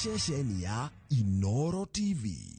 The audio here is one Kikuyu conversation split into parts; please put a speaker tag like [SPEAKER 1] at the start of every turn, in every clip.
[SPEAKER 1] Ceceni ya Inoro TV.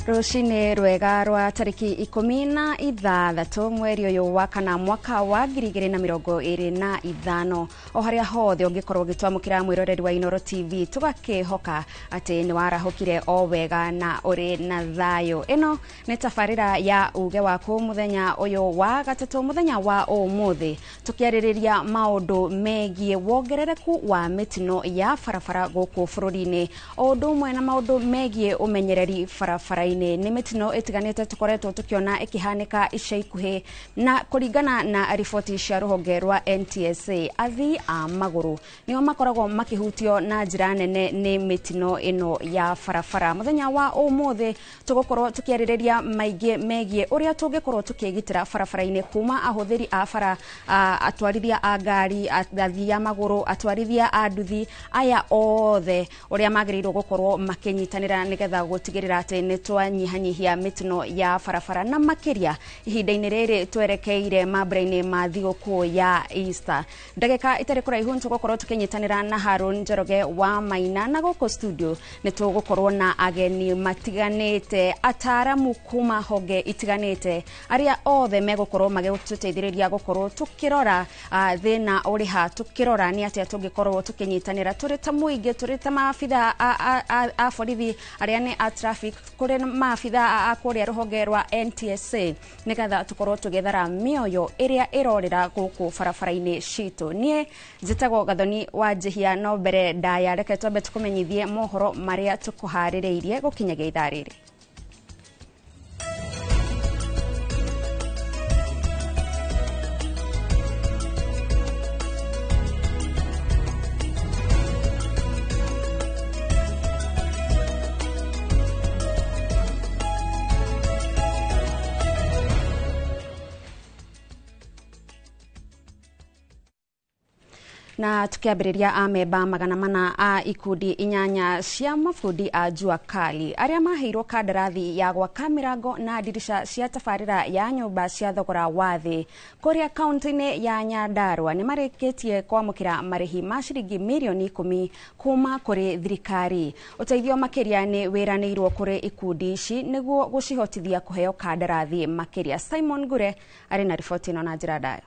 [SPEAKER 2] Rũcinĩ rwega rwa tarĩki 16 mweri ũyũ wa kana mwaka wa 2025 o harĩa hothe ũngĩkorwo ũgĩtwamũkĩra mwĩroreri wa Inoro TV, tũgakĩhoka atĩ nĩ warahũkire o wega na ũrĩ na thayũ. Ĩno nĩ tabarĩra ya uge waku mũthenya ũyũ wa gatatũ, mũthenya wa ũmũthĩ, tũkĩarĩrĩria maũndũ megiĩ wongerereku wa mĩtino ya barabara gũkũ bũrũri-inĩ, o ũndũ ũmwe na maũndũ megiĩ ũmenyereri barabara-inĩ. Nĩ mĩtino ĩtiganĩte tũkoretwo tũkĩona ĩkĩhanĩka ica ikuhĩ, na kũringana na riboti cia rũhonge rwa NTSA, athii a magũrũ nĩo makoragwo makĩhutio na njĩra nene nĩ mĩtino ĩno ya barabara. Mũthenya wa ũmũthĩ tũgũkorwo tũkĩarĩrĩria maingĩ megiĩ ũrĩa tũngĩkorwo tũkĩgitĩra barabara-inĩ kuma ahũthĩri a bara, atwarithia a ngari, athii a magũrũ, atwarithia a nduthi, aya othe ũrĩa magĩrĩirwo gũkorwo makĩnyitanĩra nĩgetha gũtigĩrĩra atĩ nĩ twanyihanyihia mĩtino ya barabara, na makĩria ihinda-inĩ rĩrĩ twerekeire mambura-inĩ ma thigũkũ ya Easter. Ndagĩka itarĩ kũraihu nĩtũgũkorwo tũkĩnyitanĩra na Harun Njoroge wa Maina, na gũkũ studio nĩtũgũkorwo na ageni matiganĩte, ataramu kuma honge itiganĩte, arĩa othe megũkorwo magĩtũteithĩrĩria gũkorwo tũkĩrora thĩna ũrĩ ha, tũkĩrora nĩ atĩa tũngĩkorwo tũkĩnyitanĩra tũrĩ ta mũingĩ, tũrĩ ta maabitha a borithi arĩa nĩ a traffic, kũrĩ maabitha a kũrĩa rũhonge rwa NTSA, nĩgetha tũkorwo tũgĩthara mĩoyo ĩrĩa ĩrorĩra gũkũ barabara-inĩ citũ. Niĩ njĩtagwo Gathoni wa Njihia, no mbere ndaya reke twambe tũkũmenyithie mohoro marĩa tũkũharĩrĩirie gũkinyagia ithaa rĩrĩ. Na tukiambĩrĩria, amemba 400 a ikundi 8 cia mabundi a jua kali arĩa maheirwo kandarathi ya gwaka mĩrango na ndirica cia tabarĩra ya nyũmba cia thogora wa thĩ kũrĩa kaunti-inĩ ya Nyandarua nĩ marĩkĩtie kwamũkĩra marĩhi ma ciringi mirioni 10 kuma kũrĩ thirikari. Ũteithio makĩria nĩ wĩranĩirwo kũrĩ ikundi ici nĩguo gũcihotithia kũheo kandarathi makĩria. Simon Ngure arĩ na riboti ĩno na njĩra ndaya.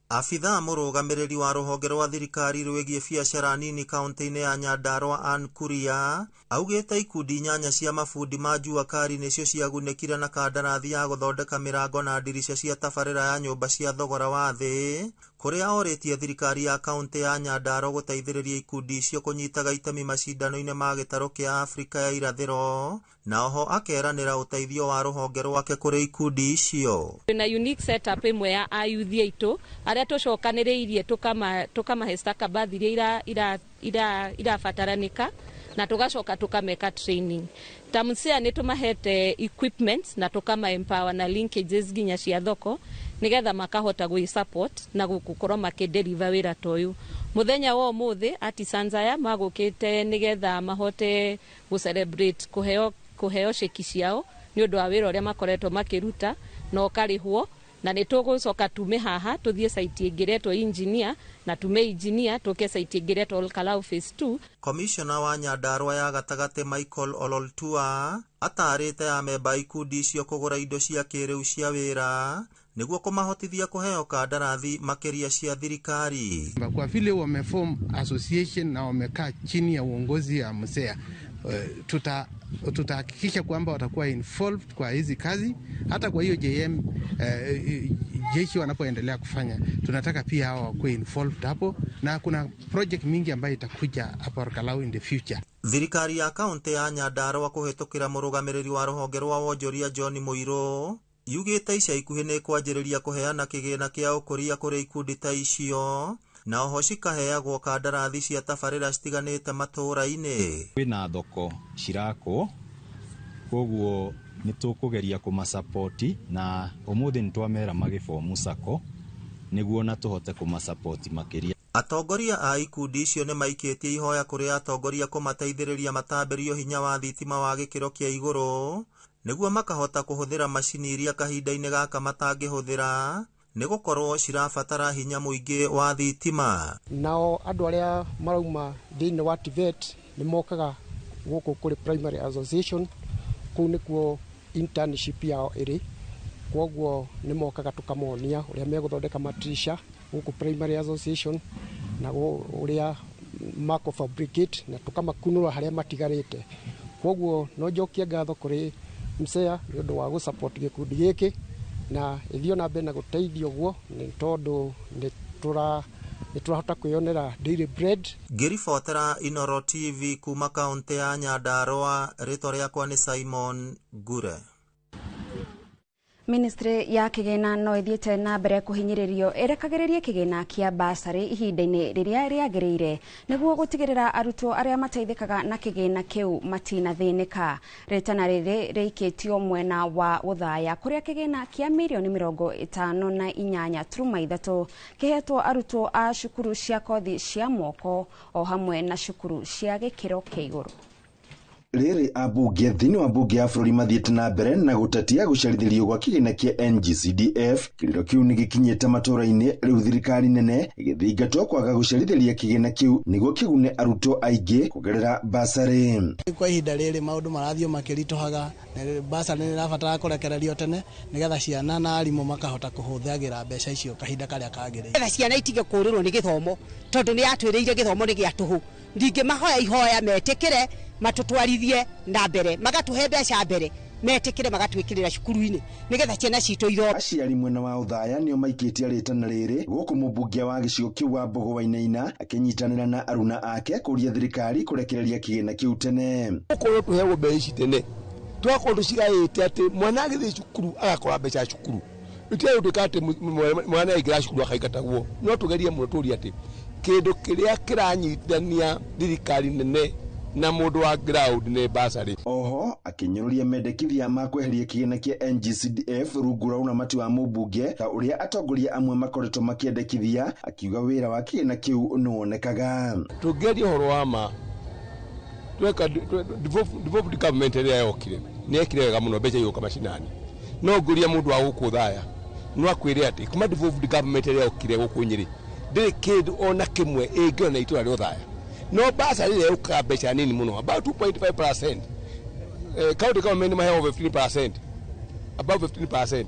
[SPEAKER 3] Abithaa mũrũgamĩrĩri wa rũhonge rwa thirikari rwĩgiĩ biacara nini kaunti-inĩ ya Nyandarua Ann Kuria augĩte ikundi 8 cia mabundi ma jua kali nĩcio ciagunĩkire na kandarathi ya gũthondeka mĩrango na ndirica cia tabarĩra ya nyũmba cia thogora wa thĩ, kũrĩa orĩtie thirikari ya kaunti ya Nyandarua gũteithĩrĩria ikundi icio kũnyitaga itemi macindano-inĩ ma gĩtarũ kĩa Afrika ya irathĩro, na oho akeranĩra ũteithio wa rũhonge rwake kũrĩ ikundi icio.
[SPEAKER 4] Na unique setup ĩmwe ya ayuthi aitũ arĩa tũcokanĩrĩirie tũkamahe stakabadhi iria irabataranika na tũgacoka tũkameka training. Ta MSEA nĩ tũmahete equipment na tũkama empower na linkages nginya cia thoko nigetha makahota gwĩ support na gũkorwo makĩdeliver wĩra ta ũyũ. Mũthenya wa ũmũthĩ artisans aya magũkĩte nigetha mahote gũ celebrate kũheo ceki ciao nĩ ũndũ wa wĩra ũrĩa makoretwo makĩruta na ũkarĩhwo, na nĩ tũgũcoka tume haha tũthiĩ site ĩngĩ ĩretwo engineer, na tume engineer tũke site ĩngĩ ĩretwo Olkalau phase 2.
[SPEAKER 3] Komishona wa Nyandarua ya gatagatĩ Michael Ololtua atarĩte amemba ikundi icio kũgũra indo cia kĩrĩu cia wĩra nĩguo kũmahotithia kũheo kandarathi makĩria cia thirikari.
[SPEAKER 5] Kwa vile wameform association na wamekaa chini ya uongozi ya MSEA, tutahakikisha kwamba watakuwa involved kwa hizi kazi. Hata kwa hiyo JM jeshi wanapoendelea kufanya, tunataka pia hawa wakuwe involved hapo, na kuna project mingi ambayo itakuja hapo Olkalau in the future.
[SPEAKER 3] Thirikari ya kaunti ya Nyandarua kũhĩtũkĩra mũrũgamĩrĩri wa rũhonge rwa wonjoria John Mũirũ yugĩte ica ikuhĩ nĩ kwanjĩrĩria kũheana kĩgĩna kĩa ũkũria kũrĩ ikundi ta icio, na oho cikaheagwo kandarathi cia tabarĩra citiganĩte matũũra-inĩ.
[SPEAKER 6] Kwĩna thoko cirakwo, koguo Nĩ tũkũgeria kũmasapoti na ũmũthĩ nĩ twamera magĩbomu sacco nĩguo na tũhote kũmasapoti makĩria.
[SPEAKER 3] Atongoria a ikundi icio nĩ maikĩtie ihoya kũrĩ atongoria kũmateithĩrĩria matambĩrio hinya wa thitima wa gĩkĩro kĩa igũrũ nĩguo makahota kũhũthĩra macini iria kahinda-inĩ gaka matangĩhũthĩra nĩ gũkorwo cirabatara hinya mũingĩ wa thitima.
[SPEAKER 7] Nao andũ arĩa marauma thĩinĩ wa TVET nĩ mokaga gũkũ kũrĩ Primary Association, kũu nĩkuo internship yao ĩrĩ, kwoguo nĩ mokaga tũkamonia ũrĩa megũthondeka matirisha gũkũ Primary Association na ũrĩa mako fabricate na tũkamakunũra harĩa matigarĩte. Kwoguo no njokie ngatho kũrĩ MSEA nĩ ũndũ wa gũ-support gĩkundi gĩkĩ na ĩthiĩ na mbere na gũteithia ũguo nĩ tondũ nĩ tũrahota kwĩyonera daily bread.
[SPEAKER 3] Ngĩribotera Inooro TV kuma kaũntĩ ya Nyandarũa, rĩtwa rĩakwa nĩ Simon Ngure.
[SPEAKER 2] Ministry ya kĩgĩna no ĩthiĩte na mbere kũhinyĩrĩrio ĩrekagĩrĩrie kĩgĩna kĩa basarĩ ihinda-inĩ rĩrĩa rĩagĩrĩire nĩguo gũtigĩrĩra arutwo arĩa mateithĩkaga na kĩgĩna kĩu matinathĩnĩka. Rĩtana rĩrĩ rĩikĩtio mwena wa Othaya kũrĩa kĩgĩna kĩa mirioni 58.3 kĩhetwo arutwo a cukuru cia kothi cia moko o hamwe na cukuru cia gĩkĩro kĩa igũrũ.
[SPEAKER 8] Rĩrĩ ambunge thĩinĩ wa mbunge ya bũrũri mathiĩte na mbere na gũtetia gũcerithĩrio gwa kĩgĩna kĩa NGCDF. Kĩrĩro kĩu nĩ gĩkinyĩte matũũra-inĩ rĩu thirikari nene ĩgĩthingatwo kwaga gũcerithĩria kĩgĩna kĩu nĩguo kĩgune arutwo aingĩ kũgerera basarĩ.
[SPEAKER 9] Kwa ihinda rĩrĩ maũndũ marathiĩ makĩritũhaga, basarĩ nĩ ĩrabatara kũrekererio tene nĩgetha ciana na arimũ makahota kũhũthagĩra mbeca icio kahinda karĩa kagĩrĩire.
[SPEAKER 10] Nĩgetha ciana itige kũũrĩrwo nĩ gĩthomo tondũ nĩ yatwĩrĩire gĩthomo nĩ gĩa tũhũ. Ndingĩmahoya ihoya metĩkĩre matũtwarithie na mbere, magatũhe mbeca mbere, metĩkĩre magatwĩkĩrĩra cukuru-inĩ nĩgetha ciana citũ ithome.
[SPEAKER 8] Aciari mwena wa Othaya nĩo maikĩtie rĩtana rĩrĩ gũkũ mũmbunge wa gĩcigo kĩu wa Mbogo Wainaina akĩnyitanĩra na aruna ake kũria thirikari kũrekereria kĩgĩna kĩu tene.
[SPEAKER 11] Gũkũ tũheagwo mbeca ici tene, tũgakorwo tũcigaĩte atĩ mwana agĩthiĩ cukuru agakora mbeca cukuru. Itiarĩ atĩ mwana aingĩra cukuru akaingatagwo, no tũgerie mũno tũrie atĩ kĩndũ kĩrĩa kĩranyitithania thirikari nene na mũndũ wa ground nĩ basarĩ.
[SPEAKER 8] Oho akĩnyũrũria mendekithia ma kweheria kĩgĩna kĩa NGCDF rungu rwa ũramati wa mũmbunge ta ũrĩa atongoria amwe makoretwo makĩendekithia, akiuga wĩra wa kĩgĩna kĩu nĩwonekaga.
[SPEAKER 11] Tũngĩaria ũhoro wa ma, tweka devolved government ĩrĩa yokire nĩ yekire wega mũno, mbeca igũka macinani. No ngũria mũndũ wa gũkũ Othaya no akwĩre atĩ kuma devolved government ĩrĩa yokire gũkũ Nyĩrĩ ndĩrĩ kĩndũ ona kĩmwe ĩngĩona itũra rĩa Othaya. No basarĩ ĩrĩa yũkaga mbeca nini mũno, about 2.5%. County government maheagwo 15%, about 15%.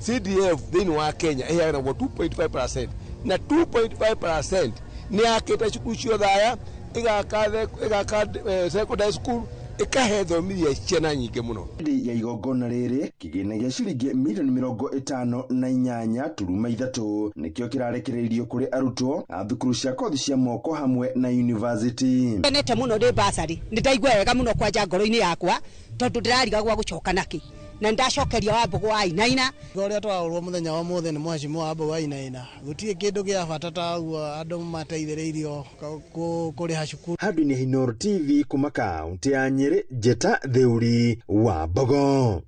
[SPEAKER 11] CDF thĩinĩ wa Kenya ĩheanagwo 2.5%, na 2.5% nĩ yakĩte cukuru cia Othaya, ĩgaka secondary school, ĩkahe thomithia ciana nyingĩ mũno.
[SPEAKER 8] Hĩndĩ ya igongona rĩrĩ kĩgĩna gĩa ciringi mirioni 58.3 nĩkĩo kĩrarekereirio kũrĩ arutwo a thukuru cia kothi cia moko hamwe na university.
[SPEAKER 10] Ngenete mũno nĩ basarĩ, nĩ ndaigua wega mũno kwanja ngoro-inĩ yakwa tondũ ndĩrarigagwo gũcoka nakĩ na ndacokeria wa Mbogo wa Wainaina.
[SPEAKER 9] Ũrĩa twaũrwo mũthenya wa mũthĩ nĩ mheshimiwa wa Mbogo wa Wainaina, gũtirĩ kĩndũ gĩa bata ta ũguo andũ mateithĩrĩirio kũrĩha cukuru.
[SPEAKER 8] Handũ-inĩ Inooro TV kuma kaũntĩ ya Nyĩrĩ, Njeta Theuri wa Mbogo.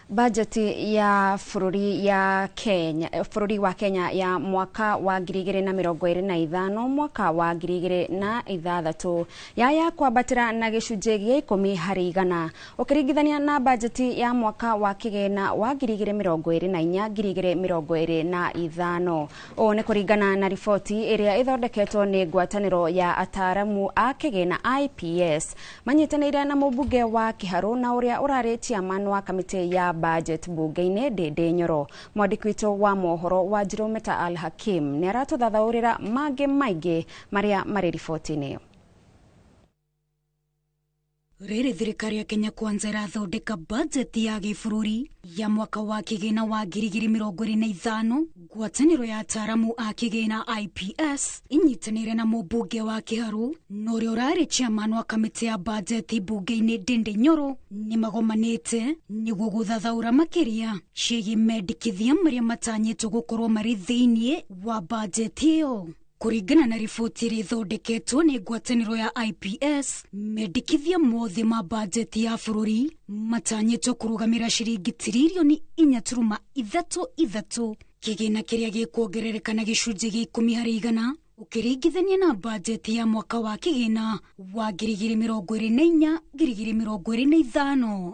[SPEAKER 2] Bajeti ya bũrũri ya Kenya, bũrũri wa Kenya ya mwaka wa 2025 mwaka wa 2026 yaya kwambatĩra na gĩcunjĩ gĩa 10 harĩ igana ũkĩringithania na bajeti ya mwaka wa kĩgĩna wa 2024 2025. Ũũ nĩ kũringana na riboti ĩrĩa ĩthondeketwo nĩ ngwatanĩro ya ataaramu a kĩgĩna IPS manyitanĩire na mũmbunge wa Kĩharũ na ũrĩa ũrarĩ chairman wa kamĩtĩ ya budget bunge-inĩ Ndĩndĩ Nyoro. Mwandĩki witũ wa mohoro wa Njirũ Al Hakim nĩ aratũthathaũrĩra mangĩ maingĩ marĩa marĩ riboti-inĩ ĩyo.
[SPEAKER 12] Rĩrĩ thirikari ya Kenya Kwanza ĩrathondeka bajeti ya gĩbũrũri ya mwaka wa kĩgĩna wa 2025, ngwatanĩro ya ataaramu a kĩgĩna IPS inyitanĩire na mũmbunge wa Kĩharũ na ũrĩa ũrarĩ chairman wa kamĩtĩ ya bajeti bunge-inĩ Ndĩndĩ Nyoro nĩ magomanĩte nĩguo gũthathaũra makĩria ciĩgiĩ mendekithia marĩa matanyĩtwo gũkorwo marĩ thĩiniĩ wa bajeti ĩyo. Kũringana na riboti ĩrĩa ĩthondeketwo nĩ ngwatanĩro ya IPS, mendekithia mothe ma bajeti ya bũrũri matanyĩtwo kũrũgamĩra ciringi tiririoni 4.33, kĩgĩna kĩrĩa gĩkuongerereka na gĩcunjĩ gĩa 10 harĩ igana ũkĩringithania na bajeti ya mwaka wa kĩgĩna wa 2024 2025.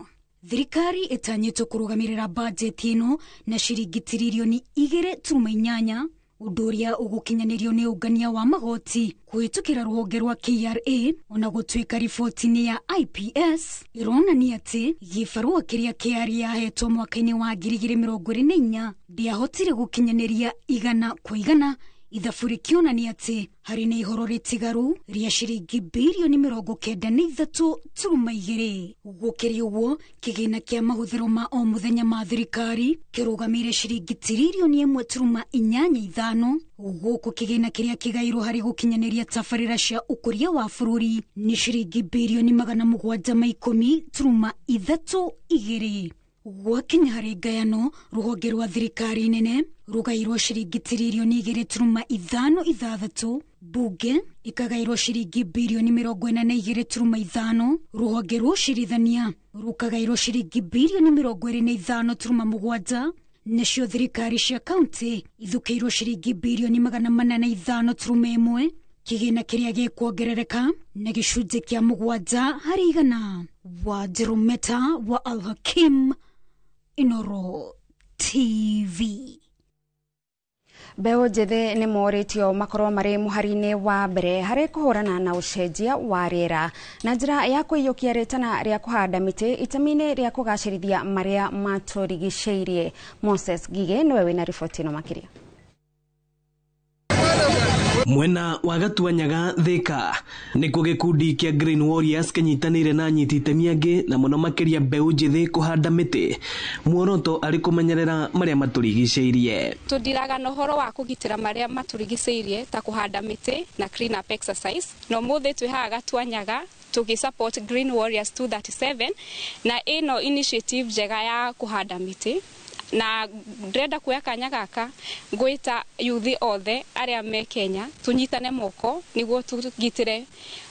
[SPEAKER 12] Thirikari ĩtanyĩtwo kũrũgamĩrĩra bajeti ĩno na ciringi tiririoni 2.8, ũndũ ũrĩa ũgũkinyanĩrio nĩ ũngania wa magoti kũhĩtũkĩra rũhonge rwa KRA. Ona gũtuĩka riboti-inĩ ya IPS ĩronania atĩ gĩbarũa kĩrĩa KRA yahetwo mwaka-inĩ wa 2024 ndĩahotire gũkinyanĩria 100%, ithabu rĩkĩonania atĩ harĩ na ihoro rĩtigaru rĩa ciringi birioni 93.2. Gũkĩrĩ ũguo, kĩgĩna kĩa mahũthĩro ma o mũthenya ma thirikari kĩrũgamĩire ciringi tiririoni 1.85, gũkũ kĩgĩna kĩrĩa kĩgairwo harĩ gũkinyanĩria tabarĩra cia ũkũria wa bũrũri nĩ ciringi birioni 710.32. Gwakinya harĩ ngayano, rũhonge rwa thirikari nene rũgairwo ciringi tiririoni 2.56, bunge ikagairwo ciringi birioni 42.5, rũhonge rwa ũcirithania rũkagairwo ciringi birioni 25.7, nacio thirikari cia kaunti ithukĩirwo ciringi birioni 405.1, kĩgĩna kĩrĩa gĩkuongerereka na gĩcunjĩ kĩa 7 harĩ igana. Wa Jerometa wa Al-Hakim, Inoro TV.
[SPEAKER 2] Mbeũ njĩthĩ nĩ morĩtio makorwo marĩ mũhari-inĩ wa mbere harĩ kũhũrana na ũcenjia wa rĩera na njĩra ya kũiyũkia rĩtana rĩa kũhanda mĩtĩ itemi-inĩ rĩa kũgacĩrithia marĩa matũrigicĩirie. Moses Ngige nĩwe wĩna riboti ĩno makĩria.
[SPEAKER 13] Mwena wa Gatuanyaga Thika nĩkuo gĩkundi kĩa Green Warriors kĩnyitanĩire na anyiti itemi angĩ na mũno makĩria mbeũ njĩthĩ kũhanda mĩtĩ, muoroto arĩ kũmenyerera marĩa matũrigicĩirie.
[SPEAKER 14] Tũndiraga na ũhoro wa kũgitĩra marĩa matũrigicĩirie ta kũhanda mĩtĩ na clean up exercise, na ũmũthĩ twĩ haha Gatuanyaga tũgĩ support Green Warriors 237 na ĩno initiative njega ya kũhanda mĩtĩ. Na ndĩrenda kuoya kanya gaka ngwĩta yuthi othe arĩa me Kenya tũnyitane moko nĩguo tũgitĩre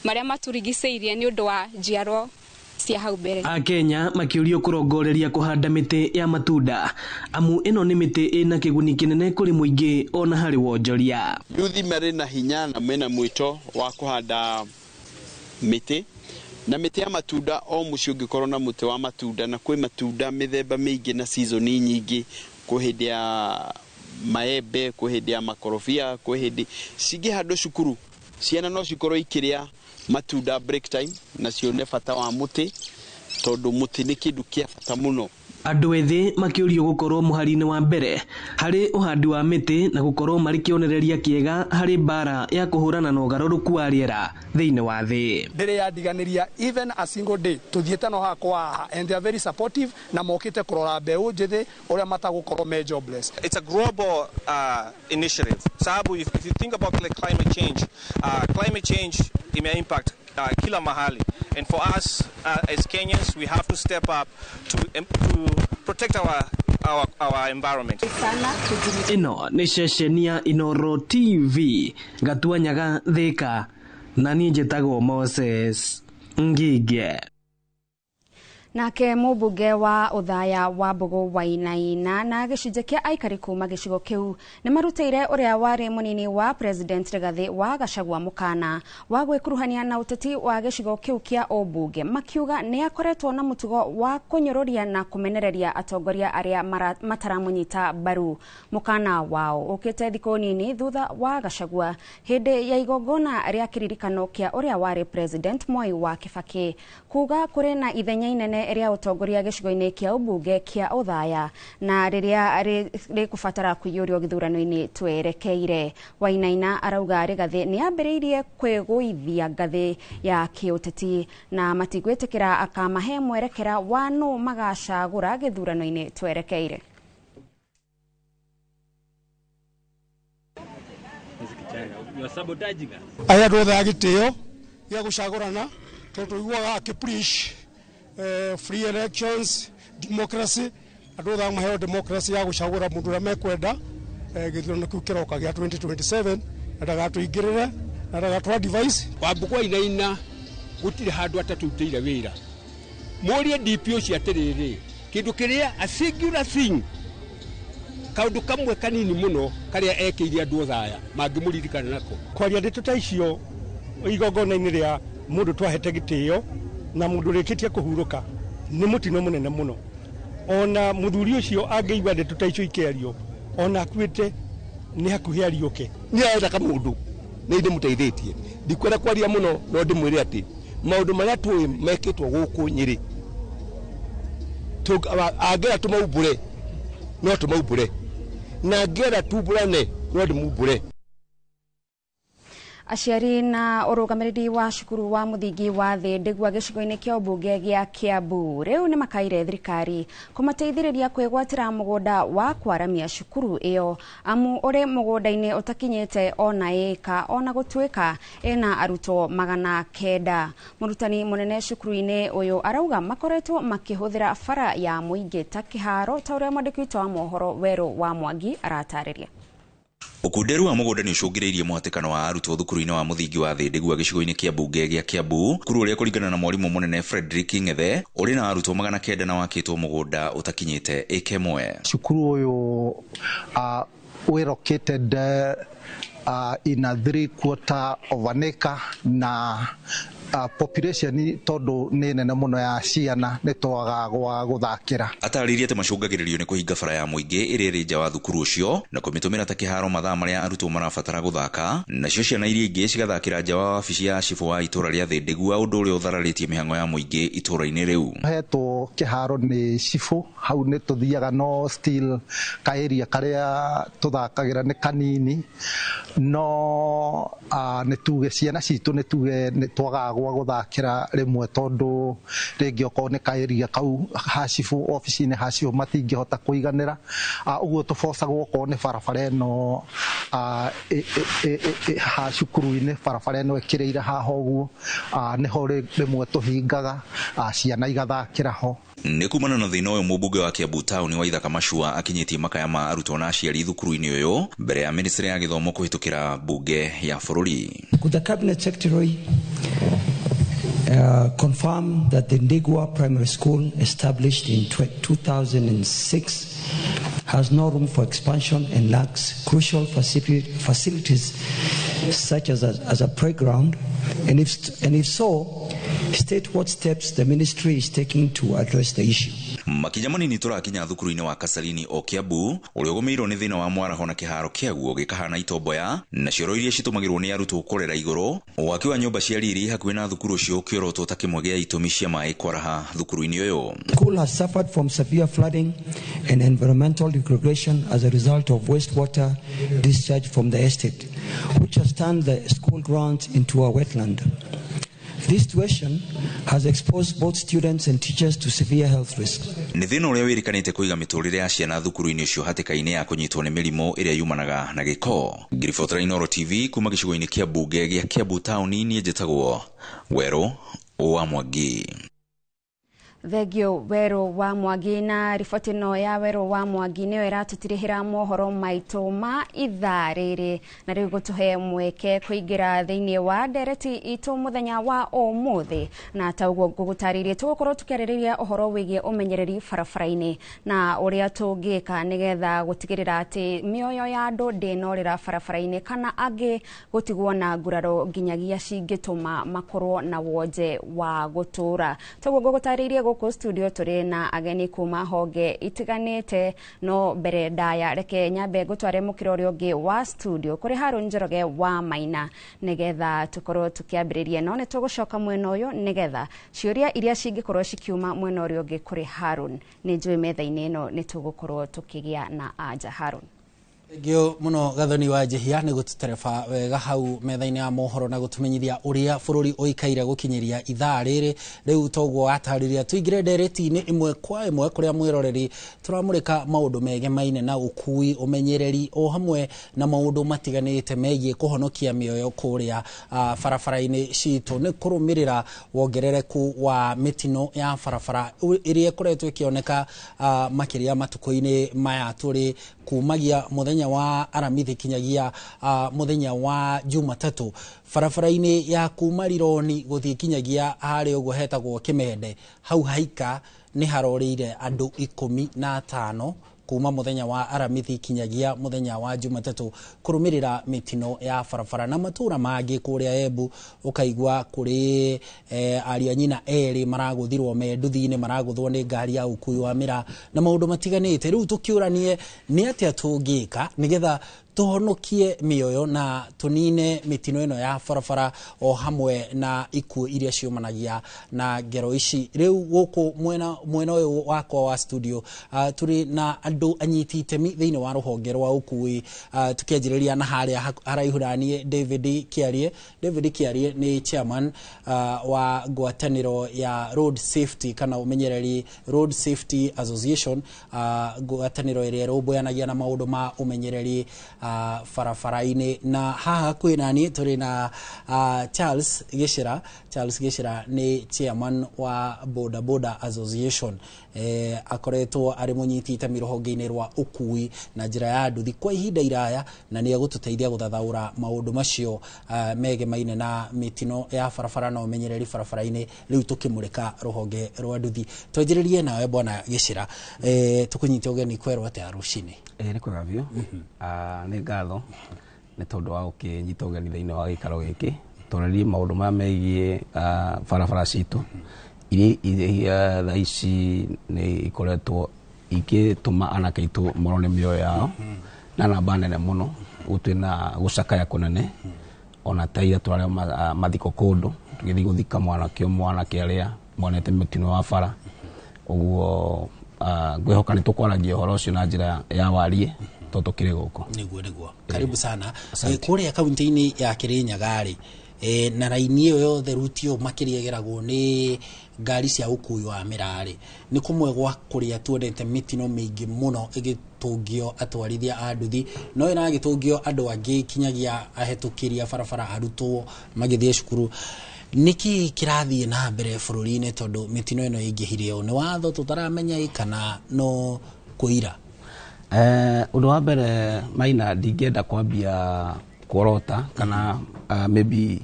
[SPEAKER 14] marĩa matũrigicĩirie nĩ ũndũ wa njiarwa cia hau mbere.
[SPEAKER 13] Akenya makĩũrio kũrongoreria kũhanda mĩtĩ ya matunda, amu ĩno nĩ mĩtĩ ĩna kĩguni kĩnene kũrĩ mũingĩ ona harĩ wonjoria.
[SPEAKER 15] Yuthi marĩ na hinya na mena mwĩto wa kũhanda mĩtĩ na mĩtĩ ya matunda. O mũciĩ ũngĩkorwo na mũtĩ wa matunda, na kwĩ matunda mĩthemba mĩingĩ na season nyingĩ, kwĩ hĩndĩ ya maembe, kwĩ hĩndĩ ya makorobia, kwĩ hĩndĩ cingĩhandwo cukuru ciana no cikorwo ikĩrĩa matunda break time na cione bata wa mũtĩ, tondũ mũtĩ nĩ kĩndũ kĩa bata mũno.
[SPEAKER 13] Andũ ethĩ makĩũrio gũkorwo mũhari-inĩ wa mbere harĩ ũhandi wa mĩtĩ na gũkorwo marĩ kĩonereria kĩega harĩ mbara ya kũhũrana na ũgarũrũku wa rĩera thĩinĩ wa thĩ.
[SPEAKER 16] Ndĩrĩ yandiganĩria even a single day, tũthiĩte no hakwa haha and they are very supportive na mokĩte kũrora mbeũ njĩthĩ ũrĩa matagũkorwo me jobless.
[SPEAKER 17] It's a global initiative. Sababu if you think about like climate change ime impact kila mahali, and for us as Kenyans we have to step up to protect our environment.
[SPEAKER 13] Ĩno nĩ ceceni ya Inoro TV Gatuanyaga Thika, na niĩ njĩtagwo Moses Ngige.
[SPEAKER 2] Nake mũmbunge wa Othaya wa Mbogo Wainaina na gĩcunjĩ kĩa aikari kuma gĩcigo kĩu nĩ marutĩire ũrĩa warĩ mũnini wa President Rigathĩ wa Gachagua mũkana wa gwĩkuruhania na ũteti wa gĩcigo kĩu kĩa ũmbunge, makiuga nĩ akoretwo na mũtugo wa kũnyũrũria na kũmenereria atongoria arĩa mataramũnyita mbaru. Mũkana wao ũkĩte thikũ nini thutha wa Gachagua hĩndĩ ya igongona rĩa kĩririkano kĩa ũrĩa warĩ President Mwai wa Kibaki kuga kũrĩ na ithenya inene rĩa ũtongoria gĩcigo-inĩ kĩa ũmbunge kĩa Othaya na rĩrĩa rĩkũbatara kũiyũrio gĩthurano-inĩ twerekeire. Wainaina arauga Rigathĩ nĩ ambĩrĩirie kwĩgũithia ngathĩ ya kĩũteti na matigwĩtĩkĩra akamahe mwerekera wa nũ magacagũra gĩthurano-inĩ twerekeire.
[SPEAKER 18] Aya andũ othe a gĩtĩo gĩa gũcagũrana tondũ tũiguaga akĩ-preach free elections, democracy, andũ othe maheo democracy ya gũcagũra mũndũ ũrĩa mekwenda gĩthurano kĩu kĩroka gĩa 2027 na ndagatũingĩrĩre na ndagatũ advise.
[SPEAKER 11] Wambugu Wainaina gũtirĩ handũ atatũrutĩire wĩra. Mũrie DP ũcio atĩrĩrĩ, kĩndũ kĩrĩa a singular thing, kaũndũ kamwe kanini mũno karĩa ekĩire andũ Othaya mangĩmũririkana nako.
[SPEAKER 18] Kwaria ndeto ta icio igongona-inĩ rĩa mũndũ twahete gĩtĩo na mũndũ ũrĩkĩtie kũhurũka nĩ mũtino mũnene mũno. Ona mũthuri ũcio angĩigua ndeto ta icio ikĩario, ona akuĩte nĩ hakuhĩ ariũke.
[SPEAKER 11] Niĩ arenda kamũndũ nĩ ndĩmũteithĩtie, ndikwenda kwaria mũno, no ndĩmwĩre atĩ maũndũ marĩa tũĩ mekĩtwo gũkũ Nyĩrĩ, angĩenda tũmaumbũre no tũmaumbũre, na angĩenda tumbũrane no ndĩmumbũre.
[SPEAKER 2] Aciari na ũrũgamĩrĩri wa cukuru wa mũthingi wa Thĩndĩgua gĩcigo-inĩ kĩa ũmbunge gĩa Kiambu rĩu nĩ makaire thirikari kũmateithĩrĩria kwĩgwatĩra mũgũnda wa kwaramia cukuru ĩyo, amu ũrĩ mũgũnda-inĩ ũtakinyĩte ona ĩka ona gũtuĩka ĩna arutwo 900. Mũrutani mũnene cukuru-inĩ ũyũ arauga makoretwo makĩhũthĩra bara ya mũingĩ ta kĩharo, ta ũrĩa mwandĩki witũ wa mohoro Werũ wa Mwangi aratarĩria.
[SPEAKER 19] Ũkunderu wa mũgũnda nĩ ũcũngĩrĩirie mũhatĩkano wa arutwo thukuru-inĩ wa mũthingi wa Thĩndĩgua gĩcigo-inĩ kĩa mbunge gĩa Kiambu, cukuru ũrĩa kũringana na mwarimũ mũnene Frederick Ng'ethe ũrĩ na arutwo 900 na wakĩtwo mũgũnda ũtakinyĩte ĩka ĩmwe.
[SPEAKER 20] Cukuru ũyũ wĩ located in a 3/4 of an acre na population tondu nĩ nene mũno ya ciana nĩ twaga gwa gũthakĩra.
[SPEAKER 19] Atarĩirie atĩ macũngagĩrĩrio nĩ kũhinga bara ya mũingĩ ĩrĩa ĩrĩ nja wa thukuru ũcio na kũmĩtũmĩra ta kĩharo mathaa marĩa arutwo marabatara gũthaka, nacio ciana iria ingĩ cigathakĩra nja wa wabici ya cibũ wa itũra rĩa Thĩndĩgua, ũndũ ũrĩa ũthararĩtie mĩhang'o ya mũingĩ itũra-inĩ rĩu.
[SPEAKER 20] Hetwo kĩharo nĩ cibũ, hau nĩ tũthiaga no still ka area karĩa tũthakagĩra nĩ kanini, no nĩ tuge ciana citũ nĩ tuge nĩ twagaga gwa gũthakĩra rĩmwe tondu rĩngĩ okorwo nĩ ka area kau ha cibũ obici-inĩ ha cibũ matingĩhota kũiganĩra, ũguo tũbocagwo okorwo nĩ barabara ĩno ha cukuru-inĩ, barabara ĩno ĩkĩrĩire haha ũguo, nĩho rĩmwe tũhingaga ciana igathakĩra ho.
[SPEAKER 19] Nĩ kumana na thĩna ũyũ mũmbunge wa Kiambu taũni wa Ithaka Machua akinyĩtie makaya ma arutwo na aciari thukuru-inĩ ũyũ mbere ya ministry ya gĩthomo kũhĩtũkĩra mbunge ya bũrũri.
[SPEAKER 21] Could the cabinet secretary confirm that the Ndigwa Primary School, established in 2006, has no room for expansion and lacks crucial facilities such as a playground? And if so, state what steps the ministry is taking to address the issue.
[SPEAKER 19] Makinya manini tũrakinya thukuru-inĩ wa Kasarini o Kiambu ũrĩa ũgũmĩirwo nĩ thĩna wa mwaraho na kĩharo kĩaguo gĩkahana itomboya na cioro iria citũmagĩrwo nĩ arutwo kũrera igũrũ. Waki wa nyũmba cia riri hakuhĩ na thukuru ũcio ũkĩorotwo ta kĩmwe gĩa itũmi cia maĩ kwaraha thukuru-inĩ ũyũ.
[SPEAKER 21] School has suffered from severe flooding and environmental degradation as a result of wastewater discharge from the estate, which has turned the school grounds into a wetland. This situation has exposed both students and teachers to severe health risks.
[SPEAKER 19] Nĩ thĩna ũrĩa wĩrĩkanĩte kũiga mĩtũrĩre ya ciana thukuru-inĩ ũcio hatĩka-inĩ ya kũnyitwo nĩ mĩrimũ ĩrĩa yumanaga na gĩko. Ngiribotera Inooro TV kuma gĩcigo-inĩ kĩa mbunge gĩa Kiambu taũni, niĩ njĩtagwo Werũ wa Mwangi.
[SPEAKER 2] Thengio Werũ wa Mwangi na riboti ĩno ya Werũ wa Mwangi nĩyo ĩratũtirihĩra mohoro maitũ ma ithaa rĩrĩ, na rĩu gũtũhe mweke kũingĩra thĩinĩ wa ndereti itũ mũthenya wa ũmũthĩ, na ta ũguo ngũgũtarĩirie tũgũkorwo tũkĩarĩrĩria ũhoro wĩgiĩ ũmenyereri barabara-inĩ na ũrĩa tũngĩka nĩgetha gũtigĩrĩra atĩ mĩoyo ya andũ ndĩnorĩra barabara-inĩ kana angĩ gũtigwo na nguraro nginyagia cingĩtũma makorwo na wonje wa gũtũra. Toguo ngũgũtarĩirie gũkũ studio tũrĩ na ageni kuma honge itiganĩte, no mbere ndaya reke nyambe ngũtware mũkĩra ũrĩa ũngĩ wa studio kũrĩ Harũn Njoroge wa Maina nĩgetha tũkorwo tũkĩambĩrĩria, no nĩ tũgũcoka mwena ũyũ nĩgetha ciũria iria cingĩkorwo cikiuma mwena ũrĩa ũngĩ kũrĩ Harũn nĩ njũĩ metha-inĩ ĩno nĩ tũgũkorwo tũkĩgĩa na anja. Harũn.
[SPEAKER 22] Thengio muno Gathoni wa Njihia nĩ gũtũtereba wega hau metha-inĩ ya mohoro na gũtũmenyithia ũrĩa bũrũri ũikaire gũkinyĩria ithaa rĩrĩ. Rĩu toguo watarĩria tũingĩre ndereti-inĩ ĩmwe kwa ĩmwe kũrĩa mwĩroreri tũramũrĩka maũndũ megemaine na ũkui, ũmenyereri o hamwe na maũndũ matiganĩte megiĩ kũhonokia mĩoyo kũrĩa barabara-inĩ citũ. Nĩ kũrũmĩrĩra wongerereku wa mĩtino ya barabara ĩrĩa ĩkoretwo ĩkĩoneka makĩria matukũ-inĩ maya tũrĩ kumagia mũthenya muthenya wa Aramithi kinyagia muthenya wa Jumatatu barabara-inĩ ya kuma Rironi gũthiĩ kinyagia harĩa ũguo hetagwo Kimende hau haika nĩ harorĩire andũ 15 kuma muthenya wa Aramithi kinyagia muthenya wa Jumatatu kurumirira mitino ya barabara na matura mangi kuria Embu ukaigua kuri ariũ a nyina eri maraguthirwo me nduthi-inĩ maraguthwo nĩ ngari ya ukui wa mĩraa na maundu matiganĩte. Rĩu tukiuranie nĩ atĩa tũngĩka nĩgetha tuhonokie mĩoyo na tunine mitino ĩno ya barabara o hamwe na ikuũ iria ciumanagia na ngero ici. Rĩu gũkũ mwena ũyũ wakwa wa studio tũrĩ na andũ anyiti itemi thĩinĩ wa rũhonge rwa ũkui, tukianjĩrĩria na harĩa haraihu naniĩ David Kiarie. David Kiarie nĩ chairman wa ngwatanĩro ya Road Safety kana ũmenyereri Road Safety Association, ngwatanĩro ĩrĩa ĩrũmbũyanagia na maũndũ ma ũmenyereri barabara-inĩ. Na haha kwĩ nani tũrĩ na Charles Gĩchira. Charles Gĩchira nĩ chairman wa Boda Boda Association, akoretwo arĩ mũnyiti itemi rũhonge-inĩ rwa ũkui na njĩra ya nduthi kwa ihinda iraya, na nĩ egũtũteithia gũthathaũra maũndũ macio megemaine na mĩtino ya barabara na ũmenyereri barabara-inĩ. Rĩu tũkĩmũrĩka rũhonge rwa nduthi, twanjĩrĩrie nawe bwana Gĩchira, tũkũnyite ũgeni kwerwo atĩa rũcinĩ?
[SPEAKER 1] Nĩ kwega biũ. Nĩ ngatho nĩ tondũ wa gũkĩnyita ũgeni thĩinĩ wa gĩikaro gĩkĩ twarĩrie maũndũ maya megiĩ barabara citũ iria thaa ici nĩ ikoretwo igĩtũma anake aitũ morwo nĩ mĩoyo yao na namba nene mũno. Gũtwĩ na gũcakaya kũnene ona ta ira tũrarĩa mathiko kũndũ tũgĩthiĩ gũthika mwanake ũmwe anake arĩa monete mũtino wa bara. Ũguo ngwĩhoka nĩ tũkwaragia ũhoro ũcio na njĩra ya warie tondũ tũkĩrĩ gũkũ.
[SPEAKER 22] Nĩguo karibu sana. Kũrĩa kaunti-inĩ ya Kirinyaga rĩ, na raini ĩyo yothe ruti ĩyo makĩria ĩgeragwo nĩ ngari cia ũkui wa mĩraa rĩ, nĩ kũmwe gwa kũrĩa tuonete mĩtino mĩingĩ mũno ĩgĩtũngio atwarithia a nduthi, no ĩragĩtũngio andũ angĩ kinyagia ahetũkĩri a barabara, arutwo magĩthiĩ cukuru. Nĩkĩ kĩrathiĩ na mbere bũrũri-inĩ tondũ mĩtino ĩno ĩingĩhire ũũ? Nĩ watho tũtaramenya kana no kũira?
[SPEAKER 1] Ũndũ wa mbere Maina, ndingĩenda kwambia kuorota kana maybe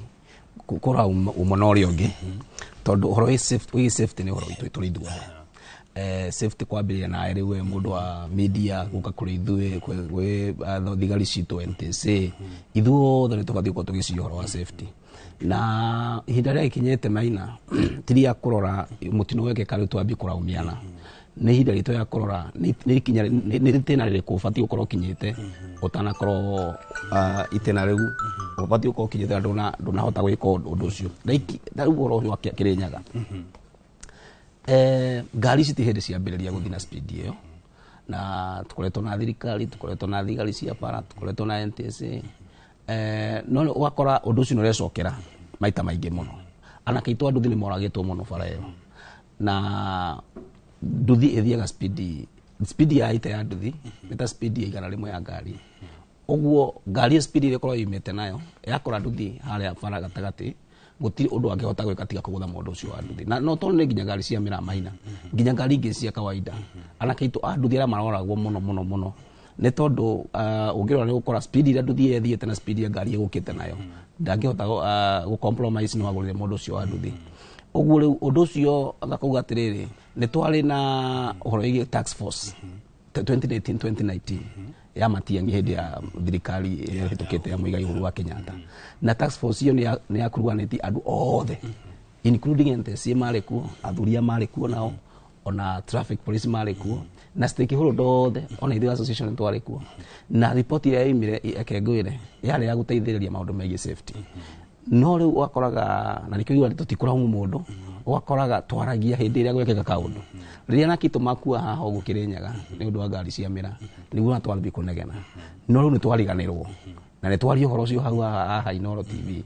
[SPEAKER 1] kũra ũmwe na ũrĩa ũngĩ, tondũ ũhoro wĩgiĩ safety nĩ ũhoro witũ tũrĩ ithuothe. Safety kwambĩrĩria nawe rĩu we mũndũ wa media gũka kũrĩ ithuĩ gwĩ thigari citũ NTSA, ithuothe nĩ tũbatiĩ gũkorwo tũgĩciria ũhoro wa safety. Na ihinda rĩrĩa gĩkinyĩte Maina, ti rĩa kũrora mũtino wekĩka rĩu twambie kũraumiana, nĩ ihinda ritũ rĩa kũrora nĩ itĩna rĩrĩkũ ũbatiĩ gũkorwo ũkinyĩte ũtanakorwo itĩna rĩu ũbatiĩ gũkorwo ũkinyĩte na ndũnahota gwĩka ũndũ ũcio. Rĩu ũhoro ũyũ wa Kĩrĩnyaga, ngari ici ti hĩndĩ ciambĩrĩria gũthiĩ na speed ĩyo, na tũkoretwo na thirikari, tũkoretwo na thigari cia bara, tũkoretwo na NTSA, no ũgakora ũndũ ũcio nĩ ũrecokera maita maingĩ mũno. Anake aitũ a nduthi nĩ moragĩtwo mũno bara ĩyo, na nduthi ĩthiaga speed ya ita ya nduthi nĩ ta speed ya 100 ya ngari. Ũguo ngari speed ĩrĩa ĩkoragwo yumĩte nayo yakora nduthi harĩa bara gatagatĩ, gũtirĩ ũndũ angĩhota gwĩka tiga kũgũtha mũndũ ũcio wa nduthi. Na no tondũ nĩ nginya ngari cia mĩraa Maina, nginya ngari ingĩ cia kawaida, anake aitũ a nduthi arĩa maroragwo mũno mũno mũno nĩ tondũ ũngĩrora nĩ gũkora speed ĩrĩa nduthi ĩyo ĩthiĩte na speed ya ngari ĩgũkĩte nayo ndangĩhota gũ compromise no agũrĩre mũndũ ũcio wa nduthi. Ũguo rĩu ũndũ ũcio agakauga atĩrĩrĩ, nĩ twarĩ na ũhoro wĩgiĩ task force 2018 2019 ya Matiang'i hĩndĩ ya thirikari ĩrĩa ĩhĩtũkĩte ya Muigai Uhuru wa Kenyatta, na task force ĩyo nĩ yakuruhanĩtie andũ othe including NTSA marĩ kuo, athuria marĩ kuo nao, ona traffic police marĩ kuo, na stakeholder othe, ona ithuĩ association twarĩ kuo. Na report ĩrĩa yaumire eke ngwĩre yarĩ ya gũteithĩrĩria maũndũ megiĩ safety. No rĩu ũgakoraga, na nĩkĩo ngiuga tũtikũraumu mũndũ, ũgakoraga twaragia hĩndĩ ĩrĩa gwekĩka kaũndũ. Rĩrĩa anake aitũ makua haha ũguo Kĩrĩnyaga nĩ ũndũ wa ngari cia mĩraa, nĩguo ona twambie kũnegena. No rĩu nĩ twariganĩrwo na nĩ twaria ũhoro ũcio hau haha Inooro TV.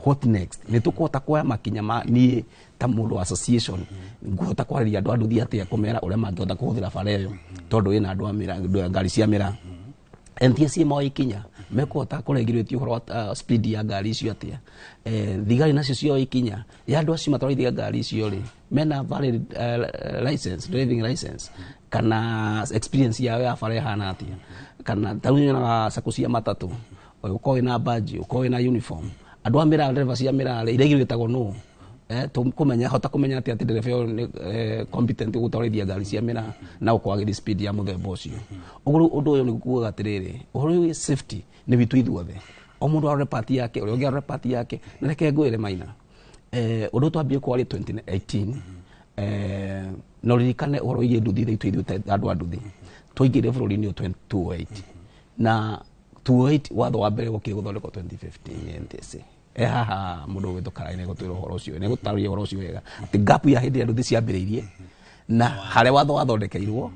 [SPEAKER 1] What next? Nĩ tũkũhota kuoya makinya ma niĩ ta mũndũ wa association ngũhota kwarĩria andũ a nduthi atĩa kũmera ũrĩa mangĩhota kũhũthĩra bara ĩyo tondũ ĩna andũ a mĩraa, ngari cia mĩraa. NTSA moe ikinya mekũhota kũregulate ũhoro wa speed ya ngari icio atĩa. Thigari nacio cioe ikinya ya andũ acio matwarithagia ngari icio rĩ, mena valid license, driving license kana experience yao ya bara ĩhana atĩa. Kana ta rĩu nyonaga sacco cia matatũ, ũkorwo wĩna badge, ũkorwo wĩna uniform. Andũ a mĩraa, ndereba cia mĩraa rĩ, iria igĩtagwo nũ kũmenya hota kũmenya atĩ ndereba ĩyo nĩ competent gũtwarithia ngari cia mĩraa na gũkorwo agĩthiĩ speed ya mũthemba ũcio. Ũguo rĩu ũndũ ũyũ nĩ kuuga atĩrĩrĩ, ũhoro wĩgiĩ safety nĩ witũ ithuothe, o mũndũ arore part yake, ũrĩa ũngĩ arore part yake. Na reke ngwĩre Maina, ũndũ twambie kwaria 2018, na ũririkane ũhoro wĩgiĩ nduthi itũ, ithuĩ ta andũ a nduthi twaingĩrire bũrũri-inĩ ũyũ 2008, na 2008 watho wa mbere wokire gũthondekwo 2015 NTSA. Haha mũndũ ũgwĩtwo Karai nĩegũtwĩra ũhoro ũcio, nĩegũtarĩria ũhoro ũcio wega, atĩ gap ya hĩndĩ ĩrĩa nduthi ciambĩrĩirie na harĩa watho wathondekeirwo,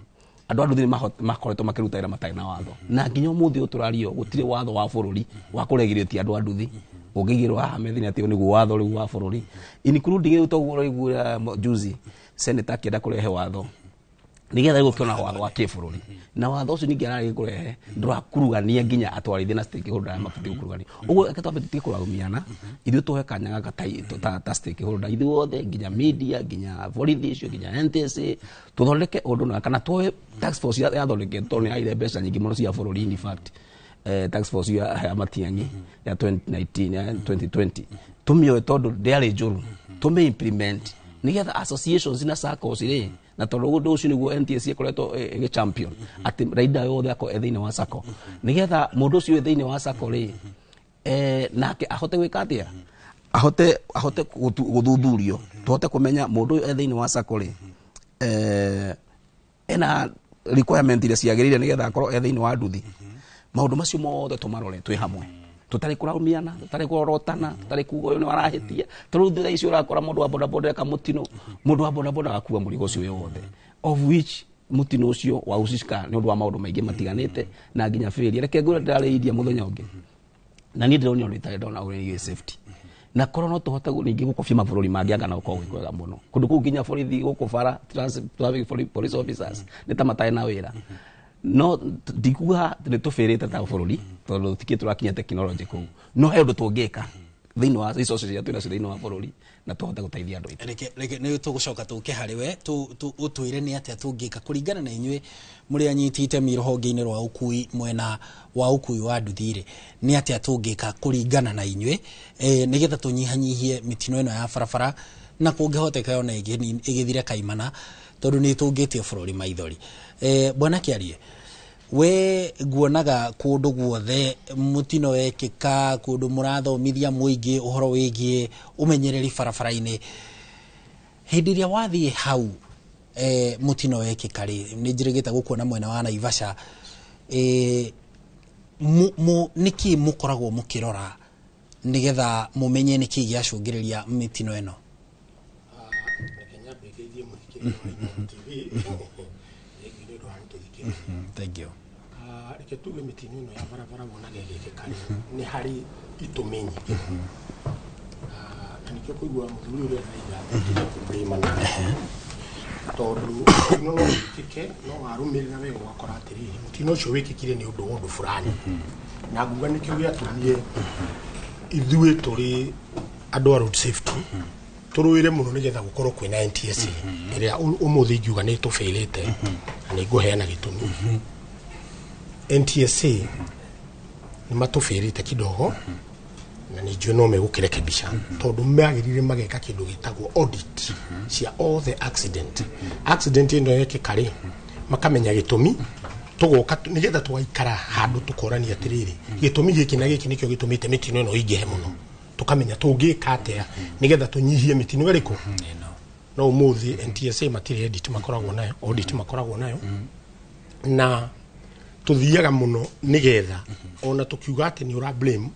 [SPEAKER 1] andũ a nduthi nĩ makoretwo makĩruta wĩra matarĩ na watho, na nginya ũmũthĩ ũyũ tũrario gũtirĩ watho wa bũrũri wa kũregirĩtie andũ a nduthi ũngĩigĩrwo haha metha-inĩ atĩ ũyũ nĩguo watho rĩu wa bũrũri, including rĩu toguo ũraigua juzi senator akĩenda kũrehe watho nigetha gũkĩona watho wa kĩbũrũri, na watho ũcio ningĩ ararĩ kũrehe ndũrakurugania nginya atwarithia na stakeholder arĩa mabatiĩ gũkurugania. Ũguo reke twambe tũtige kũraumiana, ithuĩ tũhe kanya gaka ta stakeholder ithuothe, nginya media, nginya borithi icio, nginya NTSA, tũthondeke ũndũ na kana tuoe task force yathondeketwo tondũ nĩ yaire mbeca nyingĩ mũno cia bũrũri. In fact, task force ya Matiang'i ya 2019, ya 2020, tũmĩoe tondũ ndĩarĩ njũru, tũmĩ implement nigetha associations na SACCOs rĩ, na tondũ ũndũ ũcio nĩguo NTSA ĩkoretwo ĩgĩ champion atĩ rider yothe akorwo e thĩinĩ wa SACCO, nigetha mũndũ ũcio wĩ thĩinĩ wa SACCO rĩ, nake ahote gwĩka atĩa, ahote gũthuthurio, tũhote kũmenya mũndũ ũyũ e thĩinĩ wa SACCO rĩ, ena requirement iria ciagĩrĩire nĩgetha akorwo e thĩinĩ wa nduthi. Maũndũ macio mothe tũmarore twĩ hamwe, tũtarĩ kũraumiana, tũtarĩ kũrorotana, tũtarĩ kuga ũyũ nĩ warahĩtia. Tondũ thaa ici ũrakora mũndũ wa bodaboda eka mũtino, mũndũ wa bodaboda agakua mũrigo ũcio wĩ wothe, of which mũtino ũcio wahusika nĩ ũndũ wa maũndũ maingĩ matiganĩte na nginya failure. Reke ngwĩre, ndĩrarĩ India mũthenya ũngĩ, na niĩ ndĩronire ũndũ itarĩ ndona wĩgiĩ safety, na korwo no tũhote ningĩ gũkobia mabũrũri mangĩ, anga no gũkorwo gwĩ kwega mũno. Kũndũ kũu nginya borithi gũkũ bara, traffic police officers nĩ ta matarĩ na wĩra. No ndikuga nĩ tũbĩrĩte ta bũrũri, tondũ tũtikĩ tũrakinya technology kũu, no he ũndũ tũngĩka thĩinĩ wa resources iria twĩnacio thĩinĩ wa bũrũri na tũhote gũteithia andũ aitũ.
[SPEAKER 22] Reke nĩ tũgũcoka tũke harĩ we ũtwĩre nĩ atĩa tũngĩka kũringana na inyuĩ mũrĩ anyiti itemi rũhonge-inĩ rwa ũkui, mwena wa ũkui wa nduthi-rĩ, nĩ atĩa tũngĩka kũringana na inyuĩ nĩgetha tũnyihanyihie mĩtino ĩno ya barabara, na kũngĩhoteka ona ĩgĩthire kaimana, tondũ nĩ tũngĩtie bũrũri maithori. Bwana Kĩarie, we nguonaga kũndũ guothe mũtino wekĩka, kũndũ mũrathomithia mũingĩ ũhoro wĩgiĩ ũmenyereri barabara-inĩ. Hĩndĩ ĩrĩa wathiĩ hau mũtino wekĩka rĩ, nĩ njĩrĩgĩte gũkuona mwena wa Naivasha, nĩkĩ mũkoragwo mũkĩrora nĩgetha mũmenye nĩkĩ gĩacũngĩrĩria mĩtino ĩno?
[SPEAKER 4] Reke nyambe ngeithie mũthikĩrĩria wa Inooro TV. Thengiũ nĩ ũndũ wa gũtũthikĩrĩria.
[SPEAKER 22] Thank you.
[SPEAKER 4] Reke tuge mĩtino ĩno ya barabara wonaga ĩgĩkĩka rĩ, nĩ harĩ itũmi nyingĩ. Na nĩkĩo kũigua mũthuri ũrĩa araiga tũtige kũblamana, tondũ mũtino no wĩkĩke, no warũmĩrĩra wega ũgakora atĩrĩrĩ, mũtino ũcio wĩkĩkire nĩ ũndũ wa ũndũ fulani, na nguga nĩkĩo gĩatũmire ithuĩ tũrĩ andũ a road safety tũrũĩre mũno nĩgetha gũkorwo kwĩna NTSA ĩrĩa ũmũthĩ ingiuga nĩ tũbĩrĩte, na nĩ ngũheana gĩtũmi. NTSA nĩ matũbĩrĩte kidogo, na nĩ njũĩ no megũkĩrekebisha, tondũ magĩrĩire mageka kĩndũ gĩtagwo audit cia all the accident. Accident ĩno yekĩka rĩ, makamenya gĩtũmi, tũgoka nĩgetha tũgaikara handũ tũkorania atĩrĩrĩ, gĩtũmi gĩkĩ na gĩkĩ nĩkĩo gĩtũmĩte mĩtino ĩno ĩingĩhe mũno, tũkamenya tũngĩka atĩa nĩgetha tũnyihie mĩtino ĩrĩkũ. No ũmũthĩ NTSA matirĩ audit makoragwo nayo, audit makoragwo nayo, na tuthiaga muno nigetha ona tukiuga ati ni ura blame,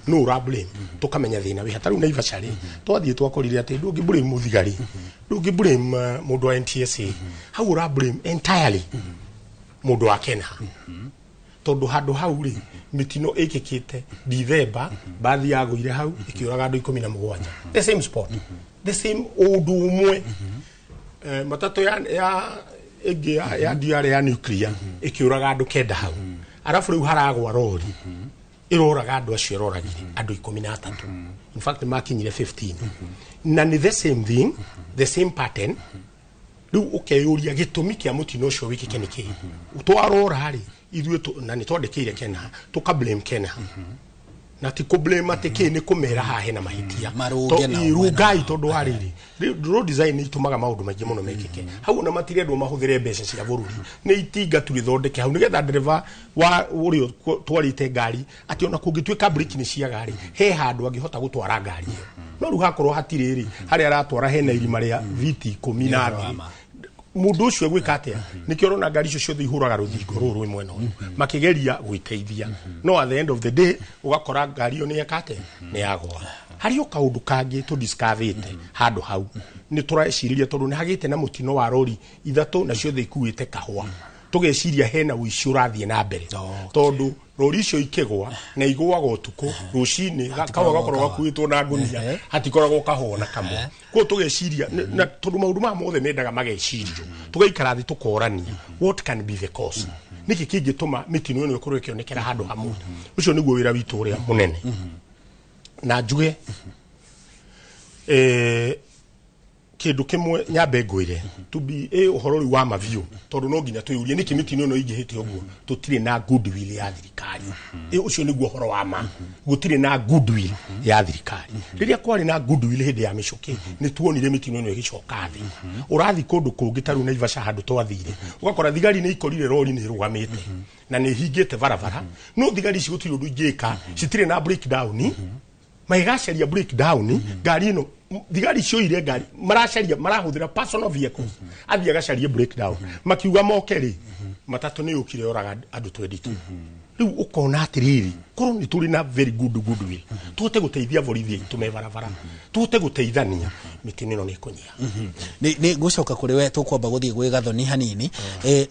[SPEAKER 4] no ura blame, tukamenya thina wi hata riu Naivasha ri, twathie twakorire ati ndungi blame muthigari, ndungi blame mundu wa NTSA hau, ura blame entirely mundu wa Kenha, tondu handu hau ri mitino ikikite Dithemba, bathi yagũire hau ikiũraga andũ 17, the same spot, the same ũndũ ũmwe. Matatũ ya ĩngĩ ya DR ya nuclear ĩkĩũraga andũ 9 hau, arabu rĩu haragwa rori ĩroraga andũ acio ĩroragire andũ 13, in fact makinyire 15, na nĩ the same thing, the same pattern. Rĩu ũkeyũria gĩtũmi kĩa mũtino ũcio wĩkĩke nĩ kĩĩ. Twarora rĩ, ithuĩ na nĩ twandĩkĩire Kena, tũka blame Kena, na ti kũ blame atĩ kĩ nĩ kũmera haha hena mahĩtia.
[SPEAKER 22] Marũnge nao.
[SPEAKER 4] Rũngai, tondũ wa rĩrĩ, road design nĩ itũmaga maũndũ maingĩ mũno mekĩke hau. Ona matirendwo mahũthĩre mbeca cia bũrũri, nĩ itinga tu rĩthondeke hau nĩgetha ndereba wa ũrĩa twarĩte ngari atĩ ona kũngĩtuĩka breki nĩ ciaga rĩ, he handũ angĩhota gũtwara ngari ĩyo. No rĩu hakorwo hatirĩ rĩ, harĩa aratwara hena irima rĩa viti 10 na thĩ, mũndũ ũcio egwĩka atĩa? Nĩkĩo ũrona ngari icio ciothe ihũraga rũthingo rũrũ rwĩ mwena ũyũ makĩgeria gwĩteithia, no at the end of the day ũgakora ngari ĩyo nĩ yeka atĩa? Nĩ yagwa. Harĩ o kaũndũ kangĩ tũdiscoverĩte handũ hau, nĩ tũrecirĩria tondũ nĩ hagĩte na mũtino wa rori ithatũ na ciothe ikuĩte kahũa, tũgeciria hena ũici ũrathiĩ na mbere, tondũ rori icio ikĩgwa na igũaga ũtukũ, rũcinĩ kahũa gakorwo gakuĩtwo na ngũnia, hatikoragwo kahũa na kamwe. Koguo tũgeciria na tondũ maũndũ maya mothe mendaga magecirio, tũgaikara thĩ tũkorania what can be the cause, nĩkĩ kĩngĩtũma mĩtino ĩno ĩkorwo ĩkĩonekera handũ hamwe. Ũcio nĩguo wĩra witũ ũrĩa mũnene. Na njuge kĩndũ kĩmwe nyambe ngwĩre to be ũhoro rĩu wa mabiũ, tondũ no nginya twĩyũrie nĩkĩ mĩtino ĩno ĩingĩhĩte ũguo. Tũtirĩ na goodwill ya thirikari. Ũcio nĩguo ũhoro wa ma, gũtirĩ na goodwill ya thirikari. Rĩrĩa kwarĩ na goodwill hĩndĩ ya mĩcũkĩ, nĩ tuonire mĩtino ĩno ĩgĩcoka thĩ. Ũrathiĩ kũndũ kũngĩ ta rĩu Naivasha, handũ twathire, ũgakora thigari nĩ ikorire rori nĩ ĩrũgamĩte na nĩ ĩhingĩte barabara, no thigari ici gũtirĩ ũndũ ingĩka, citirĩ na breakdown. Magĩgacaria breakdown ngari ĩno, thigari cioire ngari, maracaria, marahũthĩra personal vehicles, athiĩ agacarie breakdown. Makiuga moke rĩ, matatũ nĩ yũkire yoraga andũ 22. Rĩu ũkona atĩrĩrĩ, korwo nĩ tũrĩ na very good goodwill, tũhote gũteithia borithi aitũ me barabara, tũhote gũteithania, mĩtino ĩno nĩ ĩkũnyiha.
[SPEAKER 22] Nĩ ngũcoka kũrĩ we, tũkwamba gũthiĩ gwĩ Gathoni hanini,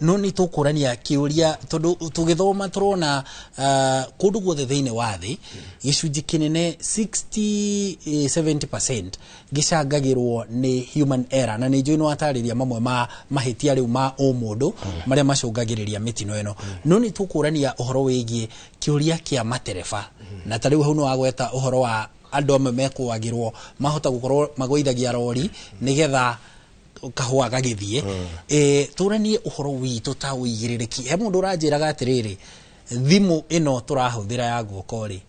[SPEAKER 22] no nĩ tũkũrania kĩũria tondũ tũgĩthoma tũrona kũndũ guothe thĩinĩ wa thĩ gĩcunjĩ kĩnene 60 70% gĩcangagĩrwo nĩ human error, na nĩ njũĩ nĩ watarĩria mamwe ma mahĩtia rĩu ma ũmũndũ marĩa macũngagĩrĩria mĩtino ĩno. No nĩ tũkũrania ũhoro wĩgiĩ kĩũria kĩa matereba, na ta rĩu hau nĩ wagweta ũhoro wa andũ amwe mekũagĩrwo mahota gũkorwo magũithagia rori nĩgetha kahũa gagĩthiĩ. Tũranie ũhoro witũ ta ũigĩrĩrĩki. He mũndũ ũranjĩraga atĩrĩrĩ, thimũ ĩno tũrahũthĩra ya guoko rĩ,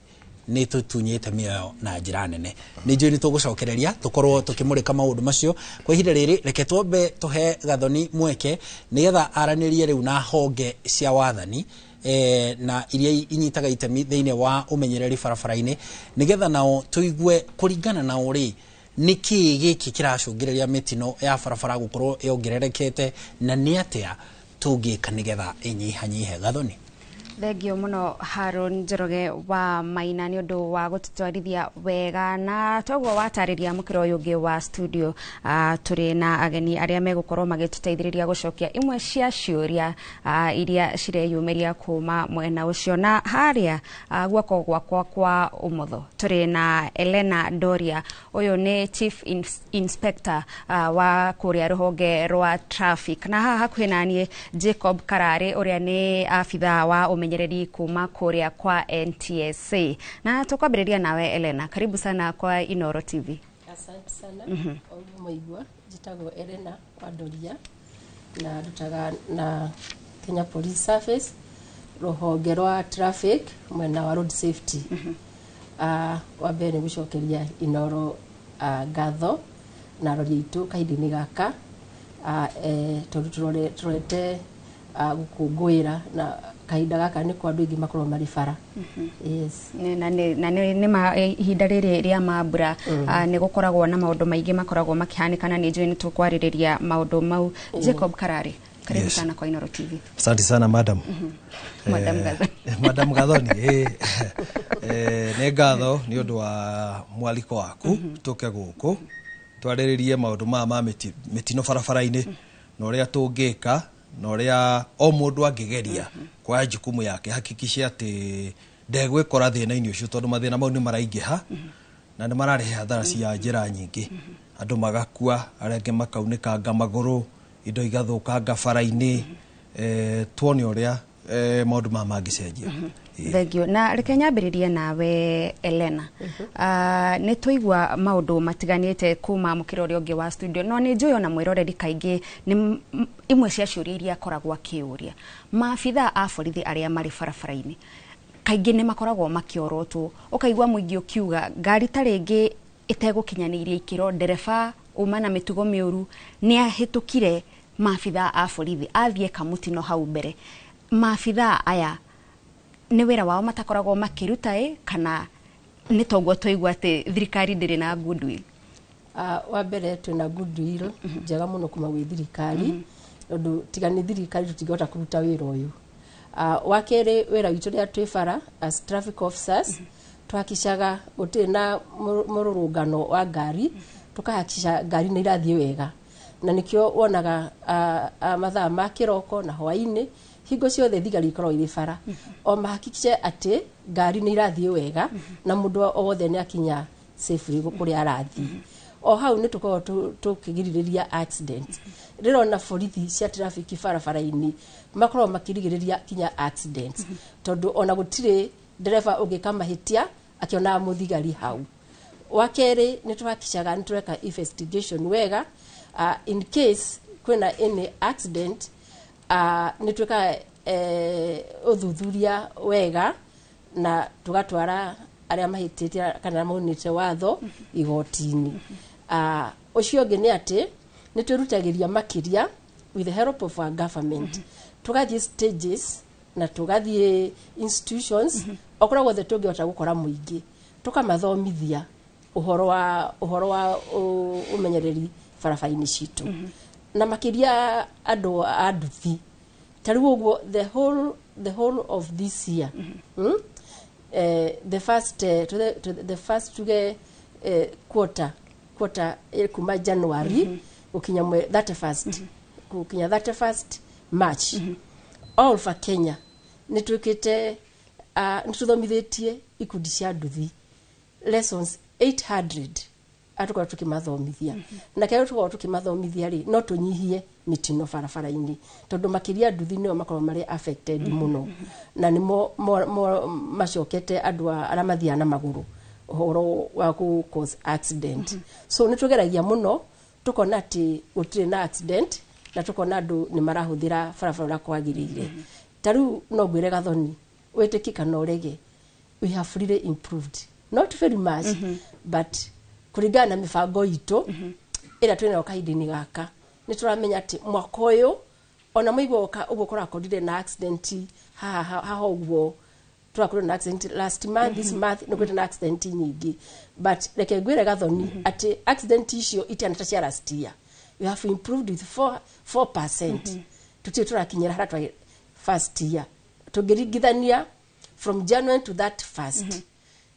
[SPEAKER 22] nĩ tũtunyĩte mĩoyo na njĩra nene. Nĩ njũĩ nĩ tũgũcokereria tũkorwo tũkĩmũrĩka maũndũ macio. Kwa ihinda rĩrĩ, reke twambe tũhe Gathoni mweke nĩgetha aranĩrie rĩu na honge cia wathani na iria inyitaga itemi thĩinĩ wa ũmenyereri barabara-inĩ, nĩgetha nao tũigue kũringana nao rĩ, nĩ kĩĩ gĩkĩ kĩracũngĩrĩria mĩtino ya barabara gũkorwo yongererekete, na nĩ atĩa tũngĩka nĩgetha ĩnyihanyihe. Gathoni.
[SPEAKER 2] Thengio muno, Haron Njoroge wa Maina, nĩ ũndũ wa gũtũtwarithia wega na toguo watarĩria mũkĩra ũyũ ũngĩ wa studio. Tũrĩ na ageni arĩa megũkorwo magĩtũteithĩrĩria gũcokia imwe cia ciũria iria cireyumĩria kuma mwena ũcio. Na harĩa guoko gwakwa kwa ũmotho tũrĩ na Elena Doria, ũyũ nĩ Chief Inspector wa kũrĩa rũhonge rwa traffic, na haha hakuhĩ na niĩ Jacob Kararĩ, ũrĩa nĩ abithaa wa ũmenyereri kuma kũrĩa kwa NTSA. Na tũkwambĩrĩria nawe Elena, karibu sana kwa Inoro TV.
[SPEAKER 5] Asante sana. Mm. Mũigua, njĩtagwo Elena Wandoria na ndutaga na Kenya Police Service, rũhonge rwa traffic, mwena wa road safety. Wa mbere nĩ gũcokeria Inoro ngatho na arori aitũ kahinda-inĩ gaka, tondũ tũrorete gũkũngũĩra na kahinda gaka nĩko andũ aingĩ makoragwo marĩ bara. Yes.
[SPEAKER 2] Na nĩ ma ihinda rĩrĩ rĩa mambura nĩ gũkoragwo na maũndũ maingĩ makoragwo makĩhanĩka, na nĩ njũĩ nĩ tũkwarĩrĩria maũndũ mau. Jacob Karari, karibu sana kwa Inoro TV.
[SPEAKER 6] Asante sana, madam.
[SPEAKER 2] Madam Gathoni.
[SPEAKER 6] Madam Gathoni, nĩ ngatho nĩ ũndũ wa mwaliko waku tũke gũkũ twarĩrĩrie maũndũ maya ma mĩtino barabara-inĩ na ũrĩa tũngĩka na ũrĩa o mũndũ angĩgeria kuoya jukumu yake hakikishe atĩ ndegwĩkora thĩna-inĩ ũcio, tondũ mathĩna mau nĩ maraingĩha na nĩ mararehe hathara cia njĩra nyingĩ, andũ magakua, arĩa angĩ makaunĩkanga magũrũ, indo igathũkanga bara-inĩ. Tuone ũrĩa maũndũ maya mangĩcenjia.
[SPEAKER 2] Thank you. Na reke nyambĩrĩrie nawe Elena. Nĩ twaigua maũndũ matiganĩte kuma mũkĩra ũrĩa ũngĩ wa studio, no nĩ njũĩ ona mwĩroreri kaingĩ nĩ imwe cia ciũria iria akoragwo akĩũria. Maabitha a borithi arĩa marĩ barabara-inĩ kaingĩ nĩ makoragwo makĩorotwo, ũkaigua mũingĩ ũkiuga ngari ta rĩngĩ ĩtegũkinyanĩirie ikĩro, ndereba uma na mĩtugo mĩũru nĩ ahĩtũkire maabitha a borithi athiĩ kamũtino hau mbere. Maabitha aya nĩ wĩra wao matakoragwo makĩruta ĩ, kana nĩ toguo twaigua atĩ thirikari ndĩrĩ na goodwill?
[SPEAKER 5] Wa mbere twĩna goodwill njega mũno kuma gwĩ thirikari, tondũ tiga nĩ thirikari tũtingĩhota kũruta wĩra ũyũ. Wa kerĩ, wĩra witũ rĩrĩa twĩ bara as traffic officers, tũhakicaga gũtirĩ na mũrũrũngano wa ngari, tũkahakica ngari nĩ irathiĩ wega, na nĩkĩo wonaga mathaa ma kĩroko na hwaĩ-inĩ hingo ciothe thigari ikoragwo irĩ bara, o mahakikice atĩ ngari nĩ irathiĩ wega na mũndũ o wothe nĩ akinya safely kũrĩa arathiĩ. O hau nĩ tũkoragwo tũkĩgirĩrĩria accident. Rĩrona borithi cia traffic barabara-inĩ makoragwo makĩrigĩrĩria kinya accident, tondũ ona gũtirĩ ndereba ũngĩka mahĩtia akĩonaga mũthigari hau. Wa kerĩ, nĩ tũhakicaga nĩ tũreka investigation wega, in case kwĩna any accident, nĩ twĩkaga ũthuthuria wega na tũgatwara arĩa mahĩtĩtie kana maunĩte watho igoti-inĩ. Ũcio ũngĩ nĩ atĩ nĩ twĩrutagĩria makĩria with the help of our government, tũgathiĩ stages na tũgathiĩ institutions o kũrĩa guothe tũngĩhota gũkora mũingĩ, tũkamathomithia ũhoro wa ũmenyereri barabara-inĩ citũ, na makĩria andũ a nduthi. Ta rĩu ũguo the whole of this year, the first to the first tuge quarter kuma January gũkinya 31st, gũkinya 31st March, all over Kenya nĩ twĩkĩte nĩ tũthomithĩtie ikundi cia nduthi lessons 800 atũkorwo tũkĩmathomithia. Na kĩrĩa tũkorwo tũkĩmathomithia rĩ, no tũnyihie mĩtino barabara-inĩ, tondũ makĩria nduthi nĩo makoragwo marĩ affected mũno, na nĩmo macokete andũ arĩa mathiaga na magũrũ ũhoro wa kũ cause accident. So nĩ tũgeragia mũno tũkona atĩ gũtirĩ na accident na tũkona andũ nĩ marahũthĩra barabara ũrĩa kwagĩrĩire. Ta rĩu no ngwĩre Gathoni, wĩtĩkie kana ũrege, we have really improved, not very much, but kũringana na mĩbango itũ ĩrĩa twĩnayo kahinda-inĩ gaka, nĩ tũramenya atĩ mwaka ũyũ ona mũigua ũguo kũrakorire na accident haha haha ũguo tũrakorire na accident last month, this month nĩ kwĩte na accident nyingĩ, but reke ngwĩre Gathoni atĩ accident icio itiana ta cia last year. We have improved with 4%. Tũtirĩ tũrakinyĩra harĩa twa first year. Tũngĩringithania from January to that first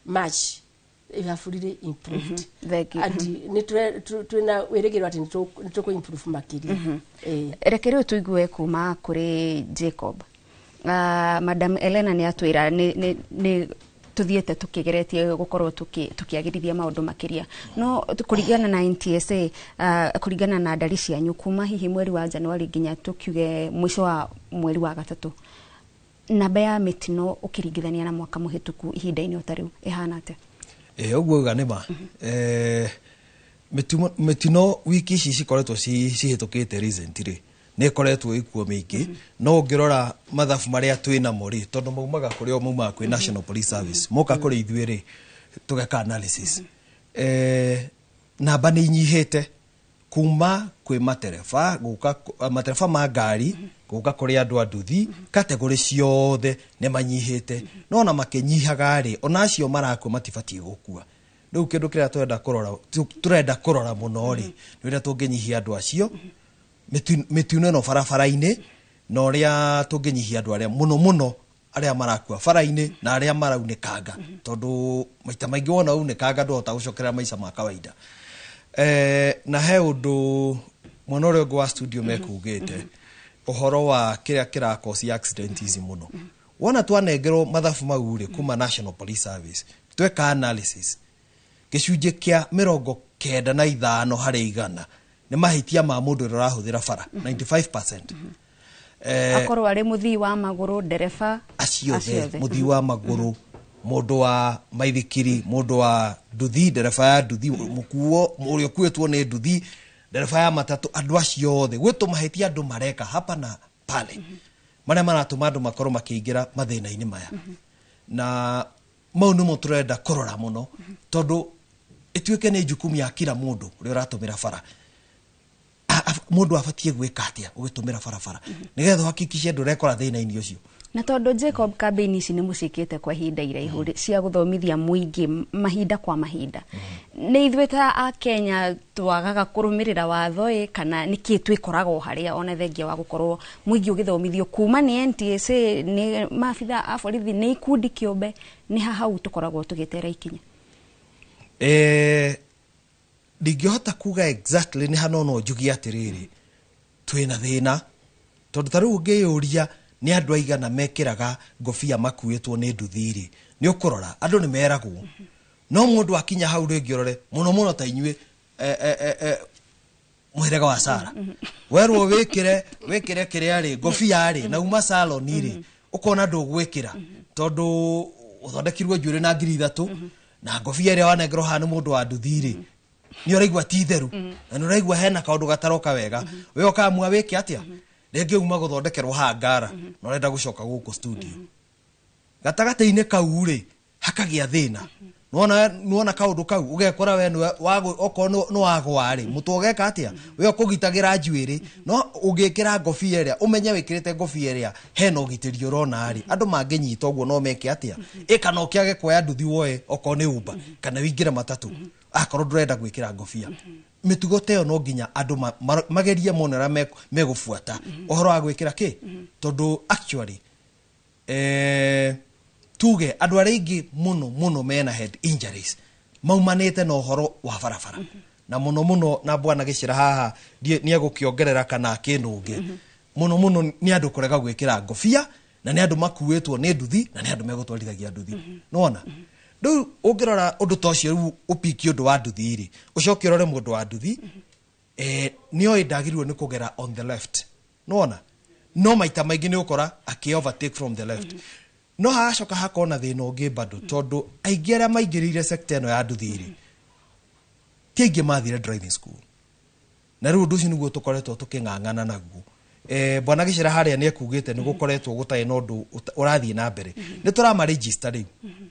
[SPEAKER 5] March, we have really improved.
[SPEAKER 2] Thank you.
[SPEAKER 5] And nĩ twĩna wĩrĩgĩrĩro atĩ nĩ tũkũ improve makĩria.
[SPEAKER 2] Reke rĩu tũigue kuma kũrĩ Jacob. Madam Elena nĩ atwĩra nĩ tuthiĩte tukigeretie gukorwo tukiagirithia maundu makiria, no kuringana na NTSA, kuringana na ndari cianyu kuma hihi mweri wa Januari nginya tukiuge mwisho wa mweri wa gatatu, namba ya mitino ukiringithania na mwaka muhituku ihinda-inĩ o ta rĩu ĩhana atĩa?
[SPEAKER 6] Ĩ, ũguo uga nĩ ma. Mĩtino wiki ici cikoretwo cihĩtũkĩte recently nĩ ĩkoretwo ĩkuo mĩingĩ, no ũngĩrora mathabu marĩa twĩ namo rĩ, tondũ maumaga kũrĩ o maumaga kwĩ National Police Service, moka kũrĩ ithuĩ rĩ, tũgeka analysis, namba nĩ inyihĩte kuma kwĩ matereba gũka, matereba ma ngari gũka kũrĩ andũ a nduthi, category ciothe nĩ manyihĩte. No ona makĩnyihaga rĩ, ona acio marakua matibatiĩ gũkua. Rĩu kĩndũ kĩrĩa tũrenda kũrora mũno rĩ, nĩ ũrĩa tũngĩnyihia andũ acio mĩtino ĩno barabara-inĩ, na ũrĩa tũngĩnyihia andũ arĩa mũno mũno arĩa marakua bara-inĩ na arĩa maraunĩkanga, tondũ maita maingĩ wona unĩkanga ndũhota gũcokerera maica ma kawaida. Na he ũndũ mwena ũrĩa ũngĩ wa studio mekugĩte ũhoro wa kĩrĩa kĩrakosi accident ici mũno. Wona twanengerwo mathabu mau rĩ kuma National Police Service, tweka analysis, gĩcunjĩ kĩa 95% nĩ mahĩtia ma mũndũ ũrĩa ũrahũthĩra bara, 95%.
[SPEAKER 2] Akorwo arĩ mũthii wa magũrũ, ndereba,
[SPEAKER 6] acio othe, mũthii wa magũrũ, mũndũ wa maithikiri, mũndũ wa nduthi, ndereba ya nduthi, mũkuo ũrĩa ũkuĩtwo nĩ nduthi, ndereba ya matatũ, andũ acio othe gwĩ tũmahĩtia andũ mareka hapa na pale marĩa maratũma andũ makorwo makĩingĩra mathĩna-inĩ maya. Na mau nĩmo tũrenda kũrora mũno, tondũ ĩtuĩke nĩ jukumu ya kila mũndũ ũrĩa ũratũmĩra bara. Mũndũ abatiĩ gwĩka atĩa ũgĩtũmĩra barabara nĩgetha ũhakikice ndũrekora thĩna-inĩ ũcio.
[SPEAKER 2] Na tondũ Jacob, kambĩini ici nĩ mũciĩkĩte kwa ihinda iraihu cia gũthomithia mũingĩ mahinda kwa mahinda, nĩ ithuĩ ta a Kenya twagaga kũrũmĩrĩra watho ĩ, kana nĩkĩ twĩkoraga o harĩa ona thengia wa gũkorwo mũingĩ ũgĩthomithio kuma nĩ NTSA, nĩ maabitha a borithi, nĩ ikundi kĩũmbe, nĩ ha hau tũkoragwo tũgĩtera ikinya?
[SPEAKER 6] Ndingĩhota kuga exactly nĩ hano, no njugie atĩrĩrĩ, twĩna thĩna tondũ ta rĩu ũngĩyũria nĩ andũ aigana mekĩraga ngobia makuĩtwo nĩ nduthi-rĩ, nĩ ũkũrora andũ nĩ meragwo, no mũndũ akinya hau rĩngĩ ũrore mũno mũno ta inyuĩ mũhĩrĩga wa Sara, werwo wĩkĩre wĩkĩre kĩrĩa rĩ, ngobia rĩ, na uma salon rĩ, ũkona ndũgwĩkĩra tondũ ũthondekirwo njuĩrĩ na 3000, na ngobia ĩrĩa wanengerwo haha nĩ mũndũ wa nduthi rĩ, nĩ ũraigua ti theru, na nĩ ũraigua hena kaũndũ gataroka wega. We ũkamua wĩke atĩa? Rĩngĩ uma gũthondekerwo haha ngara na ũrenda gũcoka gũkũ studio, gatagatĩ-inĩ kau rĩ, hakagĩa thĩna. Nĩwona nĩwona kaũndũ kau ũgekora we nĩwe okorwo nĩ wagwa rĩ, mũtwe ũgeka atĩa? We ũkũgitagĩra njuĩrĩ, no ũngĩkĩra ngobia ĩrĩa ũmenye wĩkĩrĩte ngobia ĩrĩa hena ũgitĩri ũrona rĩ, andũ mangĩnyita ũguo no meke atĩa? Ĩ kana ũkĩage kuoya nduthi woe okorwo nĩ Uber kana wĩingĩre matatũ akorwo ndũrenda gwĩkĩra ngobia. Mĩtugo ta ĩyo no nginya andũ magerie mone ũrĩa megũbuata ũhoro wa gwĩkĩra kĩ, tondũ actually tuge andũ arĩa aingĩ mũno mũno mena head injuries maumanĩte na ũhoro wa barabara, na mũno mũno na bwana Gĩcĩra haha nĩ egũkĩongerera kana akĩnũnge, mũno mũno nĩ andũ kũrega gwĩkĩra ngobia, na nĩ andũ makuĩtwo nĩ nduthi, na nĩ andũ megũtwarithagia nduthi. Nĩwona rĩu ũngĩrora ũndũ ta ũcio, rĩu ũpiki ũndũ wa nduthi rĩ, ũcoke ũrore mũndũ wa nduthi nĩoĩ ndagĩrĩirwo nĩ kũgera on the left, nĩwona, no maita maingĩ nĩ ũkora akĩ overtake from the left. No hagacoka hakorwo na thĩna ũngĩ bado, tondũ aingĩ arĩa maingĩrĩire sector ĩno ya nduthi rĩ, ti aingĩ mathire driving school, na rĩu ũndũ ũcio nĩguo tũkoretwo tũkĩng'ang'ana naguo. Bwana Gĩcĩra harĩa nĩ ekugĩte nĩ gũkoretwo gũtarĩ na ũndũ ũrathiĩ na mbere. Nĩ tũramaregister rĩu,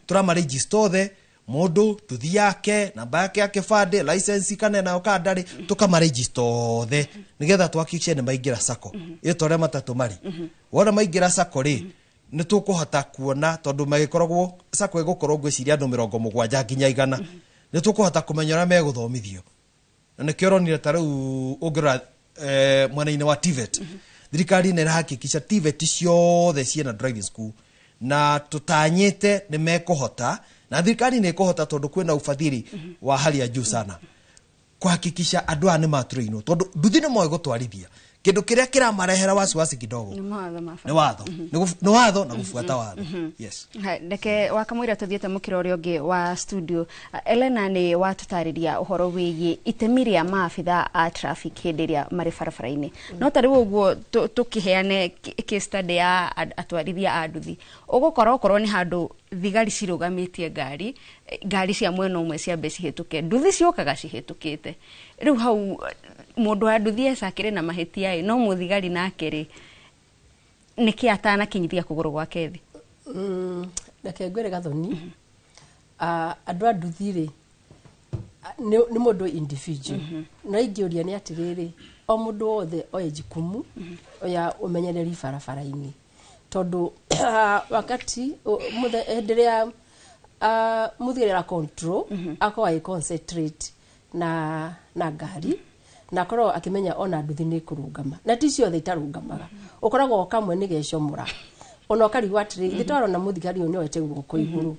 [SPEAKER 6] tũramaregister othe, mũndũ nduthi yake, namba yake ya kĩbandĩ, license kana nayo kana ndarĩ, tũkamaregister othe nĩgetha tuhakikishe nĩ maingĩra sacco ĩ ta ũrĩa matatũ marĩ. Wona maingĩra sacco rĩ, nĩ tũkũhota kuona, tondũ magĩkoragwo sacco ĩgũkorwo ngwĩciria andũ 70 nginya 100, nĩ tũkũhota kũmenya ũrĩa megũthomithio. Na nĩkĩo ũronire ta rĩu ũngĩrora mwena-inĩ wa TVET, thirikari nĩ ĩrahakikisha TVET ciothe ciĩna driving school, na tũtanyĩte nĩ mekũhota, na thirikari nĩ ĩkũhota tondũ kwĩna ufadhili wa hali ya juu sana kuhakikisha andũ aya nĩ matrainwo, tondũ nduthi nĩ moĩ gũtwarithia. Kĩndũ kĩrĩa kĩramarehera wasiwasi kidogo
[SPEAKER 2] nĩ mawatho ma
[SPEAKER 6] nĩ watho, nĩ watho na gũbuata watho. Yes.
[SPEAKER 2] Reke wakamũira tũthiĩte mũkĩra ũrĩa ũngĩ wa studio. Elena, nĩ watũtarĩria ũhoro wĩgiĩ itemi rĩa maabitha a traffic hĩndĩ ĩrĩa marĩ barabara-inĩ. No ta rĩu ũguo tũkĩheane case study ya atwarithia a nduthi, ũgũkora okorwo nĩ handũ thigari cirũgamĩtie ngari, ngari cia mwena ũmwe ciambe cihĩtũke, nduthi ciũkaga cihĩtũkĩte. Rĩu hau mũndũ wa nduthi ecakĩrĩ na mahĩtia ĩ, no mũthigari nake rĩ, nĩkĩ atanakinyithia kũgũrũ gwake thĩ?
[SPEAKER 5] Reke ngwĩre Gathoni, andũ a nduthi rĩ, nĩ mũndũ individual. No ingĩũria nĩ atĩrĩrĩ, o mũndũ wothe oe jukumu ya ũmenyereri barabara-inĩ, tondũ wakati hĩndĩ ĩrĩa mũthigari ara control, akorwo agĩ concentrate na ngari, na akorwo akĩmenya ona nduthi nĩ ĩkũrũgama, na ti ciothe itarũgamaga, ũkoragwo o kamwe nĩ gecomora, ona ũkarigwo atĩrĩ, ithe twarona mũthigari ũyũ nĩoete guoko igũrũ.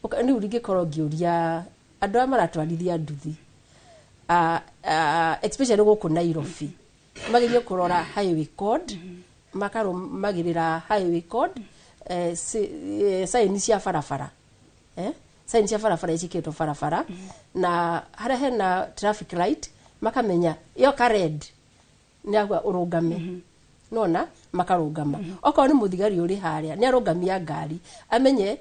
[SPEAKER 5] Rĩu ringĩkorwo ngĩũria andũ arĩa maratwarithia nduthi, especially gũkũ Nairobi, magerie kũrora highway code, makarũmagĩrĩra highway code, sign cia barabara, sign cia barabara icikĩtwo barabara, na harĩa hena traffic light makamenya yoka red nĩ agwa ũrũgame. Nona makarũgama. Okorwo nĩ mũthigari ũrĩ harĩa nĩ arũgamia ngari amenye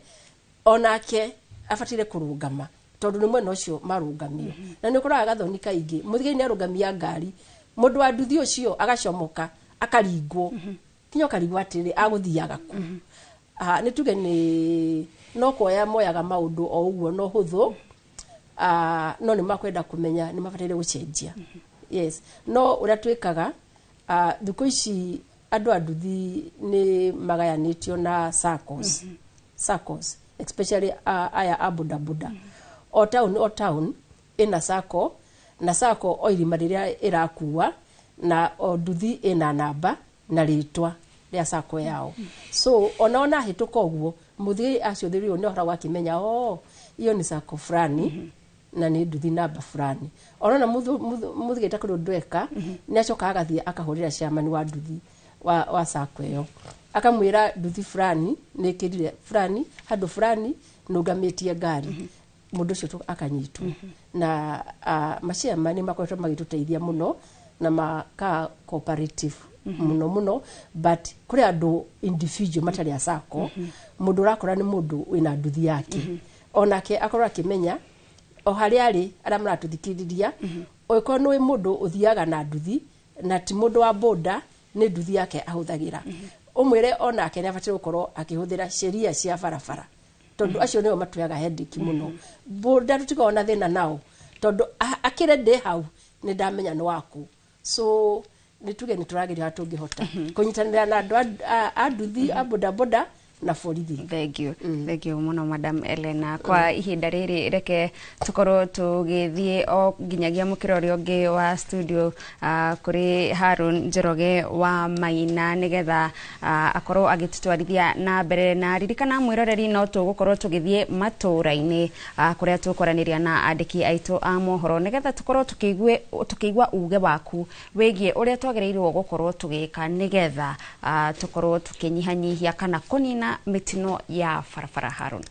[SPEAKER 5] onake abatire kũrũgama tondũ nĩ mwena ũcio marũgamio. Na nĩ ũkoraga Gathoni kaingĩ mũthigari nĩ arũgamia ngari, mũndũ wa nduthi ũcio agacomoka akaringwo kinya ũkarigwo atĩrĩ agũthiaga kũ. Nĩ tuge nĩ no kuoya moyaga maũndũ o ũguo no hũthũ, no nĩ makwenda kũmenya nĩ mabataire gũcenjia. Yes, no ũrĩa twĩkaga thikũ ici andũ a nduthi nĩ magayanĩtio na SACCOs. SACCOs especially aya a boda boda. O town o town ĩna SACCO, na SACCO o irima rĩrĩa ĩrakua, na o nduthi ĩna namba na rĩtwa rĩa SACCO yao. So ona ona hĩtũka ũguo mũthigari acũthĩrĩrio nĩ ũhoro wakĩmenya oh iyo nĩ SACCO fulani na nĩ nduthi namba fulani. Ona mũthigari takũrĩ ũndũ eka nĩ acokaga agathiĩ akahũrĩra chairman wa nduthi wa SACCO ĩyo akamwĩra nduthi fulani nĩ ĩkĩrire fulani handũ fulani nũngamĩtie ngari, mũndũ ũcio akanyitwo. Na maciama nĩ makoretwo magĩtũteithia mũno na maka cooperative mũno mũno, but kũrĩ andũ individual matarĩ a SACCO. Mũndũ ũrakora nĩ mũndũ wĩna nduthi yake, onake akorwo akĩmenya o harĩa arĩ arĩa maratũthikĩrĩria, ũngĩkorwo nĩ mũndũ ũthiaga na nduthi na ti mũndũ wa boda, nĩ nduthi yake ahũthagĩra, ũmwĩre onake nĩ abatiĩ gũkorwo akĩhũthĩra sheria cia barabara tondũ acio nĩo matuaga headache mũno. Boda tũtikoragwo na thĩna nao tondũ akĩre ndĩ hau nĩ ndamenya nĩ waku. So nĩ tuge nĩ tũrageria harĩa tũngĩhota kũnyitanĩra na andũ a nduthi a boda boda na borithi.
[SPEAKER 2] Thank you. Thank you mũno Madam Elena. Kwa ihinda rĩrĩ reke tũkorwo tũgĩthiĩ o nginyagia mũkĩra ũrĩa ũngĩ wa studio kũrĩ Harun Njoroge wa Maina nĩgetha akorwo agĩtũtwarithia na mbere. Na ririkana mwĩroreri no tũgũkorwo tũgĩthiĩ matũũra-inĩ kũrĩa tũkwaranĩria na andĩki aitũ a mohoro nĩgetha tũkorwo tũkĩigua uge waku wĩgiĩ ũrĩa twagĩrĩirwo gũkorwo tũgĩka nĩgetha tũkorwo tũkĩnyihanyihia kana kũnina mĩtino ya barabara. Harun.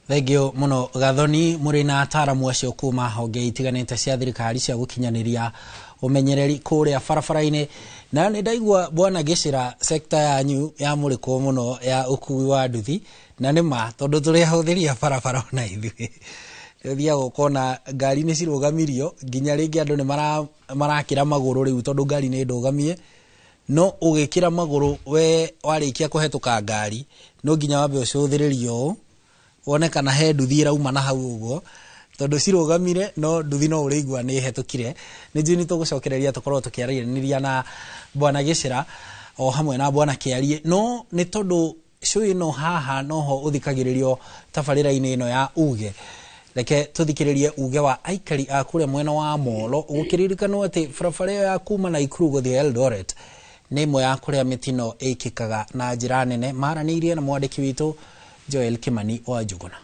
[SPEAKER 22] Thank you muno Gathoni. Mũrĩ na ataramu acio kuma honge itiganĩte cia thirikari cia gũkinyanĩria ũmenyereri kũrĩa barabara-inĩ. Na nĩ ndaigua bwana Gĩcĩra sekta yanyu ya mũrĩkwo mũno ya ũkui wa nduthi, na nĩ ma tondũ tũrĩ ahũthĩri a barabara ona ithuĩ ũthiaga ũkona ngari nĩ cirũgamirio nginya rĩngĩ andũ nĩ marakĩra magũrũ rĩu tondũ ngari nĩ ndũgamie, no ũgĩkĩra magũrũ we warĩkia kũhetũka ngari no nginya wambe ũcũthĩrĩrio ũũ wone kana he nduthi ĩrauma na hau ũguo tondũ cirũgamire no nduthi no ũrĩigua nĩ ĩhetũkire. Nĩ njũĩ nĩ tũgũcokereria tũkorwo tũkĩaranĩria na bwana Gĩcĩra o hamwe na bwana Kĩarie, no nĩ tondũ show ĩno haha noho ũthikagĩrĩrio tabarĩra-inĩ ĩno ya uge, reke tũthikĩrĩrie uge wa aikari a kũrĩa mwena wa Molo gũkĩririkanwo atĩ barabara ĩyo ya kuma Naikuru gũthiĩ Eldoret nĩ ĩmwe ya kũrĩa mĩtino ĩkĩkaga na njĩra nene. Maranĩirie na mwandĩki witũ Joel Kimani wa Njuguna.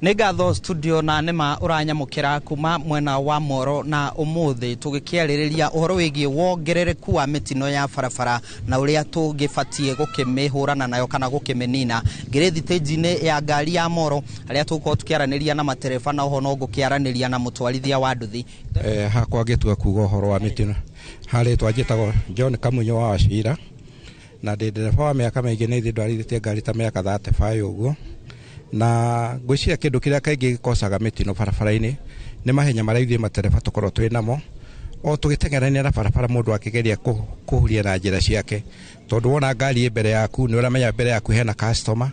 [SPEAKER 3] Nĩ ngatho studio na nĩma ũranyamũkĩra kuma mwena wa Moro na ũmũthĩ tũgĩkĩarĩrĩria ũhoro wĩgiĩ wongerereku wa mĩtino ya barabara na ũrĩa tũngĩbatiĩ gũkĩmĩhũrana nayo kana gũkĩmĩnina. Ngĩrĩ thitĩnji-inĩ ya ngari ya Moro harĩa tũgũkorwo tũkĩaranĩria na matereba na oho no ngũkĩaranĩria na mũtwarithia wa nduthi.
[SPEAKER 7] Hakwa ngĩtua kuga ũhoro wa mĩtino harĩ twanjĩtagwo John Kamunyo wa Wacira na ndĩ ndereba wa mĩaka mĩingĩ nĩ ithuĩ ndwarithĩtie ngari ta mĩaka 35 ũguo. Na ngwĩciria kĩndũ kĩrĩa kaingĩ gĩkocaga mĩtino barabara-inĩ nĩ mahenya marĩa ithuĩ matereba tũkorwo twĩ namo o tũgĩteng'erania na barabara mũndũ akĩgeria kũhuria na njĩra ciake tondũ wona ngari ĩ mbere yaku nĩ ũramenya mbere yaku hena customer,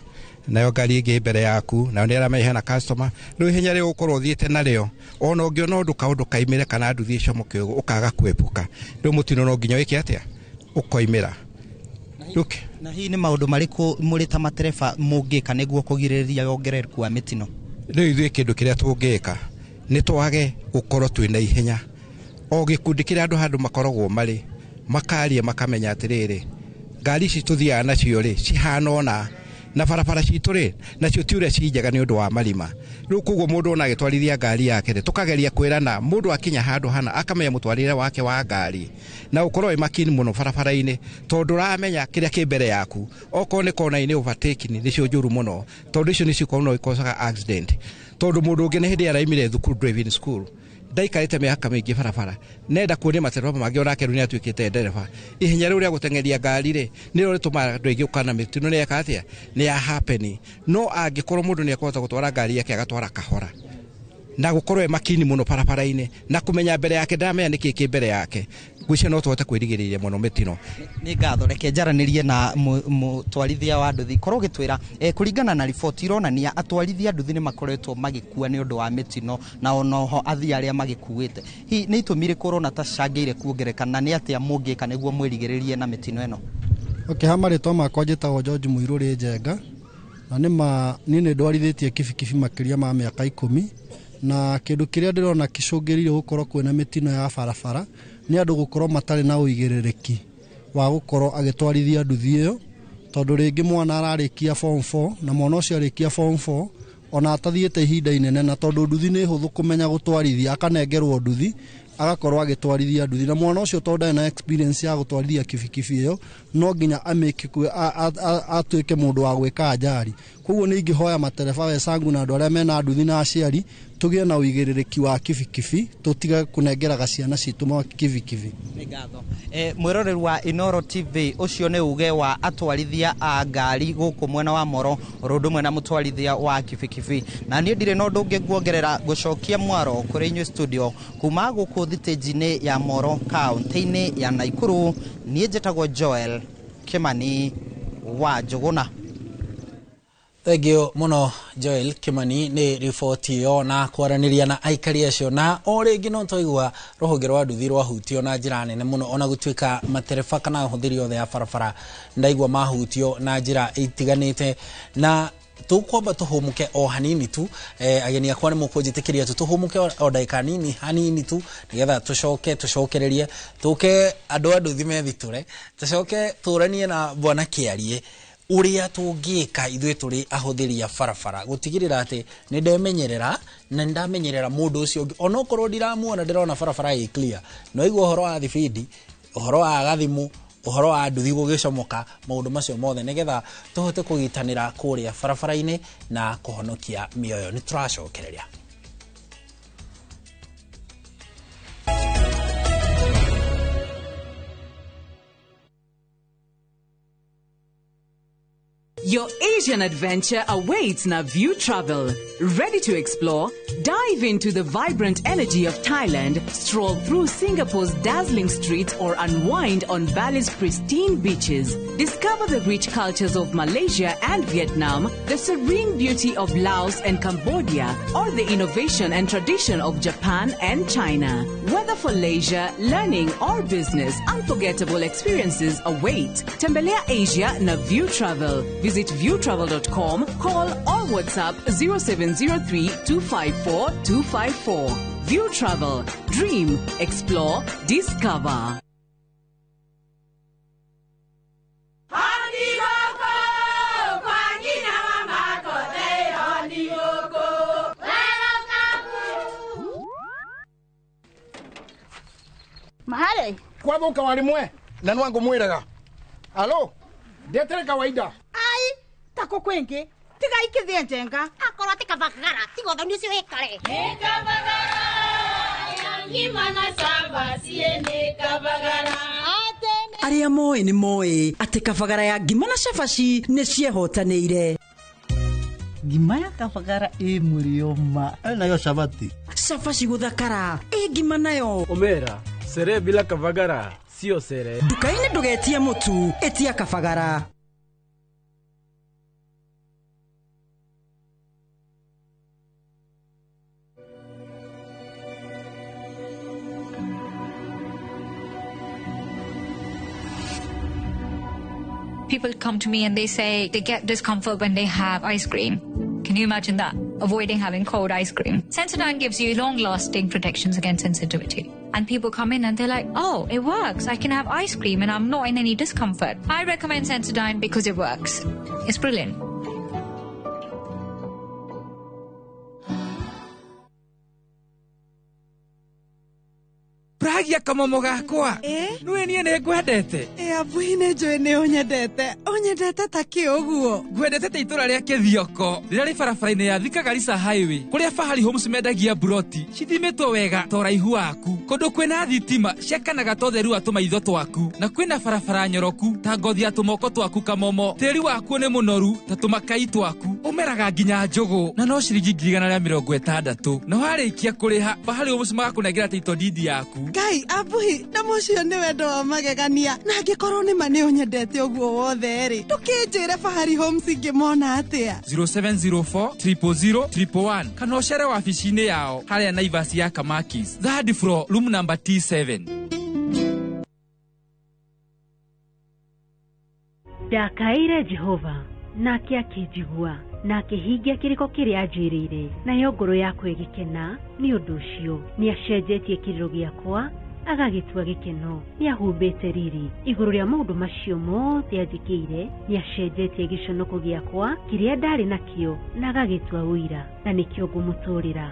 [SPEAKER 7] nayo ngari ĩngĩ mbere yaku nayo nĩ ĩramenya hena customer. Rĩu ihenya rĩu ũkorwo ũthiĩte narĩo ona ũngĩona ũndũ kaũndũ kaimĩre kana nduthi ĩcomoke ũguo ũkaga kwĩbuka, rĩu mũtino no nginya wĩke atĩa ũkoimĩra.
[SPEAKER 3] Na hihi nĩ maũndũ marĩkũ mũrĩ ta matereba mũngĩka nĩguo kũgirĩrĩria wongerereku wa mĩtino?
[SPEAKER 7] Rĩu ithuĩ kĩndũ kĩrĩa tũngĩka nĩ twage gũkorwo twĩna ihenya o gĩkundi kĩrĩa andũ handũ makoragwo marĩ makaria makamenya atĩrĩrĩ ngari ici tũthiaga nacio rĩ cihana ũna na barabara citũ rĩ nacio ti ũrĩa ci njega nĩ ũndũ wa marima. Rĩu koguo mũndũ ona agĩtwarithia ngari yake rĩ tũkageria kwĩrana mũndũ akinya handũ hana akamenya mũtwarĩre wake wa ngari na ũkorwo wĩ makini mũno barabara-inĩ tondũ ũramenya kĩrĩa kĩ mbere yaku. Okorwo nĩ kona-inĩ overtaking nĩcio njũru mũno tondũ icio nĩcio ikoragwo no ikocaga accident tondũ mũndũ ũngĩ nĩ hĩndĩ araimire thukuru driving school Ndaikarĩte mĩaka mĩingĩ barabara, nenda kuonia matereba mangĩ onake rĩu nĩatuĩkĩte ndereba. Ihenya rĩu rĩa gũteng'eria ngari rĩ, nĩrĩo rĩtũmaga andũ aingĩ gũkana mĩtino nĩ yeka atĩa, nĩ ya happen. No angĩkorwo mũndũ nĩekũhota gũtwara ngari yake agatwara kahora na gũkorwo e makini mũno barabara-inĩ na kũmenya mbere yake, ndaramenya nĩkĩ kĩ mbere yake, ngwĩciria no tũhote kwĩrigĩrĩria mũno mĩtino.
[SPEAKER 3] Nĩ ngatho, reke njaranĩrie na mũtwarithia wa nduthi. Korwo ũgĩtwĩra kũringana na riboti ironania atwarithia nduthi nĩ makoretwo magĩkua nĩ ũndũ wa mĩtino na onoho athii arĩa magĩkuĩte, hihi nĩ itũmi irĩkũ ũrona ta cicangĩire kuongerereka na nĩ atĩa mũngĩka nĩguo mwĩrigĩrĩrie na mĩtino ĩno?
[SPEAKER 9] Okay, ha marĩtwa makwa njĩtagwo George Mũirũrĩ Njenga, na nĩma niĩ nĩ ndwarithĩtie kibikibi makĩria ma mĩaka 10, na kĩndũ kĩrĩa ndĩrona kĩcũngĩrĩirie gũkorwo kwĩna mĩtino ya barabara nĩ andũ gũkorwo matarĩ na ũigĩrĩrĩki wa gũkorwo agĩtwarithia nduthi ĩyo, tondũ rĩngĩ mwana ararĩkia form 4 na mwana ũcio arĩkia form 4 ona atathiĩte ihinda inene, na tondũ nduthi nĩ hũthũ kũmenya gũtwarithia akanengerwo nduthi agakorwo agĩtwarithia nduthi, na mwana ũcio tondũ ndarĩ na experience ya gũtwarithia kibikibi ĩyo no nginya atuĩke mũndũ wa gwĩka ajali. Koguo nĩ ingĩhoya matereba wecangu na andũ arĩa mena nduthi na aciari tũgĩe na ũigĩrĩrĩki wa kibikibi, tũtige kũnengeraga ciana citũ kibikibi.
[SPEAKER 3] Nĩ ngatho. Mwĩroreri wa Inooro TV, ũcio nĩ uge wa atwarithia a ngari gũkũ mwena wa Moro, oro ũndũ ũmwe na mũtwarithia wa kibikibi. Na niĩ ndirĩ na ũndũ ũngĩ nguongerera gũcokia mwaro kũrĩ inyuĩ studio kuma gũkũ thitĩnji-inĩ ya Moro kaũntĩ-inĩ ya Naikuru. Niĩ njĩtagwo Joel Kimani wa Njũgũna.
[SPEAKER 22] Thengiũ mũno Joel Kimani nĩ riboti ĩyo na kwaranĩria na aikari acio. Na o rĩngĩ no twaigua rũhonge rwa nduthi rwahutio na njĩra nene mũno, ona gũtuĩka matereba kana ahũthĩri othe a barabara ndaigua mahutio na njĩra itiganĩte. Na tũkwamba tũhũmũke o hanini tu, ageni akwa nĩ mũkũnjĩtĩkĩria tu tũhũmũke o ndagĩka nini hanini tu nĩgetha tũcoke tũcokererie, tũke andũ a nduthi methitũre, tũcoke tũranie na bwana Kĩarie ũrĩa tũngĩka ithuĩ tũrĩ ahũthĩri a barabara gũtigĩrĩra atĩ nĩ ndemenyerera na nĩ ndamenyerera mũndũ ũcio ũngĩ, onokorwo ndiramuona ndĩrona barabara ĩ clear, no igua ũhoro wa thibindi, ũhoro wa gathimũ, ũhoro wa nduthi gũgĩcomoka, maũndũ macio mothe nĩgetha tũhote kũgitanĩra kũrĩa barabara-inĩ na kũhonokia mĩoyo. Nĩ tũracokereria.
[SPEAKER 10] Your Asian adventure awaits na View Travel. Ready to explore? Dive into the vibrant energy of Thailand, stroll through Singapore's dazzling streets, or unwind on Bali's pristine beaches. Discover the rich cultures of Malaysia and Vietnam, the serene beauty of Laos and Cambodia, or the innovation and tradition of Japan and China. Whether for leisure, learning, or business, unforgettable experiences await. Tembelea Asia na View Travel. Visit viewtravel.com, call or WhatsApp 0703 254 254. View Travel. Dream, explore, discover.
[SPEAKER 23] Mahale kwathuka wari mwe na nwangu mwiraga alo ndetere kawaida
[SPEAKER 24] ai tako kwingi tiga ikithie njenga
[SPEAKER 25] akorwo ti kabagara tiga ũthoni ũcio wĩkare
[SPEAKER 26] nĩ kabagara ya ngima na cabaci nĩ kabagara.
[SPEAKER 27] Arĩa moĩ nĩ moĩ atĩ kabagara ya ngima na cabaci nĩ ciehotanĩire.
[SPEAKER 28] Ngima ya kabagara ĩ mũrĩo ma
[SPEAKER 29] nayo cabaci
[SPEAKER 27] cabaci gũthakara ĩ ngima nayo
[SPEAKER 30] omera sere bila kabagara sio sere.
[SPEAKER 27] Nduka-inĩ ndũgetie mũtu, ĩtia kabagara.
[SPEAKER 31] People come to me and they say they get discomfort when they have ice cream. Can you imagine that? Avoiding having cold ice cream. Sensodyne gives you long-lasting protections against sensitivity. And people come in and they're like, oh, it works. I can have ice cream and I'm not in any discomfort. I recommend Sensodyne because it works. It's brilliant.
[SPEAKER 8] Ũngenagia kamomo gakwa. Nĩwe niĩ nĩ ngwendete.
[SPEAKER 11] Ĩ abuhi nĩ njũĩ nĩ ũnyendete. Ũnyendete ta kĩ ũguo?
[SPEAKER 8] Ngwendete ta itũra rĩa Kĩthioko rĩrĩa rĩ barabara-inĩ ya Thika Garissa Highway kũrĩa Fahari Homes mendagia buroti cithimĩtwo wega ta ũraihu waku, kũndũ kwĩna thitima ciakanaga ta ũtheru wa tũmaitho twaku, na kwĩna barabara nyoroku ta ngothi ya tũmoko twaku kamomo. Tĩri wakuo nĩ mũnoru ta tũmakai twaku, ũmeraga nginya njũgũ na no ciringi 160,000. Na warĩkia kũrĩha Fahari Homes magakũnengera title deed yaku.
[SPEAKER 11] Ngai abuhi, na mũcio nĩ wendo wa magegania. Na angĩkorwo nĩ ma nĩ ũnyendete ũguo wothe rĩ, ndũkĩnjĩre Fahari Homes ingĩmona atĩa?
[SPEAKER 8] 0704 000 111 kana ũcere wabici-inĩ yao harĩa Naivas ya Kamakis, third floor, room number T7.
[SPEAKER 12] Ndakaĩire Jehova nake akĩnjigua na akĩhingia kĩrĩko kĩrĩa anjĩrĩire, nayo ngoro yakwa ĩgĩkena nĩ ũndũ ũcio. Nĩacenjetie kĩrĩro gĩakwa agagĩtua gĩkeno, nĩahumbĩte riri igũrũ rĩa maũndũ macio mothe anjĩkĩire. Nĩacenjetie gĩconoko gĩakwa kĩrĩa ndarĩ nakĩo na agagĩtua ũira, na nĩkĩo ngũmũtũũrĩra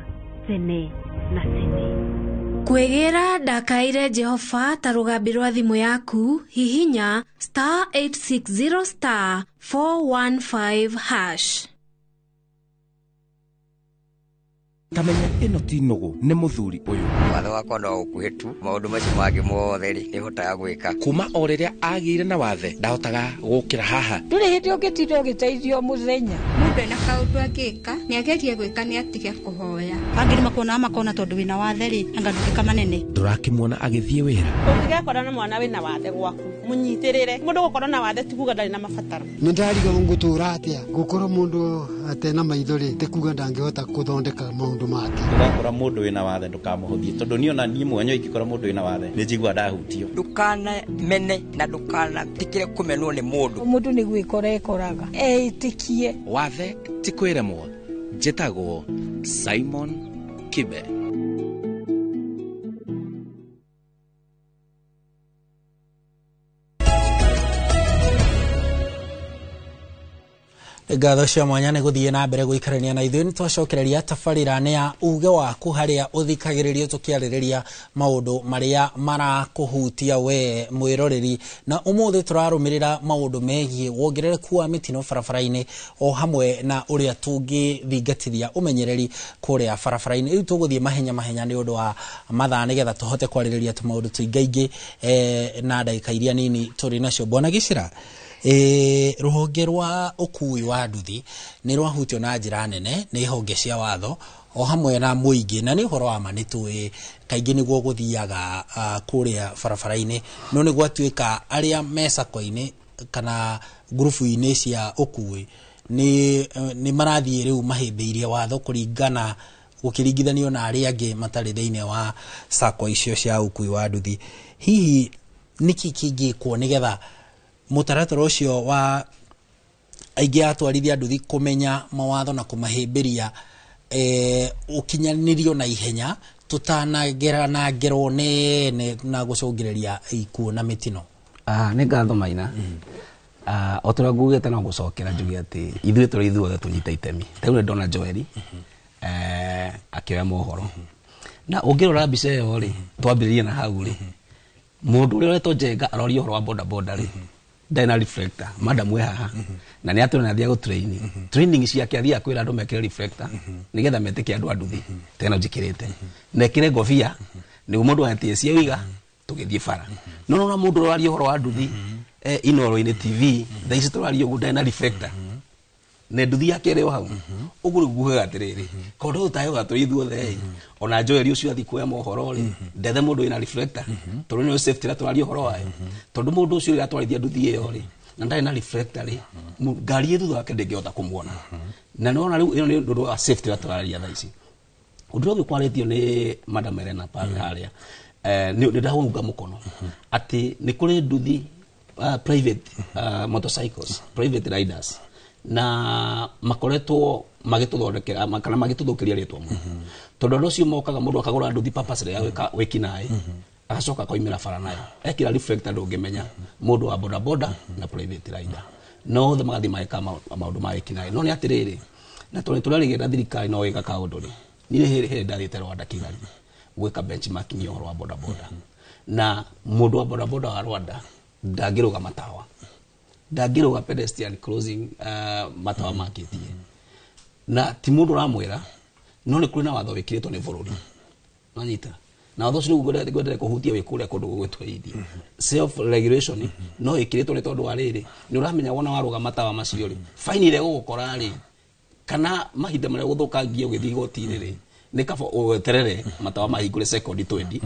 [SPEAKER 12] tene na tene.
[SPEAKER 13] Kwĩgĩra ndakaĩre Jehova ta rũgambi rwa thimũ yaku, hihinya star 860 star 415 hash.
[SPEAKER 14] Kamenya ĩno ti nũgũ nĩ mũthuri ũyũ.
[SPEAKER 15] Watho wakwa no ũkuhĩ tu, maũndũ macio mangĩ mothe rĩ nĩhotaga gwĩka.
[SPEAKER 14] Kuma o rĩrĩa agĩire na wathe ndahotaga gũkĩra haha.
[SPEAKER 16] Ndũrĩ hĩndĩ ũngĩtinda ũgĩteithio mũthenya.
[SPEAKER 19] Mũndũ ena kaũndũ angĩka nĩagerie gwĩka nĩatige kũhoya.
[SPEAKER 17] Angĩ nĩmakuonaga makona tondũ wĩna wathe rĩ, anga ndũgĩka manene.
[SPEAKER 14] Ndũrakĩmuona agĩthiĩ wĩra.
[SPEAKER 21] Ũngĩgekora na mwana wĩna wathe gwaku, mũnyitĩrĩre. Mũndũ gũkorwo na wathe ti kuga ndarĩ na mabataro.
[SPEAKER 22] Nĩ ndarigwo ngũtũra atĩa gũkorwo mũndũ atena maitho rĩ, ti kuga ndangĩhota gũthondeka maũndũ make.
[SPEAKER 23] Ndũgakora mũndũ wĩna wathe ndũkamũhũthie, tondũ niĩ ona niĩ mwene ingĩkora mũndũ wĩna wathe nĩ njiguaga ndahutio.
[SPEAKER 15] Ndũkanamene na ndũkanetĩkĩre kũmenwo nĩ mũndũ.
[SPEAKER 16] Mũndũ nĩ gwĩkora ekoraga eĩtĩkie.
[SPEAKER 14] Wathe ti kwĩremwo. Njĩtagwo Simon Kibe.
[SPEAKER 22] Ngatho cia mwanya nĩ gũthiĩ na mbere gũikarania na ithuĩ. Nĩ twacokereria tabarĩra nĩ ya uge waku harĩa ũthikagĩrĩrio tũkĩarĩrĩria maũndũ marĩa marakũhutia we mwĩroreri, na ũmũthĩ tũrarũmĩrĩra maũndũ megiĩ wongerereku wa mĩtino barabara-inĩ o hamwe na ũrĩa tũngĩthingatithia ũmenyereri kũrĩa barabara-inĩ. Rĩu tũgũthiĩ mahenya mahenya nĩ ũndũ wa mathaa nĩgetha tũhote kwarĩrĩria tũmaũndũ tũingaingĩ na ndagĩka iria nini tũrĩ nacio. Bwana Gĩcira, rũhonge rwa ũkui wa nduthi nĩ rwahutio na njĩra nene nĩ honge cia watho o hamwe na mũingĩ, na nĩ ũhoro wa ma nĩ tũĩ kaingĩ nĩguo gũthiaga kũrĩa barabara-inĩ, no nĩ gwatuĩka arĩa me sacco-inĩ kana ngurubu-inĩ cia ũkui nĩ marathiĩ rĩu mahĩmbĩirie watho kũringana gũkĩringithanio na arĩa angĩ matarĩ thĩinĩ wa sacco icio cia ũkui wa nduthi. Hihi nĩkĩ kĩngĩkwo nĩgetha mũtaratara ũcio wa aingĩ atwarithia nduthi kũmenya mawatho na kũmahĩmbĩria ũkinyanĩrio na ihenya tũtanagerana ngero nene na gũcũngĩrĩria ikuũ na mĩtino?
[SPEAKER 1] Nĩ ngatho Maina. O ta ũrĩa ngugĩte no gũcokera njuge atĩ ithuĩ tũrĩ ithuothe tũnyite itemi. Ta rĩu nĩ ndona Joeli akĩoya mohoro, na ũngĩrora mbica ĩyo rĩ, twambĩrĩrie na hau rĩ, mũndũ ũrĩa ũretwo Njenga aroria ũhoro wa boda boda rĩ, ndarĩ na reflector, madam we haha, na nĩ atwĩra nĩ athiaga training. Training ciake athiaga kwĩra andũ mekĩre reflector nĩgetha metĩkie andũ a nduthi ta ĩno njĩkĩrĩte, na ĩkĩre ngobia nĩguo mũndũ wa NTSA oiga tũgĩthiĩ bara. No nona mũndũ ũraria ũhoro wa nduthi Inooro-inĩ TV thaa ici tũraria ũguo ndarĩ na reflector, na nduthi yake ĩrĩ o hau. Ũguo rĩu ngugaga atĩrĩrĩ, kondũ tũtahĩũga tũrĩ ithuothe ĩ, ona Joel ũcio athiĩ kuoya mohoro rĩ, ndethe mũndũ wĩna reflector, tondũ nĩyo safety ĩrĩa tũraria ũhoro wayo. Tondũ mũndũ ũcio rĩrĩa atwarithia nduthi ĩyo rĩ, na ndarĩ na reflector rĩ, ngari ĩ thutha wake ndĩngĩhota kũmuona. Na nĩwona rĩu ĩyo nĩ ũndũ wa safety ĩrĩa tũraria thaa ici. Ũndũ ũrĩa ũngĩ kwarĩtio nĩ Madam Elena pale harĩa, nĩ ndahũnga mũkono atĩ nĩ kũrĩ nduthi private motorcycles, private riders, na makoretwo magĩtũthondekera kana magĩtũthũkĩria rĩtwa mũno, tondũ andũ acio mokaga mũndũ akagũra nduthi purposely ya gwĩka wĩkinaĩ, agacoka akoimĩra bara nayo ekĩra reflector, ndũngĩmenya mũndũ wa boda boda na private rider, no othe magathiĩ magĩka maũndũ ma wĩkinaĩ. No nĩ atĩrĩrĩ, na tondũ tũrarĩgĩra na thirikari no ĩga kaũndũ rĩ, niĩ hĩndĩ ndathiĩte Rwanda Kigali gwĩka benchmarking ya ũhoro wa boda boda, Na mũndũ wa bodaboda wa Rwanda ndangĩrũga matawa, ndangĩrũga pedestrian crossing, matawa makĩtie, na ti mũndũ ũramwĩra, no nĩ kũrĩ na watho wĩkĩrĩtwo nĩ bũrũri. Nanyita na watho ũcio nĩguo ngwendere kũhutia wĩ kũrĩa kũndũ gũgwĩtwo India self regulation, no ĩkĩrĩtwo nĩ tondũ wa rĩrĩ, nĩ ũramenya wona warũga matawa macio rĩ, faini ĩrĩa ĩgũgũkora rĩ, kana mahinda marĩa gũthũkangia ũgĩthiĩ igoti-inĩ rĩ, nĩ kaba weterere matawa mahingũre sekondi 20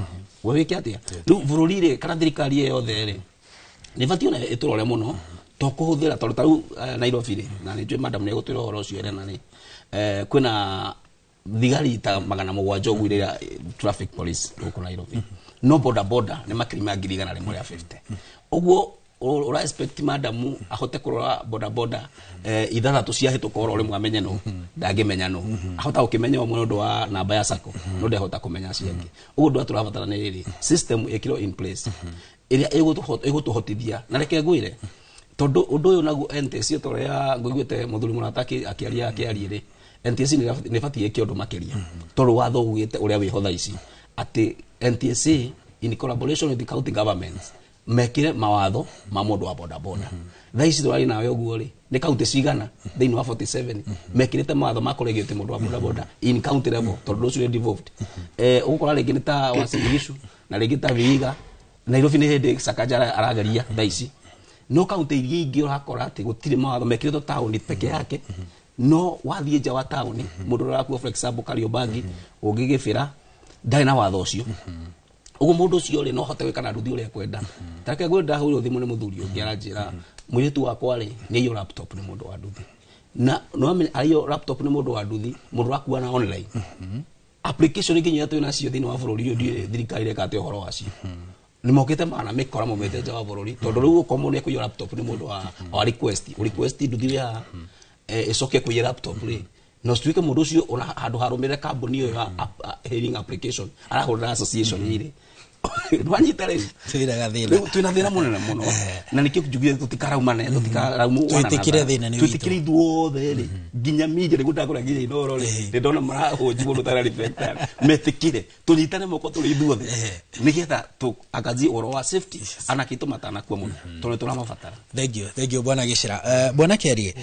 [SPEAKER 1] we wĩke atĩa. Rĩu bũrũri rĩ, kana thirikari ĩyo yothe rĩ, nĩ batiĩ ona ĩtũrore mũno to kũhũthĩra, tondũ ta rĩu Nairobi rĩ, na nĩ njũĩ madam nĩ egũtwĩra ũhoro ũcio ene, na rĩ kwĩna thigari ta 700 ũguo iria traffic police gũkũ Nairobi, no boda boda nĩ makiri ma 150,000. Ũguo ũra expect madam ahote kũrora boda boda 6 ciahĩtũka oro rĩmwe amenye no ndangĩmenya, no ahota gũkĩmenya ũmwe nĩ ũndũ wa namba ya sacco, no ndehota kũmenya acio angĩ. Ũguo ũndũ ũrĩa tũrabatara nĩ rĩrĩ, system ĩkĩrwo in place ĩrĩa ĩgũtũhotithia. Na reke ngwĩre, tondũ ũndũ ũyũ naguo NTSA, ta ũrĩa ngũiguĩte mũthuri mũrata akĩaria rĩ, NTSA nĩ ĩbatiĩ ĩke ũndũ makĩria, tondũ watho ugĩte ũrĩa wĩho thaa ici atĩ NTSA in collaboration with the county governments mekire mawatho ma mũndũ wa boda boda. Thaa ici tũraria nawe ũguo rĩ, nĩ kaunti cigana thĩinĩ wa 47 mekĩrĩte mawatho ma kũregete mũndũ wa boda boda in county level, tondũ ũcio nĩ devolved? Ũgũkora rĩngĩ nĩ ta Uasin Gishu na rĩngĩ ta Vihiga. Nairobi nĩ hĩndĩ Sakaja arageria thaa ici, no kaunti iria ingĩ ũrakora atĩ gũtirĩ mawatho mekĩrĩtwo taũni peke yake. No wathiĩ nja wa taũni, mũndũ ũrakua, for example Kariobangi, ũngĩ Gĩbĩra, ndarĩ na watho ũcio. Ũguo mũndũ ũcio rĩ, no ahote gwĩka na nduthi ũrĩa ekwenda. Take ngwenda ndahũrirwo thimũ nĩ mũthuri ũngĩ, aranjĩra mũirĩtu wakwa rĩ, nĩ aiywo laptop nĩ mũndũ wa nduthi. Na nĩwamenya aiywo laptop nĩ mũndũ wa nduthi, mũndũ ũrakua na online application nginya iria twĩ nacio thĩinĩ wa bũrũri ũyũ, ndiũĩ thirikari ĩreka atĩa ũhoro wacio. Nĩ mokĩte mana mĩkora maumĩte nja wa bũrũri, tondũ rĩu ũkorwo mũndũ nĩekũiywo laptop nĩ mũndũ wa request nduthi wĩ haha, ĩcoke kũiya laptop rĩ, no cituĩke mũndũ ũcio ona handũ harũmĩrĩre kambuni ĩyo ya hailing application arahũrĩra association ĩrĩ. Ndwanyita rĩu?
[SPEAKER 22] Twĩna gathĩna.
[SPEAKER 1] Rĩu twĩna thĩna mũnene mũno, na nĩkĩo njugire tũtikaraumane, tũtikaraumu.
[SPEAKER 22] Twĩtĩkĩre thĩna nĩ witũ.
[SPEAKER 1] Twĩtĩkĩre ithuothe rĩ, nginya media nĩguo ndakũra nginya Inooro rĩ, nĩ ndona marahũnji mũndũ tara reflector. Metĩkĩre tũnyitane moko tũrĩ ithuothe, nĩgetha tũangazie ũhoro wa safety anake aitũ matanakua mũno, tondũ nĩ tũramabatara.
[SPEAKER 22] Thank you, thank you, bwana Gĩcĩra. Bwana Kĩarie,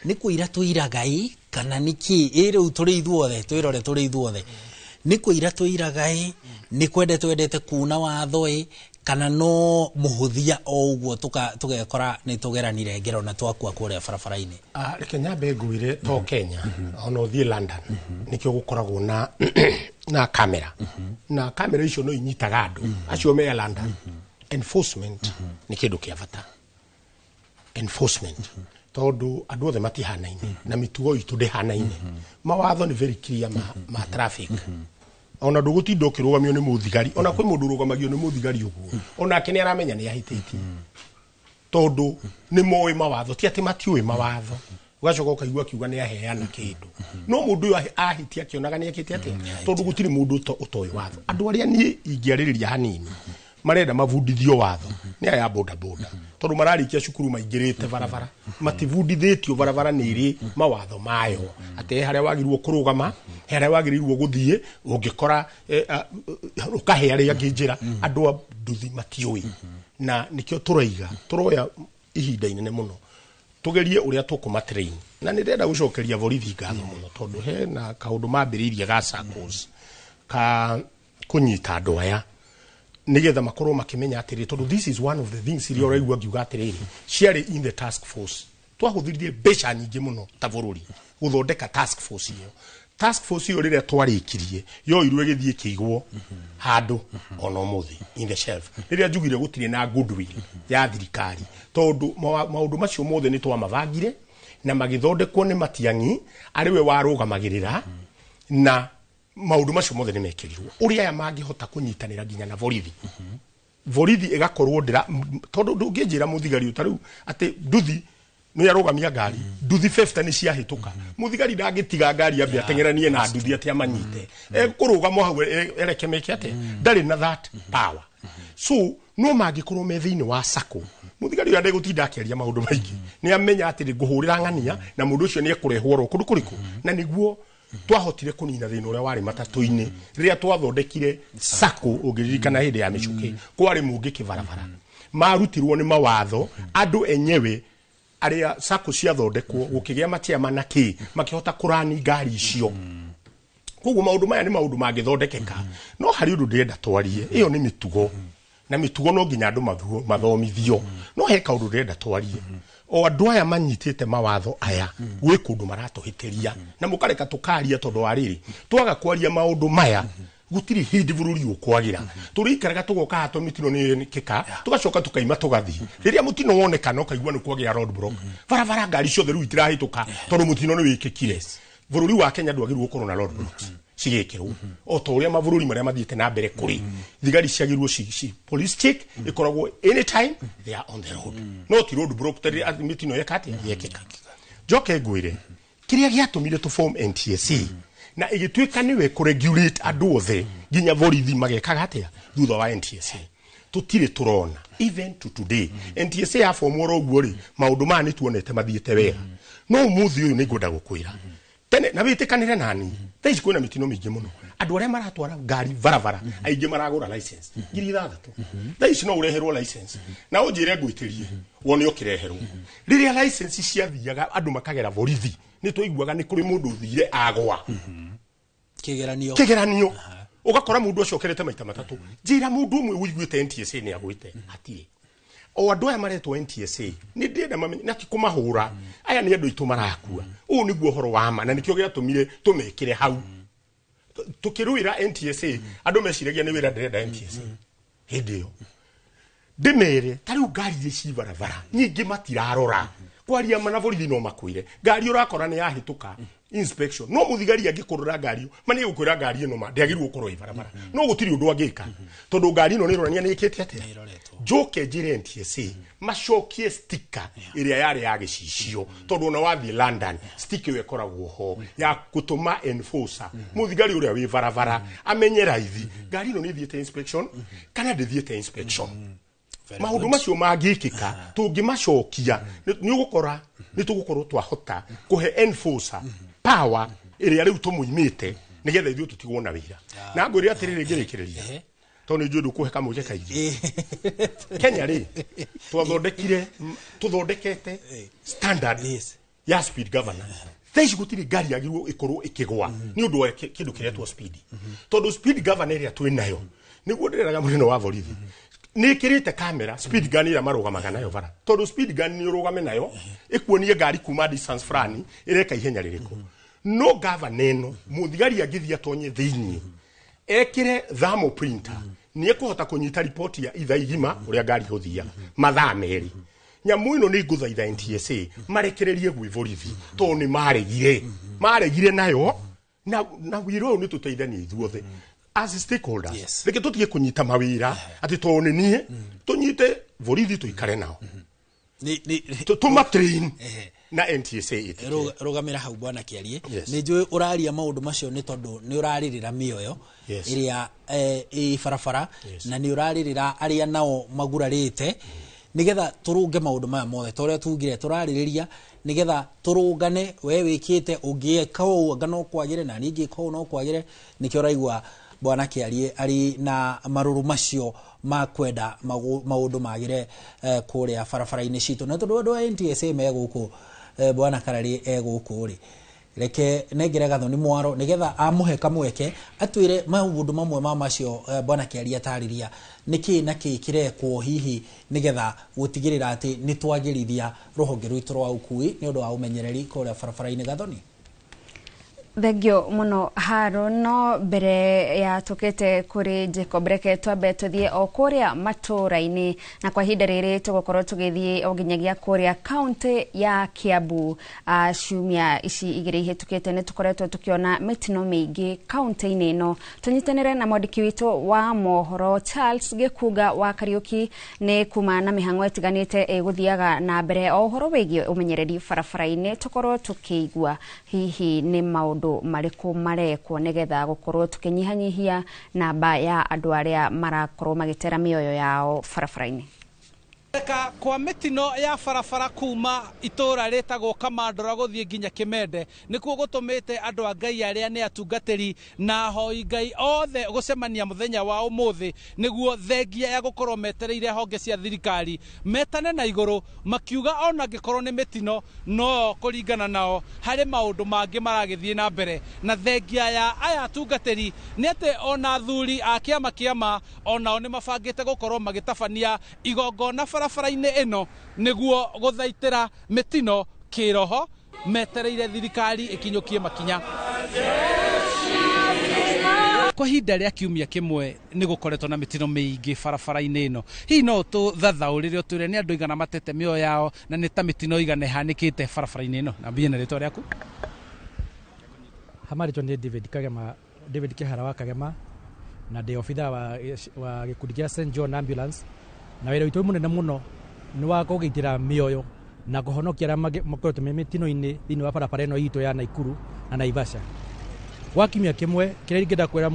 [SPEAKER 22] nĩ kũira tũiraga ĩ, kana nĩ kĩ ĩ? Rĩu tũrĩ ithuothe twĩrore, tũrĩ ithuothe nĩ kũira tũiraga ĩ, nĩ kwende twendete kuna watho ĩ, kana no mũhũthia o ũguo tũgekora nĩ tũgeranire ngero na twakua kũrĩa barabara-inĩ?
[SPEAKER 2] Ah, reke nyambe ngwĩre, to Kenya, ona ũthiĩ London nĩkĩo gũkoragwo na kamera, na kamera icio no inyitaga andũ acio me London. Enforcement nĩ kĩndũ kĩa bata, enforcement, tondũ andũ othe matihanaine na mĩtugo itũ ndĩhanaine. Mawatho nĩ very clear ma traffic. Ona ndũgũtinda ũkĩrũgamio nĩ mũthigari, ona kwĩ mũndũ ũrũgamagio nĩ mũthigari ũguo, onake nĩ aramenya nĩ ahĩtĩtie, tondũ nĩ moĩ mawatho, ti atĩ matiũĩ mawatho. Ũgacoka ũkaigua akiuga nĩ aheana kĩndũ, no mũndũ ũyũ ahĩtia akĩonaga nĩ ekĩte atĩa, tondũ gũtirĩ mũndũ ũtoĩ watho. Andũ arĩa niĩ ingĩarĩrĩria hanini marenda mabundithio watho nĩ aya boda boda, tondũ mararĩkia cukuru maingĩrĩte barabara, matibundithĩtio barabara nĩ ĩrĩ mawatho mayo, atĩ he harĩa wagĩrĩirwo kũrũgama, he harĩa wagĩrĩirwo gũthiĩ, ũngĩkora ũkahe arĩa angĩ njĩra. Andũ a nduthi matiũĩ, na nĩkĩo tũroiga tũroya ihinda inene mũno tugerie ũrĩa tũkũmatrain. Na nĩ ndĩrenda gũcokeria borithi ngatho mũno, tondũ he na kaũndũ mambĩrĩirie ga SACCOs ka kũnyita andũ aya, nigetha makorwo makĩmenya atĩrĩ, tondũ this is one of the things iria ũraigua ngiuga atĩrĩrĩ ciarĩ in the task force. Twahũthĩrire mbeca nyingĩ mũno ta bũrũri gũthondeka task force ĩyo. Task force ĩyo rĩrĩa twarĩkirie, yoirwo ĩgĩthiĩ ĩkĩigwo handũ ona ũmũthĩ in the shelf. Rĩrĩa njugire gũtirĩ na goodwill ya thirikari, tondũ maũndũ macio mothe nĩ twamabangire na magĩthondekwo nĩ Matiang'i arĩ we warũgamagĩrĩra, na maũndũ macio mothe nĩ mekĩrirwo ũrĩa aya mangĩhota kũnyitanĩra nginya na borithi. Borithi ĩgakorwo ndĩra tondũ ndũngĩnjĩra mũthigari ũta rĩu atĩ nduthi nĩ arũgamia ngari, nduthi 50 nĩ ciahĩtũka, mũthigari ndangĩtiga ngari ambe ateng'eranie na nduthi atĩ amanyite. Ekũrũgama hau ereke meke atĩa? Ndarĩ na that power. So no mangĩkorwo me thĩinĩ wa sacco, mũthigari ũyũ ndegũtinda akĩaria maũndũ maingĩ, nĩ amenya atĩ ngũhũrĩra ng'ania na mũndũ ũcio nĩ ekũrehwo oro kũndũ kũrĩkũ, na nĩguo Twahotire kũnina thĩna ũrĩa warĩ matatũ-inĩ rĩrĩa twathondekire sacco. Ũngĩririkana hĩndĩ ya mĩcuki kwarĩ mũngĩkĩ barabara marutirwo nĩ mawatho andũ enyewe arĩa sacco ciathondekwo gũkĩgĩa machairman na kĩ makĩhota kũrani ngari icio. Koguo maũndũ maya nĩ maũndũ mangĩthondekeka, no harĩ ũndũ ndĩrenda twarie. Ĩyo nĩ mĩtugo, na mĩtugo no nginya andũ mathomithio. No he kaũndũ ndĩrenda twarie. O andũ aya manyitĩte mawatho aya gwĩ kũndũ maratũhĩtĩria na mũkareka tũkaria, tondũ wa rĩrĩ, twaga kwaria maũndũ maya gũtirĩ hĩndĩ bũrũri ũkwagĩra. Tũrĩikaraga tũgoka haha mĩtino nĩ ĩkĩka, tũgacoka tũkaima tũgathiĩ. Rĩrĩa mũtino wonekana ũkaigua nĩ kwagĩa road block barabara, ngari ciothe rĩu itirahĩtũka tondũ mũtino nĩ wĩkĩkire. Bũrũri wa Kenya ndwagĩrĩirwo gũkorwo na road blocks cigĩkĩrwo o ta ũrĩa mabũrũri marĩa mathiĩte na mbere kũrĩ thigari ciagĩrĩirwo ci police check ĩkoragwo anytime they are on the road, no ti road block tarĩ mĩtino yeka atĩa yekĩka. Njoke ngwĩre kĩrĩa gĩatũmire tũ form NTSA na ĩgĩtuĩka nĩwe kũregulate andũ othe nginya borithi magekaga atĩa thutha wa NTSA. Tũtirĩ tũrona even to today NTSA ya form oro ũguo rĩ, maũndũ maya nĩ tuonete mathiĩte wega. No ũmũthĩ ũyũ nĩ ngwenda gũkwĩra tene na wĩtĩkanĩre nani, thaa ici kwĩna mĩtino mĩingĩ mũno. Andũ arĩa maratwara ngari barabara aingĩ maragũra license 6,000. Thaa ici no ũreherwo license na ũnjĩre ngwĩtĩrie wone ũkĩreherwo. Rĩrĩa license ciathiaga andũ makagera borithi, nĩ twaiguaga nĩ kũrĩ mũndũ ũthire agwa
[SPEAKER 22] Kĩgeranio.
[SPEAKER 2] Kĩgeranio ũgakora mũndũ acokerete maita matatũ. Njĩra mũndũ ũmwe ũiguĩte NTSA nĩ agwĩte hatirĩ. O andũ aya maretwo NTSA nĩ ndĩrenda mamenye na ti kũmahũra, aya nĩ andũ aitũ marakua. Ũũ nĩguo ũhoro wa ma na nĩkĩo gĩatũmire tũmekĩre hau tũkĩrũĩra NTSA. Andũ meciragia nĩ wĩra ndĩrenda NTSA hĩndĩ ĩyo. Ndĩmere ta rĩu ngari iria ci barabara nyingĩ matirarora. Kwaria mana borithi no makwĩre ngari ũrakora nĩ yahĩtũka inspection, no mũthigari angĩkũrora ngari ma nĩ gũkwĩra ngari ĩno ma ndĩagĩrĩirwo gũkorwo ĩ barabara, no gũtirĩ ũndũ angĩka tondũ ngari ĩno nĩ ĩronania nĩ ĩkĩte atĩa. Njoke njĩre NTSA macokie sticker ĩrĩa yarĩ ya gĩcicio, tondũ ona wathiĩ London sticker ĩyo ĩkoragwo ho ya gũtũma enforcer mũthigari ũrĩa wĩ barabara amenye raithi ngari ĩno nĩ ĩthiĩte inspection kana ndĩthiĩte inspection. Maũndũ macio mangĩkĩka tũngĩmacokia nĩ ũgũkora nĩ tũgũkorwo twahota kũhe enforcer power ĩrĩa rĩu tũmũimĩte nĩgetha ithuĩ tũtigwo na wĩra. Na ngwĩre atĩrĩrĩ ngĩrĩkĩrĩria, tondũ nĩ njũĩ ndũkũhe kamweke kaingĩ. Kenya rĩ, twathondekire tũthondekete standard ya speed governor. Thaa ici gũtirĩ ngari yagĩrĩirwo ĩkorwo ĩkĩgwa nĩ ũndũ wa kĩndũ kĩretwo speed, tondũ speed governor ĩrĩa twĩ nayo nĩguo ndĩreraga mũnene wa borithi nĩ ĩkĩrĩte kamera speed gun ĩrĩa marũgamaga nayo bara, tondũ speed gun nĩ ũrũgame nayo ĩkuonie ngari kuma distance fulani ĩreka ihenya rĩrĩkũ. No governor ĩno mũthigari angĩthiĩ atonye thĩiniĩ ekĩre thermal printer nĩ ekũhota kũnyita riboti ya ithaa igima ũrĩa ngari ĩgũthiaga mathaa 2. Nyamũ ĩno nĩ ngũthaitha NTSA marekererie gwĩ borithi tondũ nĩ maregire nayo na wĩra ũyũ nĩ tũteithanie ithuothe as stakeholders. Reke tũtige kũnyita mawĩra atĩ tondũ nĩ niĩ, tũnyite borithi tũikare nao tũmatrain na NTSA ĩtĩkĩre.
[SPEAKER 22] Rũgamĩra hau bwana Kĩarie.
[SPEAKER 2] Yes.
[SPEAKER 22] Nĩ njũĩ ũraria maũndũ macio nĩ tondũ nĩ ũrarĩrĩra mĩoyo ĩrĩa ĩ barabara na nĩ ũrarĩrĩra arĩa nao magurarĩte, nĩgetha tũrũnge maũndũ maya mothe ta ũrĩa tugire tũrarĩrĩria, nĩgetha tũrũngane. We wĩkĩte ũngĩka ũũ anga no kwagĩre na niĩ ngĩka ũũ no kwagĩre. Nĩkĩo ũraigua bwana Kĩarie arĩ na marũrũ macio ma kwenda maũndũ magĩre kũrĩa barabara-inĩ citũ. Na tondũ andũ a NTSA me gũkũ, bwana Karari e gũkũ rĩ, reke nengere Gathoni mwaro nĩgetha amũhe kamweke atwĩre maũndũ mamwe ma macio bwana Kĩarie atarĩria nĩkĩ na kĩ kĩrekwo hihi nĩgetha gũtigĩrĩra atĩ nĩ twagĩrithia rũhonge rwitũ rwa ũkui nĩ ũndũ wa ũmenyereri kũrĩa barabara-inĩ. Gathoni.
[SPEAKER 3] Thengio muno Haro. No mbere ya tukite kuri Jacob, reke twambe tuthie o kuria matura-ini, na kwa ihinda riri tugukorwo tugithie o nginyagia kuria kaunti ya Kiambu. Ciumia ici igiri ihitukite ni tukoretwo tukiona mitino miingi kaunti-ini ino. Tunyitanire na mwandiki witu wa mohoro Charles Gikuga wa Kariuki ni kuma na mihango itiganite iguthiaga na mbere o uhoro wigie umenyereri barabara-ini, tukorwo tukiigua hihi ni maundu mariku marekwo nigetha gukorwo tukinyihanyihia namba ya andu aria marakorwo magitera mioyo yao barabara-ini.
[SPEAKER 8] Ka kwa mĩtino ya barabara kuma itũra rĩtagwo Kamandũra gũthiĩ nginya Kĩmende nĩkuo gũtũmĩte andũ a Ngai arĩa nĩ atungatĩri na ahoi Ngai othe gũcemania mũthenya wa ũmũthĩ nĩguo thengia ya gũkorwo metereire honge cia thirikari metane na igũrũ makiuga ona angĩkorwo nĩ mĩtino no kũringana nao harĩ maũndũ mangĩ maragĩthiĩ na mbere na thengia ya aya atungatĩri nĩ atĩ ona athuri a kĩama kĩama onao nĩ mabangĩte gũkorwo magĩtabania igongona barabara-inĩ ĩno nĩguo gũthaitĩra mĩtino kĩroho metereire thirikari ĩkinyũkie makinya. Kwa ihinda rĩa kiumia kĩmwe nĩ gũkoretwo na mĩtino mĩingĩ barabara-inĩ ĩno, hihi no tũthathaũrĩre ũtwĩre nĩ andũ igana matete mĩoyo yao na nĩ ta mĩtino igana ĩhanĩkĩte barabara-inĩ ĩno? Nambie na rĩtwa rĩaku.
[SPEAKER 4] Hamarĩtwo nĩ David Kagema, David Kĩhara wa Kagema, na ndĩ obithaa wa gĩkundi kĩa St John Ambulance, na wĩra witũ mũnene mũno nĩ wa kũgitĩra mĩoyo na kũhonokia arĩa makoretwo me mĩtino-inĩ thĩinĩ wa barabara ĩno itũ ya Naikuru na Naivasha. Gwa kiumia kĩmwe kĩrĩa ingĩenda kwĩra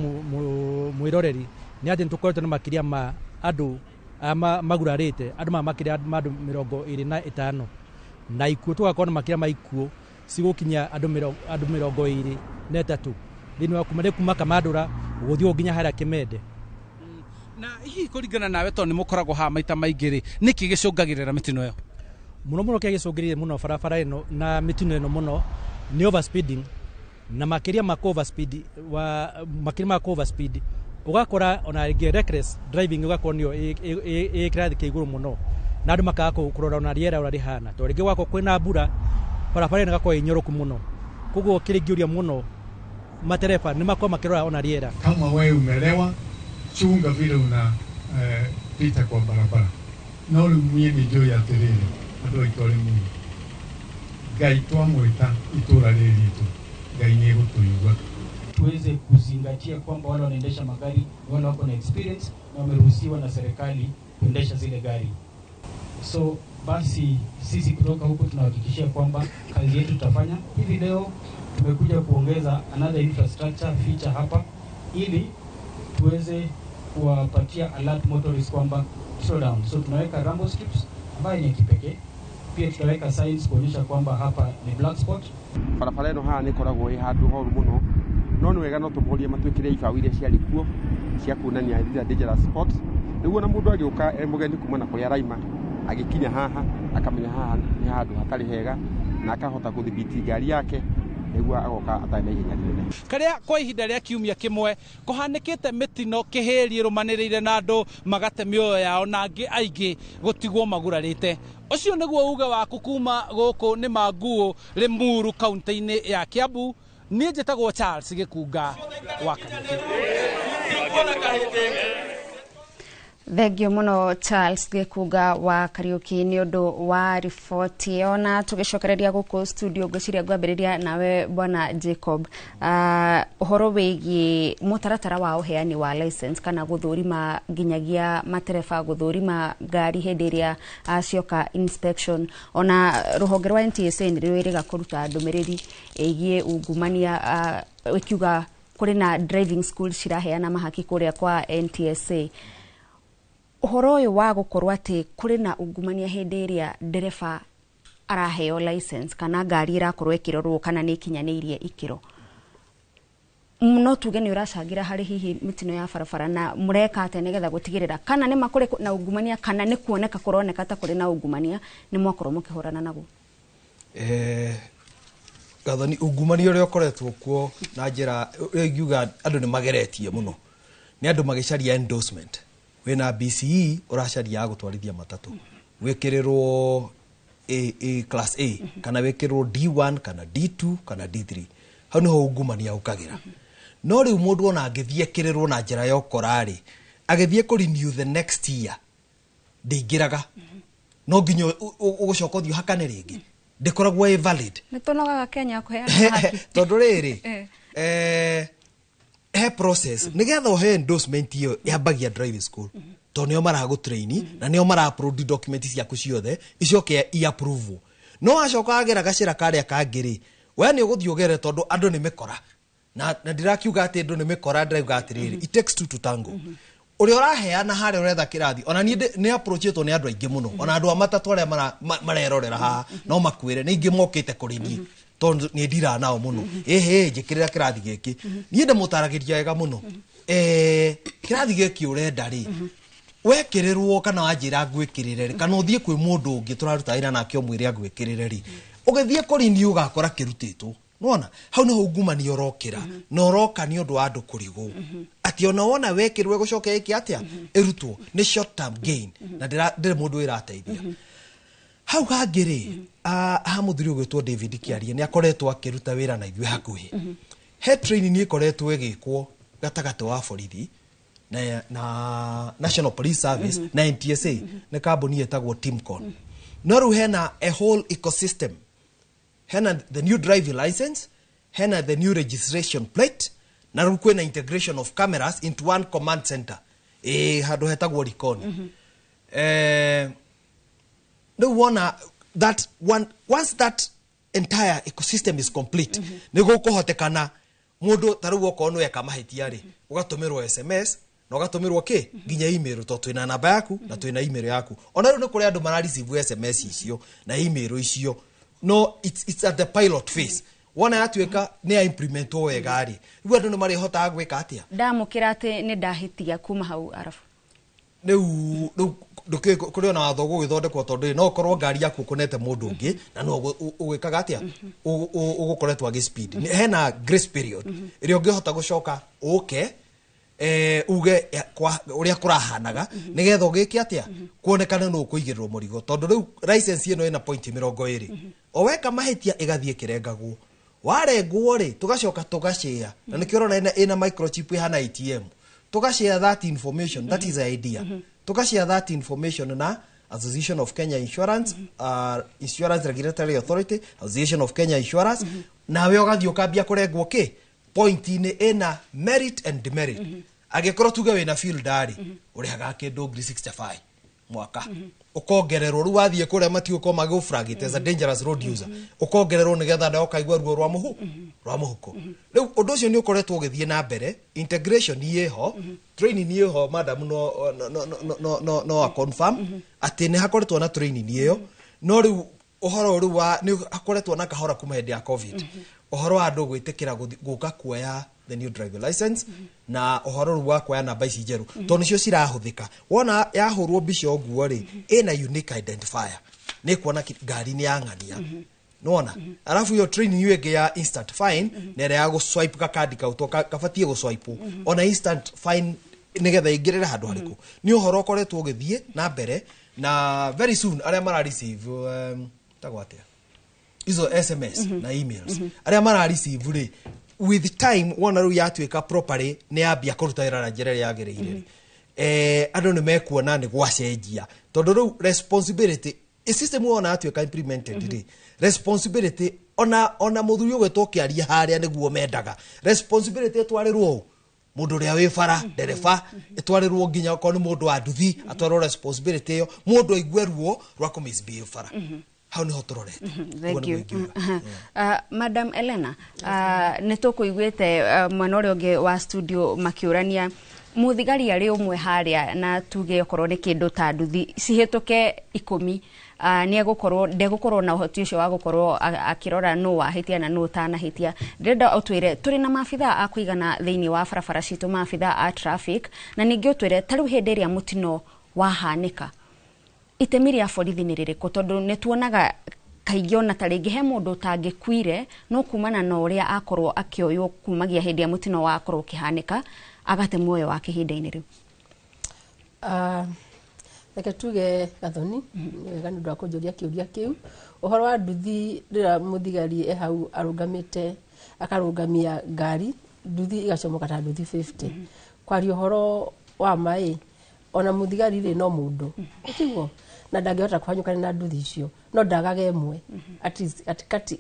[SPEAKER 4] mwĩroreri nĩ atĩ nĩtũkoretwo na makĩria ma andũ magurarĩte andũ ma makĩria ma andũ 25 na ikuũ tũgakorwo na makĩria ma ikuũ cigũkinya andũ 23 thĩinĩ wa kuma Kamandũra gũthiĩ nginya harĩa Kĩmende.
[SPEAKER 8] Na hihi kũringana nawe tondũ nĩ mũkoragwo haha maita maingĩ rĩ, nĩkĩ gĩcũngagĩrĩra mĩtino ĩyo?
[SPEAKER 4] Mũno mũno kĩrĩa gĩcũngĩrĩire mũno barabara ĩno na mĩtino ĩno mũno nĩ overspeeding, na makĩria ma overspeed wa makĩria ma overspeed ũgakora ona rĩngĩ reckless driving ũgakorwo nĩyo ĩ kĩrathi kĩa igũrũ mũno, na andũ makaga kũrora ona rĩera ũrĩa rĩhana, tondũ rĩngĩ gwakorwo kwĩna mbura barabara ĩno ĩgakorwo ĩ nyoroku mũno, koguo kĩrĩa ingĩũria mũno matereba nĩ makorwo makĩrora ona rĩera.
[SPEAKER 5] Kama wewe umelewa, chunga vile una pita kwa barabara. No rĩu niĩ nĩ njũĩ atĩrĩrĩ, andũ aitũ arĩ mũno, Ngai twamwĩta itũra rĩrĩ ritũ, Ngai nĩ egũtũigua.
[SPEAKER 6] Tuweze kuzingatia kwamba wale wanaendesha magari wale wako na experience na wameruhusiwa na serikali kuendesha zile gari. So basi sisi kutoka huko tunahakikishia kwamba kazi yetu tutafanya. Hivi leo tumekuja kuongeza another infrastructure feature hapa ili tuweze kuwapatia alert motorists kwamba slow down. So tunaweka rumble strips ambayo ni ya kipekee. Pia tutaweka signs kuonyesha kwamba hapa ni black spot.
[SPEAKER 7] Barabara ĩno haha nĩ ĩkoragwo ĩ handũ horu mũno, no nĩ wega no tũmorie matwĩkĩre ibaũ iria ciarĩ kuo cia kuonania these are dangerous spots, nĩguo na mũndũ agĩũka e mũgeni kuma na kũrĩa araima agĩkinya haha akamenya haha nĩ handũ hatarĩ hega na akahota kũthibiti ngari yake nĩguo agoka atarĩ na ihenya rĩnene.
[SPEAKER 8] Karĩa kwa ihinda rĩa kiumia kĩmwe kũhanĩkĩte mĩtino kĩhĩri ĩrũmanĩrĩire na andũ magate mĩoyo yao na angĩ aingĩ gũtigwo magurarĩte. Ũcio nĩguo uge waku kuma gũkũ nĩ Manguũ Limuru kaunti-inĩ ya Kiambu. Niĩ njĩtagwo Charles Gĩkunga wa Kariuki.
[SPEAKER 3] Thengio muno Charles Gĩkunga wa Kariuki nĩ ũndũ wa riboti ĩyo. Na tũgĩcokereria gũkũ studio ngwĩciria ngwambĩrĩria nawe bwana Jacob, ũhoro wĩgiĩ mũtaratara wa ũheani wa license kana gũthũrima nginyagia matereba gũthũrima ngari hĩndĩ ĩrĩa cioka inspection, ona rũhonge rwa NTSA nĩ rwĩrĩga kũruta ndũmĩrĩri ĩgiĩ ungumania, ĩkiuga kũrĩ na driving school ciraheana mahaki kũrĩa kwa NTSA. Ũhoro ũyũ wa gũkorwo atĩ kũrĩ na ungumania hĩndĩ ĩrĩa ndereba araheo license kana ngari ĩrakorwo ĩkĩrorwo kana nĩ ĩkinyanĩirie ikĩro, no tuge nĩ ũracangĩra harĩ hihi mĩtino ya barabara, na mũreka atĩa nĩgetha gũtigĩrĩra kana nĩ makũrĩ na ungumania kana nĩ kuoneka kũroneka ta kũrĩ na ungumania nĩ mwakorwo mũkĩhũrana naguo?
[SPEAKER 9] Gathoni, ungumania ũrĩa ũkoretwo kuo na njĩra ũrĩa ingiuga andũ nĩ mageretie mũno nĩ andũ magĩcaria endorsement. Wĩna BCE ũracaria gũtwarithia matatũ, wĩkĩrĩrwo A class A kana wĩkĩrĩrwo D1 kana D2 kana D3, hau nĩho ungumania ũkagĩra. No rĩu mũndũ ona angĩthiĩ ekĩrĩrwo na njĩra ya ũkora rĩ, agĩthiĩ kũ renew the next year ndĩingĩraga, no nginya ũgũcoka ũthiĩ ũhakane rĩngĩ, ndĩkoragwo ĩ valid.
[SPEAKER 3] Nĩ tũnogaga Kenya kũheana mahaki
[SPEAKER 9] tondũ rĩrĩ he process nigetha uhe endorsement iyo yambagia driving school, tondũ nĩo maragũtrain na nĩo mara upload document ciaku ciothe icoke i approve. No wacoka wagera gacĩra karĩa kangĩ rĩ, we nĩ ũgũthiĩ ũgere tondũ andũ nĩ mĩkora, na ndirakiuga atĩ andũ nĩ mĩkora, ndĩrauga atĩrĩrĩ, it takes two to tango. Ũrĩa ũraheana harĩa ũretha kĩrathi, ona niĩ nĩ approachĩtwo nĩ andũ aingĩ mũno, ona andũ a matatũ arĩa marerorera haha no makwĩre nĩ ingĩ mokĩte kũrĩ niĩ tondũ niĩ ndiraga nao mũno. Ĩhĩ, njĩkĩrĩra kĩrathi gĩkĩ. Niĩ ndĩmũtaragĩria wega mũno. Kĩrathi gĩkĩ ũrenda rĩ, wekĩrĩrwo kana wanjĩra ngwĩkĩrĩre rĩ, kana ũthiĩ kwĩ mũndũ ũngĩ tũraruta wĩra nake ũmwĩre agwĩkĩrĩre rĩ, ũgĩthiĩ kũrĩ niĩ ũgakora kĩrutĩtwo. Nĩwona hau nĩho ungumania ũrokĩra, na ũroka nĩ ũndũ wa andũ kũrigwo atĩ ona wona wekĩrwo ĩgũcoka ĩke atĩa, ĩrutwo nĩ short term gain, na ndĩrĩ mũndũ ĩrateithia. Hau hangĩ rĩ, ha mũthuri ũgwĩtwo David Kĩarie nĩ akoretwo akĩruta wĩra na ithuĩ hakuhĩ. He training ĩkoretwo ĩgĩkwo gatagatĩ wa borithi na National Police Service na NTSA, nĩ kambuni ĩtagwo Timcon. No rĩu hena a whole ecosystem, hena the new driving license, hena the new registration plate, na rĩu kwĩna integration of cameras into one command center ĩ handũ hetagwo Likoni. Rĩu wona that one, once that entire ecosystem is complete, nĩ gũkũhotekana mũndũ ta rĩu okorwo nĩ weka mahĩtia rĩ, ũgatũmĩrwo SMS na ũgatũmĩrwo kĩ nginya email, tondũ twĩna namba yaku na twĩna email yaku. Ona rĩu nĩ kũrĩ andũ mara receive SMS icio na email icio, no it's at the pilot phase. Wona yatuĩka nĩ ya implementwo wega rĩ, rĩu andũ nĩ marĩhotaga gwĩka atĩa.
[SPEAKER 3] Ndamũkĩra atĩ nĩ ndahĩtia kuma hau arabu.
[SPEAKER 9] Rĩu ndũkĩ kũrĩ ona watho gũgĩthondekwo, tondũ no ũkorwo ngari yaku ũkũnete mũndũ ũngĩ na no ũgwĩkaga atĩa, ũgũkoretwo agĩ speed. Hena grace period ĩrĩa ũngĩhota gũcoka ũke uge ũrĩa kũrahanaga, nĩgetha ũgĩke atĩa, kuonekane nũ ũkũigĩrĩrwo mũrigo, tondũ rĩu license ĩno ĩna point 20, o weka mahĩtia ĩgathiĩ ĩkĩrengagwo, warengwo rĩ, tũgacoka tũgacĩa, na nĩkĩo ũrona ĩna microchip ĩhana ATM, tũgashare that information, that is the idea, tũgashare that information na Association of Kenya Insurance, Insurance Regulatory Authority, Association of Kenya Insurance, nawe ũgathiĩ ũkambia kũrengwo kĩ point-inĩ ĩna merit and demerit. Angĩkorwo tuge wĩna field rĩ, ũrĩhaga kĩndũ 65,000 mwaka, ũkongererwo rĩu wathiĩ kũrĩa matigũkorwo magĩgũflagĩte as a dangerous road user, ũkongererwo nĩgetha nawe ũkaigua ruo rwa mũhu rwa mũhuko. Rĩu ũndũ ũcio nĩ ũkoretwo ũgĩthiĩ na mbere, integration ĩho, training ĩho, madam no a confirm atĩ nĩ hakoretwo na training ĩyo. No rĩu ũhoro rĩu wa nĩ hakoretwo na kahora kuma hĩndĩ ya COVID, ũhoro wa andũ gwĩtĩkĩra gũka kuoya the new driving license na ũhoro rĩu wa kuoya namba ici njerũ, tondũ nĩcio cirahũthĩka. Wona yahũrwo mbica ũguo rĩ, ĩna unique identifier, nĩ kuona ngari nĩ ya ng'ania, nĩwona. Arabu iyo training ĩyo ĩngĩ ya instant fine na ĩrĩa ya gũswipe gakandi kau, to kabatiĩ gũswipe ona instant fine nĩgetha ĩingĩrĩre handũ harĩkũ. Nĩ ũhoro ũkoretwo ũgĩthiĩ na mbere, na very soon arĩa mara receive tagwo atĩa izo SMS na emails, arĩa mara receive rĩ, with time wona rĩu yatuĩka properly nĩ yambia kũruta wĩra na njĩra ĩrĩa yagĩrĩire rĩ, andũ nĩ mekuona nĩ gwacenjia, tondũ rĩu responsibility system wona yatuĩka implemented rĩ, responsibility ona mũthuri ũgwĩtwo kĩaria harĩa nĩguo mendaga responsibility ĩtwarĩrwo ũ mũndũ ũrĩa wĩ bara, ndereba, ĩtwarĩrwo nginya okorwo nĩ mũndũ wa nduthi, atwarĩrwo responsibility ĩyo, mũndũ aigue ruo rwa kũ misbehave bara. Hau nĩho tũrorete.
[SPEAKER 3] Thank you. Madam Elena, nĩ tũkũiguĩte mwena ũrĩa ũngĩ wa studio makĩũrania mũthigari arĩ ũmwe harĩa, na tuge okorwo nĩ kĩndũ ta nduthi cihĩtũke 10, nĩ egũkorwo ndegũkorwo na ũhoti ũcio wa gũkorwo akĩrora nũ wahĩtia na nũ ũtanahĩtia. Ndĩrenda ũtwĩre tũrĩ na maabithaa a kũigana thĩinĩ wa barabara citũ, maabithaa a traffic, na ningĩ ũtwĩre ta rĩu hĩndĩ ĩrĩa mũtino wahanĩka itemi rĩa borithi nĩ rĩrĩkũ, tondũ nĩ tuonaga kaingĩ ona ta rĩngĩ he mũndũ ũtangĩkuire no kumana na ũrĩa akorwo akĩoywo kumagia hĩndĩ ya mũtino wakorwo ũkĩhanĩka agate muoyo wake ihinda-inĩ rĩu.
[SPEAKER 10] Reke tuge Gathoni, nĩ wega nĩ ũndũ wa kũnjũria kĩũria kĩu. Ũhoro wa nduthi, rĩrĩa mũthigari e hau arũgamĩte akarũgamia ngari, nduthi igacomoka ta nduthi 50. Kwaria ũhoro wa maĩ, ona mũthigari rĩ no mũndũ, tiguo, na ndangĩhota kũhanyũkana na nduthi icio, no ndagage ĩmwe at least katikati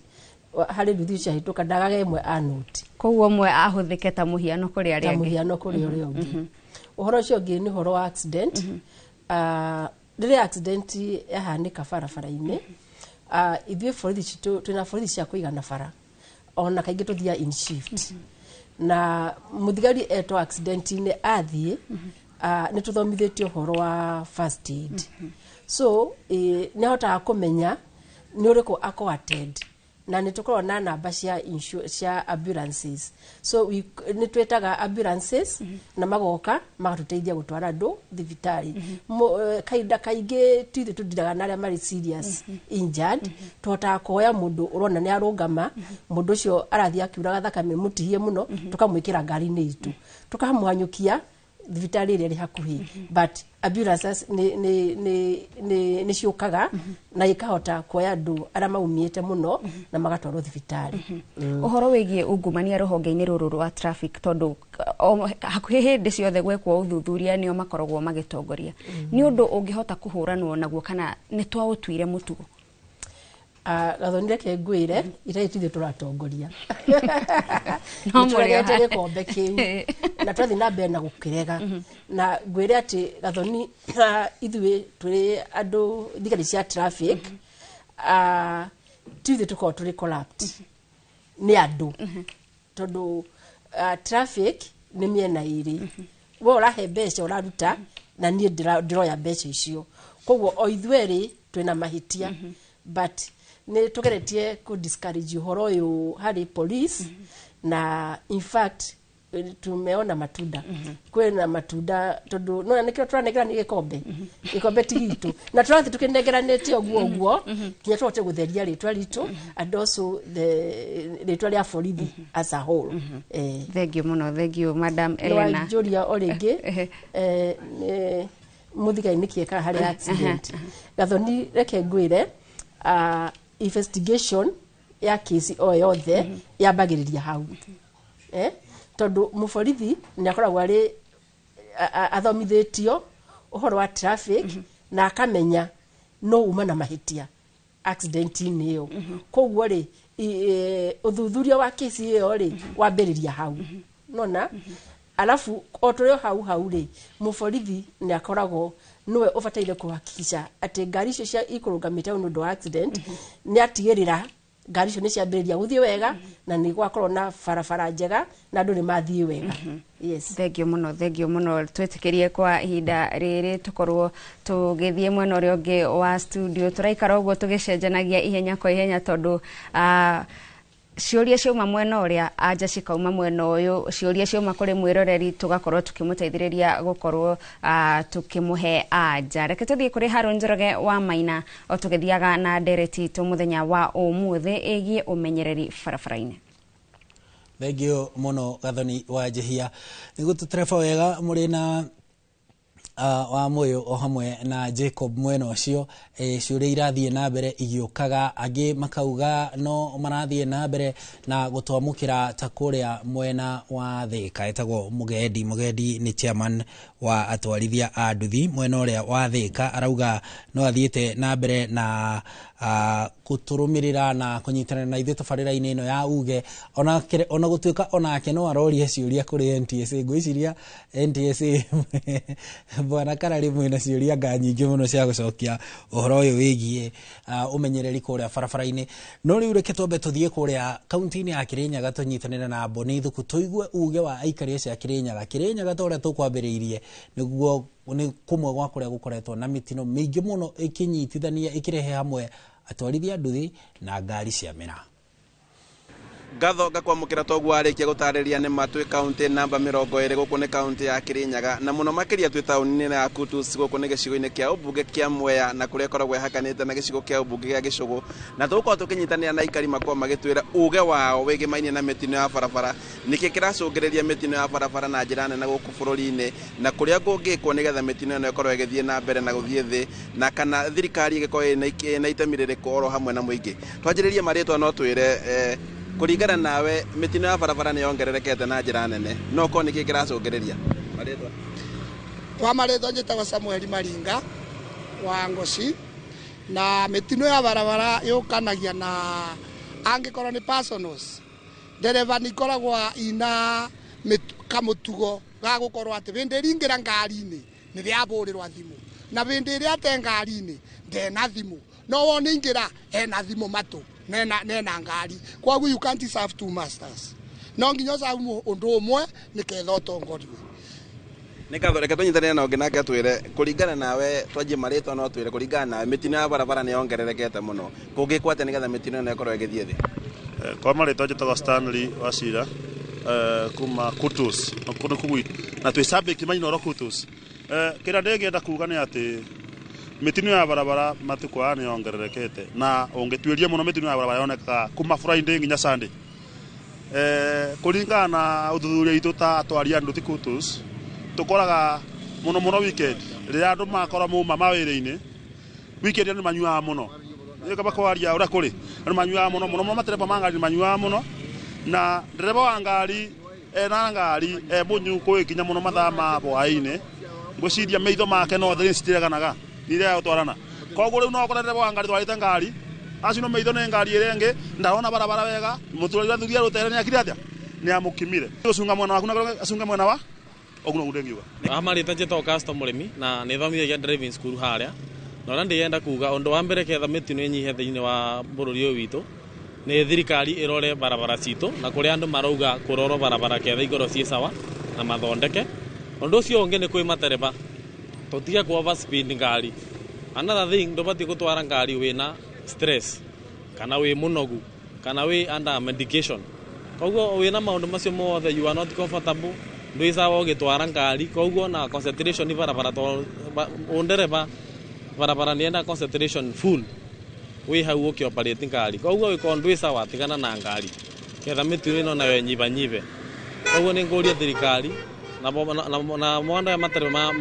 [SPEAKER 10] harĩ nduthi icio ciahĩtũka, ndagage ĩmwe anoti.
[SPEAKER 3] Koguo ũmwe ahũthĩke ta mũhiano kũrĩ arĩa
[SPEAKER 10] ta
[SPEAKER 3] angĩ.
[SPEAKER 10] Mũhiano kũrĩ ũrĩa ũngĩ. Ũhoro ũcio ũngĩ nĩ ũhoro wa accident. Rĩrĩa accident yahanĩka barabara-inĩ, ithuĩ borithi citũ twĩna borithi cia kũigana bara, ona kaingĩ tũthiaga in shift, na mũthigari etwo accident-inĩ athiĩ Nĩ tũthomithĩtio ũhoro wa first aid, so nĩ ahotaga kũmenya nĩ ũrĩkũ ako attend, na nĩ tũkoragwo na namba cia ambulances, so nĩ twĩtaga ambulances na magoka magatũteithia gũtwara andũ thibitarĩ. Kahinda kaingĩ ti ithuĩ tũndiraga na arĩa marĩ serious injured. Tũhotaga kuoya mũndũ ũrona nĩ arũngama, mũndũ ũcio arathiĩ akiuraga thakame mũtihie mũno, tũkamwĩkĩra ngari-inĩ itũ, tũkamũhanyũkia thibitarĩ ĩrĩa ĩrĩ hakuhĩ. But ambulances nĩ ciũkaga na ikahota kuoya andũ arĩa maumĩte mũno na magatwarwo thibitarĩ.
[SPEAKER 3] Ũhoro wĩgiĩ ungumania rũhonge-inĩ rũrũ rwa traffic, tondũ hakuhĩ hĩndĩ ciothe gwekwo ũthuthuria nĩo makoragwo magĩtongoria, nĩ ũndũ ũngĩhota kũhũranwo naguo kana nĩ twaũtuire mũtugo?
[SPEAKER 10] Gathoni, reke ngwĩre, itarĩ tithuĩ tũratongoria.
[SPEAKER 3] No mũrĩ
[SPEAKER 10] Nĩtũregete gĩkombe kĩu na tũrathiĩ na mbere na gũkĩrega. Na ngwĩre atĩ, Gathoni, ithuĩ tũrĩ andũ thigari cia traffic, ti ithuĩ tũkoragwo tũrĩ corrupt, nĩ andũ, tondũ traffic nĩ mĩena ĩrĩ. We ũrahe mbeca ũraruta na niĩ ndĩroya mbeca icio, koguo o ithuerĩ twĩna mahĩtia. But nĩ tũgeretie kũ discourage ũhoro ũyũ harĩ police, na in fact tumeona matunda. Kwĩna matunda, tondũ nona nĩkĩo tũranengerania gĩkombe. Gĩkombe ti gitũ na tũrathiĩ tũkĩnengeranĩte ũguo ũguo nginya tũhote gũtheria rĩtwa ritũ and also the rĩtwa rĩa borithi as a whole.
[SPEAKER 3] Thengio mũno, thengio Madam Elena.
[SPEAKER 10] Nĩwanjũria o rĩngĩ, mũthigari nĩkĩ ekaga harĩ accident. Gathoni, reke ngwĩre, investigation ya kesi o yothe yambagĩrĩria hau, tondũ mũborithi nĩ akoragwo arĩ athomithĩtio ũhoro wa traffic na akamenya no uma na mahĩtia accident-inĩ ĩyo. Koguo rĩ, ũthuthuria wa kesi ĩyo rĩ wambĩrĩria hau nona. Alafu o tũrĩ o hau hau rĩ, mũborithi nĩ akoragwo nĩwe ũbataire kũhakikisha atĩ ngari icio cia ikũrũgamĩte hau nĩ ũndũ wa accident, nĩ atigĩrĩra ngari icio nĩ ciambĩrĩria gũthiĩ wega na nĩ gwakorwo na barabara njega na andũ nĩ mathiĩ wega. Yes.
[SPEAKER 3] Thengio mũno, thengio mũno. Twĩtĩkĩrie kwa ihinda rĩrĩ tũkorwo tũgĩthiĩ mwena ũrĩa ũngĩ wa studio. Tũraikara ũguo tũgĩcenjanagia ihenya kwa ihenya, tondũ ciũria ciauma mwena ũrĩa, anja cikauma mwena ũyũ. Ciũria ciauma kũrĩ mwĩroreri, tũgakorwo tũkĩmũteithĩrĩria gũkorwo tũkĩmũhe anja. Reke tũthiĩ kũrĩ Harũ Njoroge wa Maina o tũgĩthiaga na ndereti itũ mũthenya wa ũmũthĩ ĩgiĩ ũmenyereri barabara-inĩ.
[SPEAKER 22] Thengio mũno, Gathoni wa Njĩhia, nĩ gũtũtereba wega mũrĩ na wa Mũyũ o hamwe na Jacob mwena ũcio. Ciũria irathiĩ na mbere igĩũkaga, angĩ makauga no marathiĩ na mbere na gũtwamũkĩra ta kũrĩa mwena wa Thĩka. Etagwo Mũgendi. Mũgendi nĩ chairman wa atwarithia a nduthi mwena ũrĩa wa Thĩka. Arauga no athiĩte na mbere na gũtũrũmĩrĩra na kũnyitanĩra na ithuĩ tabarĩra-inĩ ĩno ya uge, ona gũtuĩka onake no aroria ciũria kũrĩ NTSA. Ngwĩciria NTSA, bwana Karari, mwĩna ciũria nga nyingĩ mũno cia gũcokia ũhoro ũyũ wĩgiĩ ũmenyereri kũrĩa barabara-inĩ. No rĩu reke twambe tũthiĩ kũrĩa kaunti-inĩ ya Kĩrĩnyaga, tũnyitanĩre na Mboni Thuku, tũigue uge wa aikari acio a Kĩrĩnyaga. Kĩrĩnyaga, ta ũrĩa tũkwambĩrĩirie, nĩguo nĩ kũmwe gwa kũrĩa gũkoretwo na mĩtino mĩingĩ mũno ĩkĩnyitithania, ĩkĩrehe hamwe atwarithia nduthi na ngari cia mĩraa.
[SPEAKER 11] Ngatho ngakwamũkĩra. Toguo arĩkia gũtarĩria, nĩ ma twĩ kaunti namba 20. Gũkũ nĩ kaunti ya Kĩrĩnyaga na mũno makĩria twĩ taũni-inĩ ya Kutus. Gũkũ nĩ gĩcigo-inĩ kĩa ũmbunge kĩa Mwea na kũrĩa ĩkoragwo ĩhakanĩte na gĩcigo kĩa ũmbunge gĩa Gĩcũgũ, na tũgũkorwo tũkĩnyitanĩra na aikari makorwo magĩtwĩra uge wao wĩgĩmainie na mĩtino ya barabara, nĩkĩ kĩracũngĩrĩria mĩtino ya barabara na njĩra nene gũkũ bũrũri-inĩ, na kũrĩa kũngĩkwo nĩgetha mĩtino ĩno ĩkorwo ĩgĩthiĩ na mbere na gũthiĩ thĩ, na kana thirikari ĩgĩkorwo ĩna itemi rĩrĩkũ oro hamwe na mũingĩ. Twanjĩrĩrie marĩtwa. No twĩre, kũringana nawe, mĩtino ya barabara nĩ yongererekete na njĩra nene, no korwo nĩkĩ kĩracũngĩrĩria? Marĩtwa.
[SPEAKER 18] Kwa marĩtwa njĩtagwo Samuel Maringa wa Ngoci, na mĩtino ya barabara yũkanagia na angĩkorwo nĩ personals, ndereba nĩ ikoragwo ina kamũtugo ga gũkorwo atĩ hĩndĩ ĩringĩra ngari-inĩ nĩ rĩabũrĩrwa thimũ, na hĩndĩ ĩrĩa ate ngari-inĩ ndena thimũ, no wona ingĩra ena thimũ matũ nena ngari. Kwoguo you can't serve two masters, no nginya ũcabu ũndũ ũmwe nĩketha ũtongoriwe.
[SPEAKER 11] Nĩ ngatho, reke tũnyitanĩre na ũngĩ nake atwĩre kũringana nawe, twanjie marĩtwa, no twĩre kũringana nawe mĩtino ya barabara nĩ yongererekete mũno, kũngĩkwo atĩa nĩgetha mĩtino ĩno ĩkorwo ĩgĩthiĩ thĩ?
[SPEAKER 12] Kwa marĩtwa njĩtagwo Stanley Wacira, kuma Kutus kũndũ kũu na twĩ Sabiki Mainoro Kutus. Kĩrĩa ndĩngĩenda kuga nĩ atĩ mĩtino ya barabara matukũ aya nĩ yongererekete, na ũngĩtuĩria mũno mĩtino ya barabara yonekaga kuma Friday nginya Sunday. Kũringana na ũthuthuria witũ ta atwari a nduthi Kutus, tũkoraga mũno mũno weekend rĩrĩa andũ makorwo mauma mawĩra-inĩ, weekend andũ manyuaga mũno. Nĩ kwaria ũrĩa kũrĩ, andũ manyuaga mũno mũno mũno, matereba ma ngari manyuaga mũno, na ndereba wa ngari ena ngari e mũnyu kwĩkinya mũno mathaa ma hwaĩ-inĩ, ngwĩciria maitho make no thĩ citireganaga nĩ gũtwarana. Koguo rĩu no ũkore ndereba wa ngari twarĩte ngari acio maitho nĩ ngari ĩrĩa ĩngĩ ndarona barabara wega, mũtũrĩre athuria rũtere nĩ akire atĩa, nĩ amũkimire. Ũcunga mwena waku na acunga mwena wa ũguo noguo ndĩngiuga.
[SPEAKER 13] Amarĩtwa njĩtagwo Casto Mũrĩmi na nĩ thomithagia driving school harĩa, na ũrĩa ndĩrenda kuga ũndũ wa mbere ketha mĩtino ĩnyihe thĩinĩ wa bũrũri ũyũ witũ nĩ thirikari ĩrore barabara citũ na kũrĩa andũ marauga kũrorwo barabara ketha ikorwo ciĩ sawa na mathondeke. Ũndũ ũcio ũngĩ nĩ kwĩ matereba tũtige ku overspeed ngari. Another thing, ndũbatiĩ gũtwara ngari wĩna stress kana wĩ mũnogu kana wĩ under medication. Koguo wĩna maũndũ macio mothe, you are not comfortable, ndwĩ sawa ũgĩtwara ngari. Koguo na concentration barabara, to ũndereba barabara nĩenda concentration full wĩ hau ũkĩoperate ngari. Koguo wĩkorwo ndwĩ sawa, tigana na ngari ketha mĩtino ĩno nayo ĩnyibanyibe. Koguo nĩ ngũria thirikari na mwanda ya matereba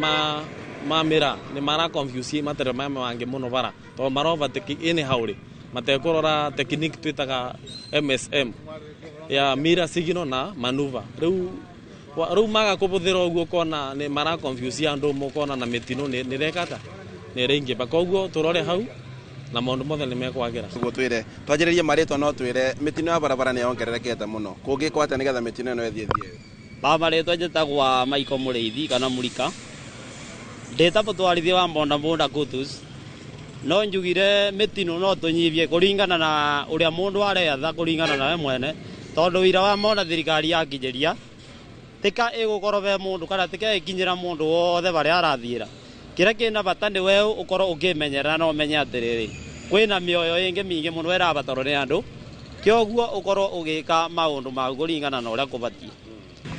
[SPEAKER 13] ma mĩra nĩ mara confuse matereba maya mangĩ mũno bara, tondũ mara overtake anyhow rĩ, matekũrora technique twĩtaga MSM ya mirror signal na maneuver. Rĩu maga kũbũthĩra ũguo ũkona nĩ mara confuse andũ, mũkona na mĩtino nĩ ĩreka nĩ ĩraingĩba. Koguo tũrore hau na maũndũ mothe nĩ mekwagĩra.
[SPEAKER 11] Ũguo twĩre twanjĩrĩrie marĩtwa, no twĩre mĩtino ya barabara nĩ yongererekete mũno, kũngĩkwo atĩa nĩgetha mĩtino ĩno ĩthiĩ thiĩ?
[SPEAKER 20] Ba marĩtwa njĩtagwa Michael Mũrĩithi kana Mũrika, ndĩta mũtwarithia wa bodaboda Kutus. No njugire mĩtino no tũnyibie kũringana na ũrĩa mũndũ aretha, kũringana na we mwene, tondũ wĩra wa mona thirikari yakinyĩria tika ĩgũkorwo ve mũndũ kana tika ĩkinyĩra mũndũ wothe barĩa arathiĩra. Kĩrĩa kĩna bata nĩ we ũkorwo ũkĩmenyerera na ũmenye atĩrĩrĩ kwĩna mĩoyo ĩngĩ mĩingĩ mũno ĩrabatarwo nĩ andũ, kĩoguo ũkorwo ũgĩka maũndũ maku kũringana na ũrĩa kũbatiĩ.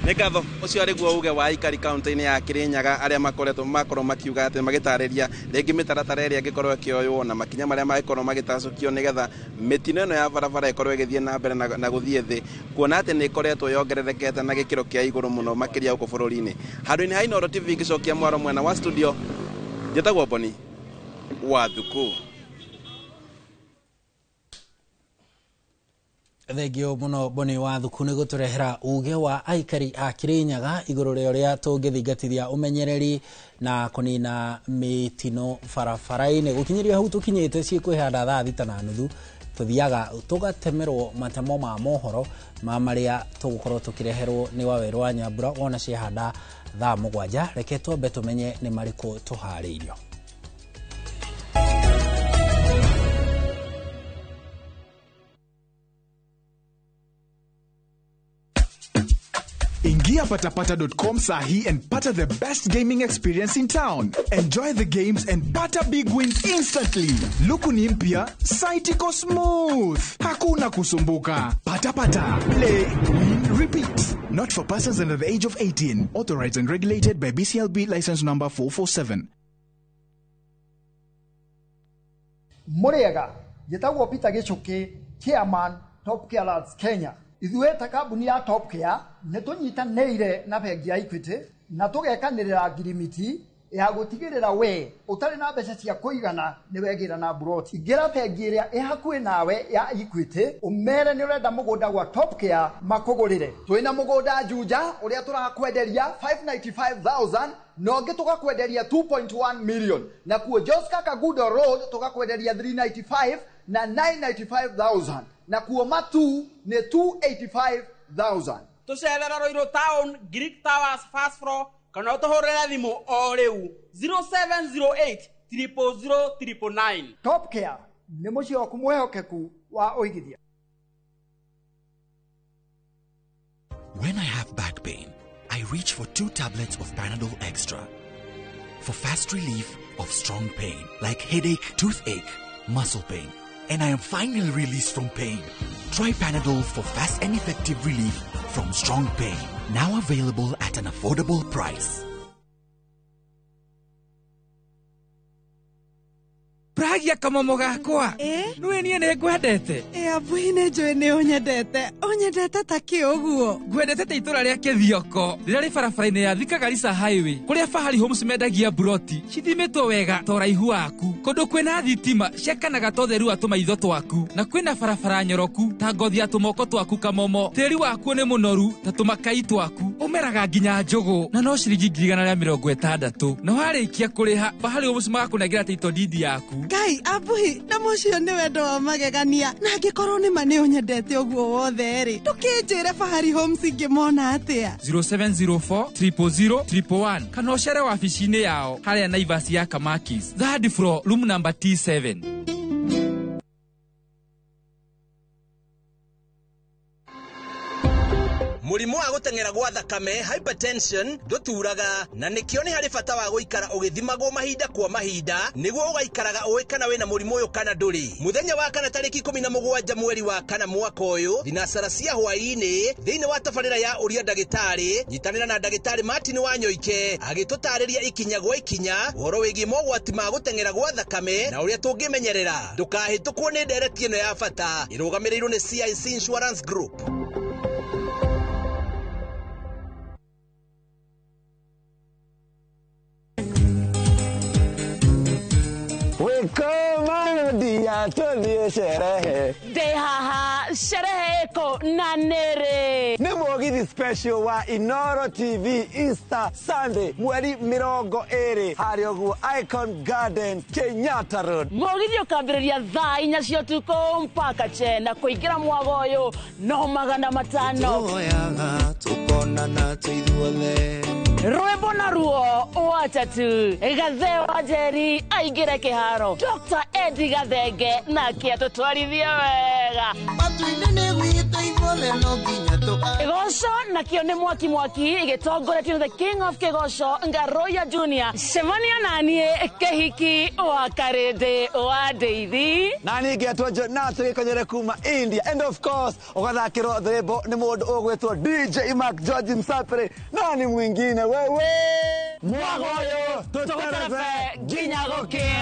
[SPEAKER 11] Nĩ ngatho, ũcio arĩ guo uge wa aikari kaunti-inĩ ya Kirinyaga arĩa makoretwo makorwo makiuga atĩ magĩtarĩria rĩngĩ mĩtaratara ĩrĩa ĩngĩkorwo ĩkĩoywo na makinya marĩa mangĩkorwo magĩtacũkio nĩgetha mĩtino ĩno ya barabara ĩkorwo ĩgĩthiĩ na mbere na gũthiĩ thĩ, kuona atĩ nĩ ĩkoretwo yongererekete na gĩkĩro kĩa igũrũ mũno makĩria gũkũ bũrũri-inĩ. Handũ-inĩ ha Inooro TV ngĩcokia mwaro mwena wa studio, njĩtagwo Boni wa Thuku.
[SPEAKER 22] Thengio muno Boni wa Thuku nĩ gũtũrehera uge wa aikari a Kirinyaga igũrũ rĩa ũrĩa tũngĩthingatithia ũmenyereri na kũnina mĩtino barabara-inĩ. Gũkinyĩria hau tũkinyĩte ciĩkwĩhanda thaa 6:30, tũthiaga tũgatemerwo matemo ma mohoro ma marĩa tũgũkorwo tũkĩreherwo nĩ Wawerũ wa Nyambura wona ciehanda thaa 7. Reke twambe tũmenye nĩ marĩkũ tũharĩirio.
[SPEAKER 24] Ingia patapata.com sahi and pata the best gaming experience in town. Enjoy the games and pata big wins instantly. Luku ni mpya, site iko smooth. Hakuna kusumbuka. Patapata, play, win, repeat. Not for persons under the age of 18. Authorized and regulated by BCLB license number 447.
[SPEAKER 25] Muriega, njĩtagwo Peter Gichuki, chairman Top Care Lads Kenya. Ithuĩ ta kambuni ya Top Care nĩ tũnyitanĩire na bengi ya Equity na tũgekanĩrĩra ngirimiti ya gũtigĩrĩra we ũtarĩ na mbeca cia kũigana nĩ wegĩra na mburoti. Ingĩra bengi ĩrĩa ĩ hakuhĩ nawe ya Equity ũmere nĩ ũrenda mũgũnda gwa Top Care makũgũrĩre.
[SPEAKER 26] Twĩna mũgũnda Juja ũrĩa tũrakwenderia 595,000 na ũngĩ tũgakwenderia 2.1 million, na kuo Joska Kagudo Road tũgakwenderia 395 na 995,000, na kuo Matu nĩ 285,000.
[SPEAKER 27] Tũcerera Ruiru Town, Greek Towers first floor, kana ũtũhũrĩre thimũ o rĩu 0708 000 999.
[SPEAKER 25] Top Care nĩ mũciĩ waku mwĩhokeku wa ũigithia.
[SPEAKER 28] When I have back pain, I
[SPEAKER 14] I reach for 2 tablets of Panadol Extra for fast relief of strong pain like headache, toothache, muscle pain, and I am finally released from pain. Try Panadol for fast and effective relief from strong pain. Now available at an affordable price.
[SPEAKER 8] Pragia kamomo gakwa. Nĩwe niĩ nĩ ngwendete.
[SPEAKER 15] Abuhi nĩ njũĩ nĩ ũnyendete. Ũnyendete ta kĩ ũguo?
[SPEAKER 8] Ngwendete ta itũra rĩa Kĩthioko rĩrĩa rĩ barabara-inĩ ya Thika Garissa Highway kũrĩa Fahari Homes mendagia buroti cithimĩtwo wega ta ũraihu waku, kũndũ kwĩna thitima ciakanaga ta ũtheru wa tũmaitho twaku, na kwĩna barabara nyoroku ta ngothi ya tũmoko twaku kamomo. Tĩri wakuo nĩ mũnoru ta tũmakai twaku, ũmeraga nginya njũgũ na no ciringi 160,000. Na warĩkia kũrĩha Fahari Homes magakũnengera title deed yaku.
[SPEAKER 15] Ngai abuhi na mũcio nĩ wendo wa magegania, na angĩkorwo nĩ ma nĩ ũnyendete ũguo wothe rĩ, ndũkĩnjĩre Fahari Homes ingĩmona atĩa?
[SPEAKER 8] 0704 000 111 kana ũcere wabici-inĩ yao harĩa Naivas ya Kamakis, third floor, room number T7.
[SPEAKER 16] Mũrimũ wa gũteng'era gwa thakame hypertension ndũturaga, na nĩkĩo nĩ harĩ bata wa gũikara ũgĩthimagwo mahinda kwa mahinda nĩguo ũgaikaraga ũĩ kana wĩna mũrimũ ũyũ kana ndũrĩ. Mũthenya wa kana tarĩki 17 mweri wa kana mwaka ũyũ thinacara cia hwaĩ-inĩ thĩinĩ wa tabarĩra ya ũria ndagĩtarĩ, nyitanĩra na ndagĩtarĩ Martin Wanyoike agĩtũtarĩria ikinya gwa ikinya ũhoro wĩgiĩ mogwati ma gũteng'era gwa thakame na ũrĩa tũngĩmenyerera. Ndũkahĩtũkwo nĩ ndereti ĩno ya bata ĩrũgamĩrĩirwo nĩ CIC Insurance Group.
[SPEAKER 17] Sherehe
[SPEAKER 19] ndĩ haha, sherehe ĩkũ na nĩrĩ?
[SPEAKER 17] Nĩ mũgithi special wa Inoro TV Easter Sunday mweri 20 harĩa ũguo Icon Garden, Kenyatta Road.
[SPEAKER 19] Mũgithi ũkambĩrĩria thaa 4 cia ũtukũ mpaka chena kũingĩra mwago ũyũ no 500.
[SPEAKER 21] Tuoyaga tukonana tũithuothe
[SPEAKER 19] Rwĩmbo na ruo watatu Gathe wa Njeri aingĩre kĩharo, Dr. Eddie Gathenge nake atũtwarithie wega.
[SPEAKER 21] Matu-inĩ nĩ gwitũ ithuothe no nginya
[SPEAKER 19] Kĩgoco nakĩo nĩ mwaki mwaki gĩtongoretio the King of Kĩgoco Ngaroya Junior. Cemania naniĩ kĩhiki wa Karĩndĩ wa Ndeithi
[SPEAKER 17] na niĩ ngetwo Jonathan Gĩkonyere kuma India, and of course ũgathakĩrwo rwĩmbo nĩ mũndũ ũgwĩtwo DJ Mark George Msapere, nani mwingine wewe mwago ũyũ tũterebe nginya gũkĩe.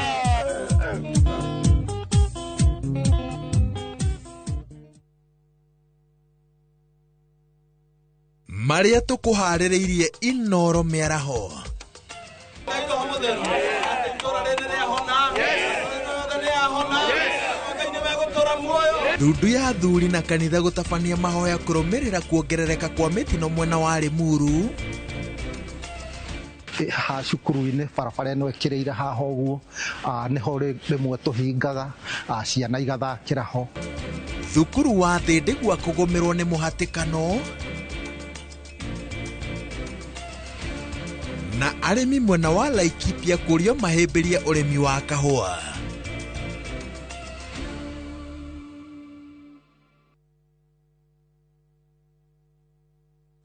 [SPEAKER 23] Marĩa tũkũharĩrĩirie Inoro mĩaraho. Ndundu ya athuri na kanitha gũtabania mahoya kũrũmĩrĩra kuongerereka kwa mĩtino mwena wa Limuru.
[SPEAKER 28] Ha cukuru-inĩ barabara ĩno ĩkĩrĩire haha ũguo, nĩho rĩmwe tũhingaga ciana igathakĩra ho.
[SPEAKER 23] Thukuru wa Thĩndĩ kũgũmĩrwo nĩ mũhatĩkano na arĩmi mwena wa Laikipia kũrio mahĩmbĩrie ũrĩmi wa kahũa.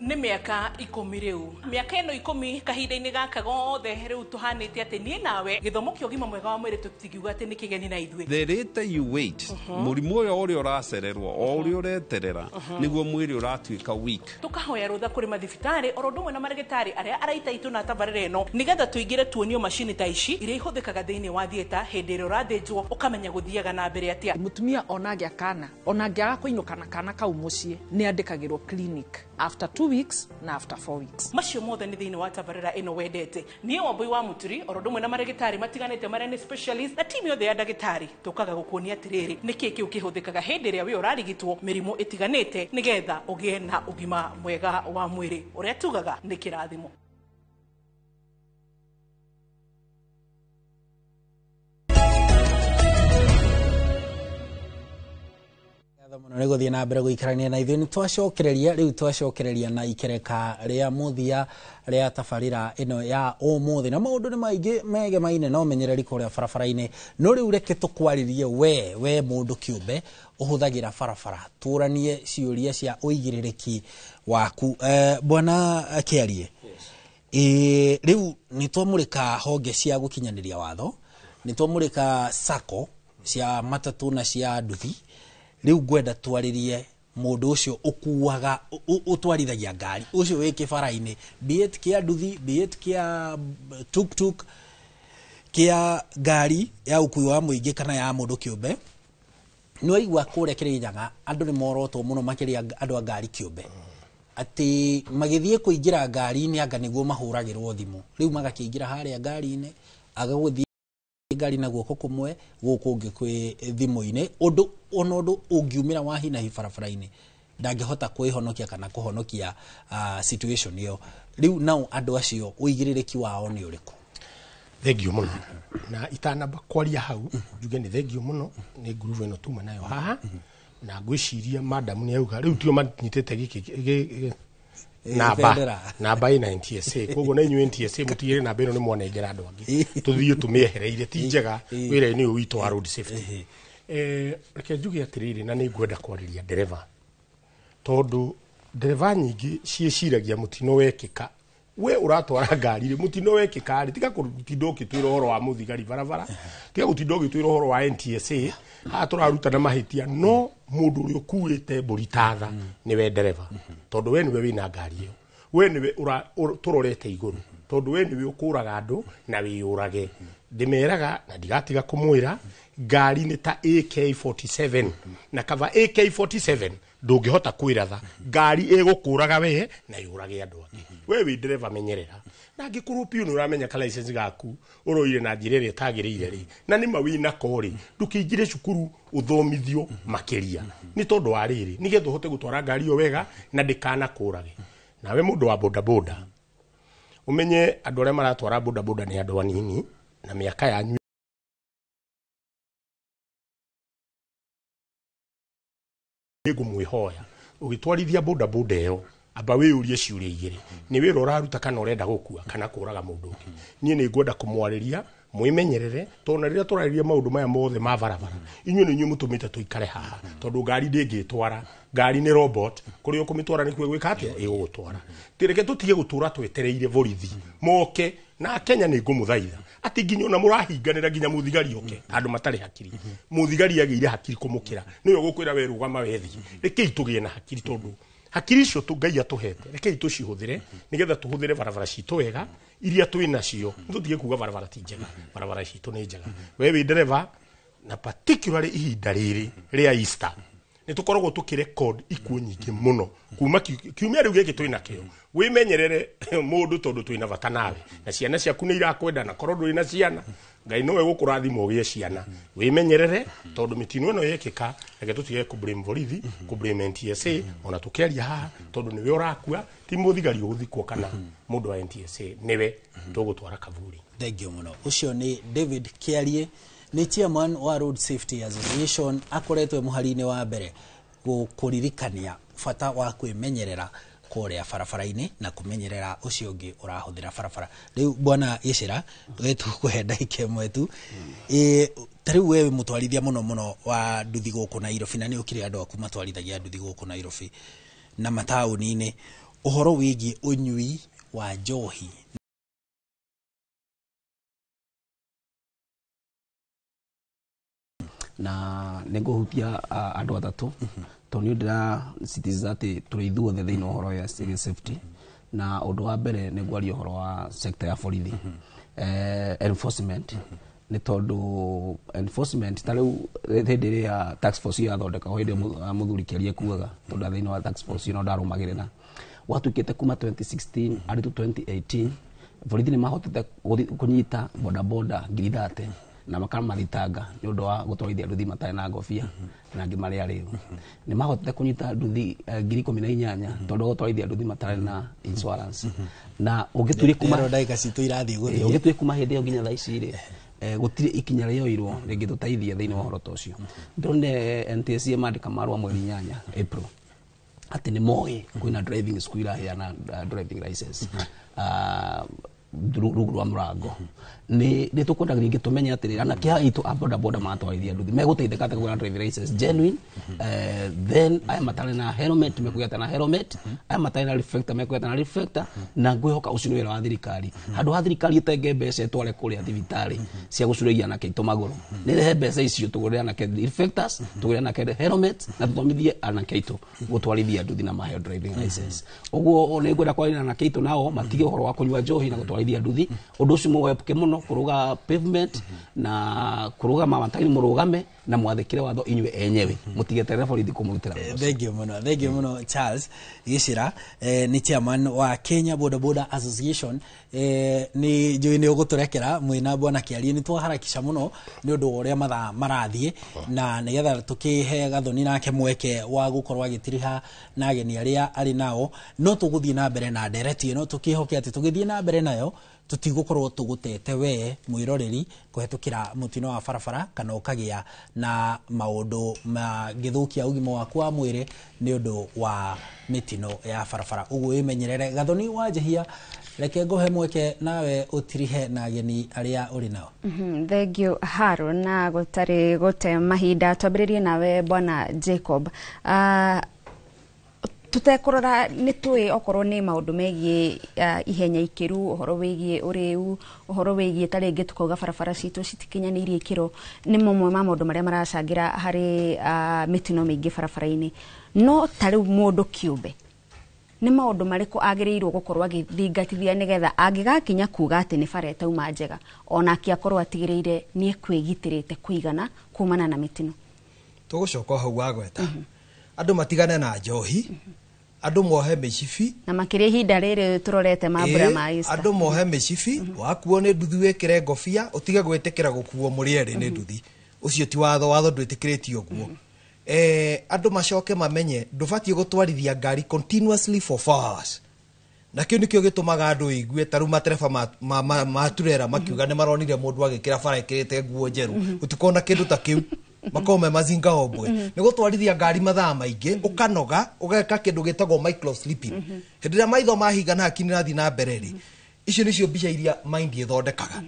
[SPEAKER 29] Nĩ mĩaka 10 rĩu, mĩaka ĩno 10 kahinda-inĩ gaka gothe rĩu tũhanĩte atĩ niĩ nawe gĩthomo kĩa ũgima mwega wa mwĩrĩ tũtingiuga atĩ nĩ kĩgeni na ithuĩ.
[SPEAKER 30] The later you wait, mũrimũ ũyũ ũrĩa ũracererwo o ũrĩa ũreterera nĩguo mwĩrĩ ũratuĩka weak.
[SPEAKER 29] Tũkahoya rũtha kũrĩ mathibitarĩ oro ũndũ ũmwe na marĩgĩtarĩ arĩa araita itũ na tabarĩra ĩno nĩgetha tũingĩre tuonio macini ta ici iria ihũthĩkaga thĩinĩ wa theatre hĩndĩ ĩrĩa ũrathĩnjwo ũkamenya gũthiaga na mbere atĩa.
[SPEAKER 31] Mũtumia ona angĩa kana ona angĩaga kũinũka na kana kau mũciĩ nĩ andĩkagĩrwo clinic after 2 weeks na after 4 weeks.
[SPEAKER 29] Macio mothe nĩ thĩinĩ wa tabarĩra ĩno wendete. Niĩ Wambui wa Mũturi oro ũndũ ũmwe na marĩgĩtarĩ matiganĩte marĩa nĩ specialist na timu yothe ya ndagĩtarĩ tũkaga gũkuonia atĩrĩrĩ nĩkĩ kĩu kĩhũthĩkaga hĩndĩ ĩrĩa wĩ ũrarigitwo mĩrimũ ĩtiganĩte nĩgetha ũgĩe na ũgima mwega wa mwĩrĩ ũrĩa tugaga nĩ kĩrathimo.
[SPEAKER 22] Mũno nĩ gũthiĩ na mbere gũikarania na ithuĩ. Nĩ twacokereria rĩu, twacokereria na ikereka rĩa mũthia rĩa tabarĩra ĩno ya ũmũthĩ, na maũndũ nĩ maingĩ megemaine na ũmenyereri kũrĩa barabara-inĩ. No rĩu reke tũkwarĩrie we mũndũ kĩũmbe ũhũthagĩra barabara, tũranie ciũria cia ũigĩrĩrĩki waku. Bwana Kĩarie, rĩu nĩ twamũrĩka honge cia gũkinyanĩria watho, nĩ twamũrĩka sacco cia matatũ na cia nduthi. Rĩu ngwenda twarĩrie mũndũ ũcio ũkuaga, ũtwarithagia ngari, ũcio wĩ kĩbara-inĩ, be it kĩa nduthi, be it kĩa tuktuk, kĩa ngari ya ũkui wa mũingĩ kana ya mũndũ kĩũmbe. Nĩ waigua kũrĩa Kĩrĩnyaga andũ nĩ morotwo mũno, makĩria andũ a ngari kĩũmbe, atĩ magĩthiĩ kũingĩra ngari-inĩ anga nĩguo mahũragĩrwo thimũ. Rĩu magakĩingĩra harĩa ngari-inĩ, agagũthiĩ ngari na guoko kũmwe, gũkũ ũngĩ kwĩ thimũ-inĩ, ũndũ ona ũndũ ũngiumĩra wa hinahi barabara-inĩ ndangĩhota kwĩhonokia kana kũhonokia situation ĩyo. Rĩu nao andũ acio ũigĩrĩrĩki wao nĩ ũrĩkũ?
[SPEAKER 1] Thengio mũno. Na itanamba kwaria hau, njuge nĩ thengio mũno nĩ ngurubu ĩno tuma nayo haha, na ngwĩciria madam nĩ auga rĩu tio manyitĩte gĩkĩ namba namba ĩna NTSA, koguo na inyuĩ NTSA mũtigĩre namba ĩno nĩ mwanengera andũ angĩ, tũthiĩ tũmĩehereire, ti njega wĩra-inĩ ũyũ witũ wa road safety. Reke njuge atĩrĩrĩ, na nĩ ngwenda kwarĩria ndereba, tondũ ndereba nyingĩ ciĩciragia mũtino wekĩka, we ũratwara ngari rĩ, mũtino wekĩka rĩ, tiga gũtinda ũgĩtwĩra ũhoro wa mũthigari barabara, tiga gũtinda ũgĩtwĩra ũhoro wa NTSA, haha tũrarutana mahĩtia. No mũndũ ũrĩa ũkuĩte mbũri tatha nĩwe ndereba, tondũ we nĩwe wĩna ngari ĩyo, we nĩwe tũrorete igũrũ, tondũ we nĩwe ũkũraga andũ na wĩyũrage. Ndĩmeraga na ndigatiga kũmwĩra, ngari nĩ ta AK47, na kaba AK47 ndũngĩhota kwĩratha, ngari ĩgũkũraga we na yũrage andũ angĩ. We wĩ ndereba menyerera, na angĩkorwo piũ nĩ ũramenya ka license gaku ũroire na njĩra ĩrĩa ĩtagĩrĩire rĩ, na nĩma wĩnako rĩ, ndũkĩingĩre cukuru ũthomithio makĩria, nĩ tondũ wa rĩrĩ, nĩgetha ũhote gũtwara ngari ĩyo wega na ndĩkanakũrage. Nawe mũndũ wa bodaboda, ũmenye andũ arĩa maratwara bodaboda nĩ andũ anini, na mĩaka yanyu ngũmwĩhoya ũgĩtwarithia bodaboda ĩyo, amba wĩyũrie ciũria igĩrĩ, nĩ wĩra ũraruta kana ũrenda gũkua kana kũraga mũndũ ũngĩ. Niĩ nĩ ngwenda kũmwarĩria mwĩmenyerere, tondũ na rĩrĩa tũrarĩria maũndũ maya mothe ma barabara, inyuĩ nĩ inyuĩ mũtũmĩte tũikare haha, tondũ ngari ndĩngĩtwara, ngari nĩ robot, kũrĩa ũkũmĩtwara nĩkuo ĩgwĩka atĩa, ĩgũgũtwara. Reke tũtige gũtũra twetereire borithi moke. Na Kenya nĩ ngũmũthaitha atĩ nginya ona mũrahinganĩra nginya mũthigari oke, andũ matarĩ hakiri, mũthigari agĩire hakiri kũmũkĩra, nĩwe ũgũkwĩra we rũgama wethi. Rekei tũgĩe na hakiri, tondũ hakiri icio Ngai atũhete, rekei tũcihũthĩre nĩgetha tũhũthĩre barabara citũ wega iria twĩ nacio. Tũtige kuga barabara ti njega, barabara citũ nĩ njega. We wĩ ndereba, na particularly ihinda rĩrĩ rĩa Easter, nĩ tũkoragwo tũkĩrecord ikuũ nyingĩ mũno kuma kiumia rĩu gĩkĩ twĩ nakĩo. Wĩmenyerere mũndũ, tondũ twĩna bata nawe, na ciana ciaku nĩ irakwenda, na korwo ndũrĩ na ciana, Ngai nowe gũkũrathima ũgĩe ciana. Wĩmenyerere, tondũ mĩtino ĩno yekĩka, reke tũtige kũ blame borithi, kũ blame NTSA, ona tũkĩaria haha, tondũ nĩwe ũrakua, ti mũthigari ũgũthikwo kana mũndũ wa NTSA, nĩwe tũgũtwara kaburi.
[SPEAKER 22] Thank you mũno. Ũcio nĩ David Kĩarie, nĩ chairman wa Road Safety Association, akoretwo mũhari-inĩ wa mbere gũkũririkania bata wa kwĩmenyerera kũrĩa barabara-inĩ na kũmenyerera ũcio ũngĩ ũrahũthĩra barabara. Rĩu bwana Gĩcĩra, we tũkũhe ndagĩka ĩmwe tu. Ta rĩu we wĩ mũtwarithia mũno mũno wa nduthi gũkũ Nairobi, na nĩ ũkĩrĩ andũ aku matwarithagia nduthi gũkũ Nairobi na mataũni-inĩ, ũhoro wĩgiĩ ũnyui wa njohi
[SPEAKER 2] na nĩ ngũhutia andũ atatũ, tondũ nĩ ndĩracitiza atĩ tũrĩ ithuothe thĩinĩ wa ũhoro wa safety. Na ũndũ wa mbere nĩ ngwaria ũhoro wa sector ya borithi, enforcement, nĩ tondũ enforcement ta rĩu hĩndĩ ĩrĩa task force yathondekagwo, hĩndĩ ĩyo mũthuri Kĩarie kuaga, tondũ thĩinĩ wa task force ĩno ndarũmagĩrĩra, gwatuĩkĩte kuma 2016 arĩ tu 2018 borithi nĩ mahotete kũnyita bodaboda 30,000 na makamathitanga nĩ ũndũ wa gũtwarithia nduthi matarĩ na ngobia na angĩ marĩa rĩu. Nĩ mahotete kũnyita nduthi 18,000 tondũ wa gũtwarithia nduthi matarĩ na insurance. Na ũngĩtuire kuma
[SPEAKER 22] ndagĩka citũ irathiĩ gũthiĩ,
[SPEAKER 2] ũngĩtuire kuma hĩndĩ ĩyo nginya thaa ici rĩ, Gũtirĩ ikinya rĩoirwo rĩngĩtũteithia thĩinĩ wa ũhoro ta ũcio. Ndĩronire NTSA mandĩka marũa mweri 8 April atĩ nĩ moĩ kwĩna driving school iraheana driving license rungu rwa mũrango. Nĩ tũkwenda rĩngĩ tũmenye atĩrĩrĩ, anake aya aitũ a boda boda maratwarithia nduthi megũteithĩka atĩa kũgĩa na driving license genuine? Then aya matarĩ na helmet mekũgĩa na helmet, aya matarĩ na reflector mekũgĩa na reflector. Na ngwĩhoka ũcio nĩ wĩra wa thirikari. Handũ ha thirikari ĩtenge mbeca ĩtware kũrĩa thibitarĩ cia gũcurĩria anake aitũ magũrũ, nĩ rehe mbeca icio tũgũrĩre anake reflectors, tũgũrĩre anake helmet, na tũthomithie anake aitũ gũtwarithia nduthi na maheo driving license. Ũguo nĩ ngwenda kwaria na anake aitũ nao matige ũhoro wa kũnyua njohi na gũtwarithia nduthi. Ũndũ ũcio mũwepuke mũno, kũrũga pavement na kũrũgama mataini, mũrũgame na mwathĩkĩre watho inyuĩ enyewe, mũtigeterere borithi kũmũrutĩra wĩra ũcio.
[SPEAKER 22] Thank you mũno, thank you mũno. Charles Gicira nĩ chairman wa Kenya Boda Boda Association. Nĩ njũĩ nĩ ũgũtũrekera mwĩna bwana Kĩarie, nĩ twaharakisha mũno nĩ ũndũ wa ũrĩa mathaa marathiĩ, na nĩgetha tũkĩhe Gathoni nake mweke wa gũkorwo agĩtiriha na ageni arĩa arĩ nao. No tũgũthiĩ na mbere na ndereti ĩno, tũkĩhoke atĩ tũgĩthiĩ na mbere nayo tũtigũkorwo tũgũtete we mwĩroreri kũhetũkĩra mũtino wa barabara kana ũkagĩa na maũndũ mangĩthũkia ũgima waku wa mwĩrĩ nĩ ũndũ wa mĩtino ya barabara. Ũguo wĩmenyerere. Gathoni wa Njehia, reke ngũhe mweke nawe ũtirihe na ageni arĩa ũrĩ nao.
[SPEAKER 3] Thank you, Haron. Na gũtarĩ gũte mahinda, twambĩrĩrie nawe bwana Jacob. Tutekũrora nĩ tũĩ okorwo nĩ maũndũ megiĩ ihenya ikĩru, ũhoro wĩgiĩ ũrĩu, ũhoro wĩgiĩ ta rĩngĩ tũkauga barabara citũ citikinyanĩirie ikĩro, nĩ mamwe ma maũndũ marĩa maracangĩra harĩ mĩtino mĩingĩ barabara-inĩ. No ta rĩu mũndũ kĩũmbe nĩ maũndũ marĩkũ agĩrĩirwo gũkorwo agĩthingatithia nĩgetha angĩgakinya kuga atĩ nĩ bara ĩtauma njega, onake akorwo atigĩrĩire nĩ ekwĩgitĩrĩte kũigana kumana na mĩtino?
[SPEAKER 4] Tũgũcoka hau wagweta andũ matigane na njohi, andũ mohe mĩcibi.
[SPEAKER 3] Na makĩria ihinda rĩrĩ tũrorete mambura ma Easter.
[SPEAKER 4] Andũ mohe mĩcibi, wakuo nĩ nduthi wĩkĩre ngobia, ũtige gwĩtĩkĩra gũkuo mũrĩ erĩ nĩ nduthi. Ũcio ti watho, watho ndwĩtĩkĩrĩtie ũguo. Andũ macoke mamenye ndũbatiĩ gũtwarithia ngari continuously for 4 hours, na kĩu nĩkĩo gĩtũmaga andũ igue ta rĩu matereba ma turera makiuga nĩ maronire mũndũ agĩkĩra bara ĩkĩrĩte nguo njerũ. Gũtikorwo na kĩndũ ta kĩu, makorwo me mazinga ombwe. Nĩ gũtwarithia ngari mathaa maingĩ, ũkanoga, ũgeka kĩndũ gĩtagwo micro sleeping. Hĩndĩ ĩrĩa maitho mahinga na hakiri irathiĩ na mbere rĩ, icio nĩcio mbica iria mind ĩthondekaga.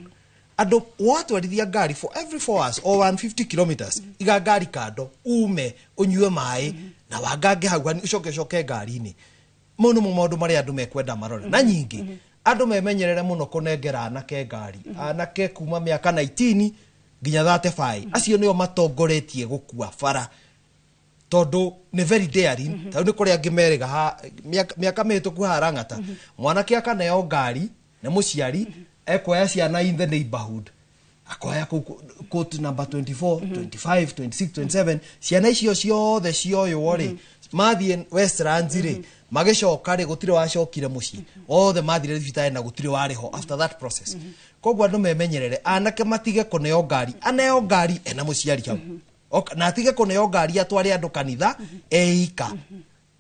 [SPEAKER 4] Andũ watwarithia ngari for every 4 hours or 150 kilometers, iga ngari kando, ume ũnyue maĩ na wangange hau hani, ũcoke ũcoke ngari-inĩ. Mau nĩmo maũndũ marĩa andũ mekwenda marore. Na nyingĩ andũ memenyerere mũno kũnengera anake ngari, anake kuma mĩaka 19 nginya 35, acio nĩo matongoretie gũkua bara tondũ nĩ very daring. Tondũ nĩ kũrĩ angĩ merĩga ha mĩaka mĩhĩtũku haha Lang'ata, mwanake akaneo ngari nĩ mũciari, ekuoya ciana in the neighborhood, akoya kũu court number 24, 25, 26, 27. Ciana icio ciothe cioywo rĩ, mathiĩ Westlands rĩ, magĩcoka rĩ, gũtirĩ wacokire mũciĩ, othe mathire thibitarĩ na gũtirĩ warĩ ho after that process. Koguo andũ memenyerere, anake matige kũneo ngari, aneo ngari ena mũciari hau. Na atige kũneo ngari atware andũ kanitha eika,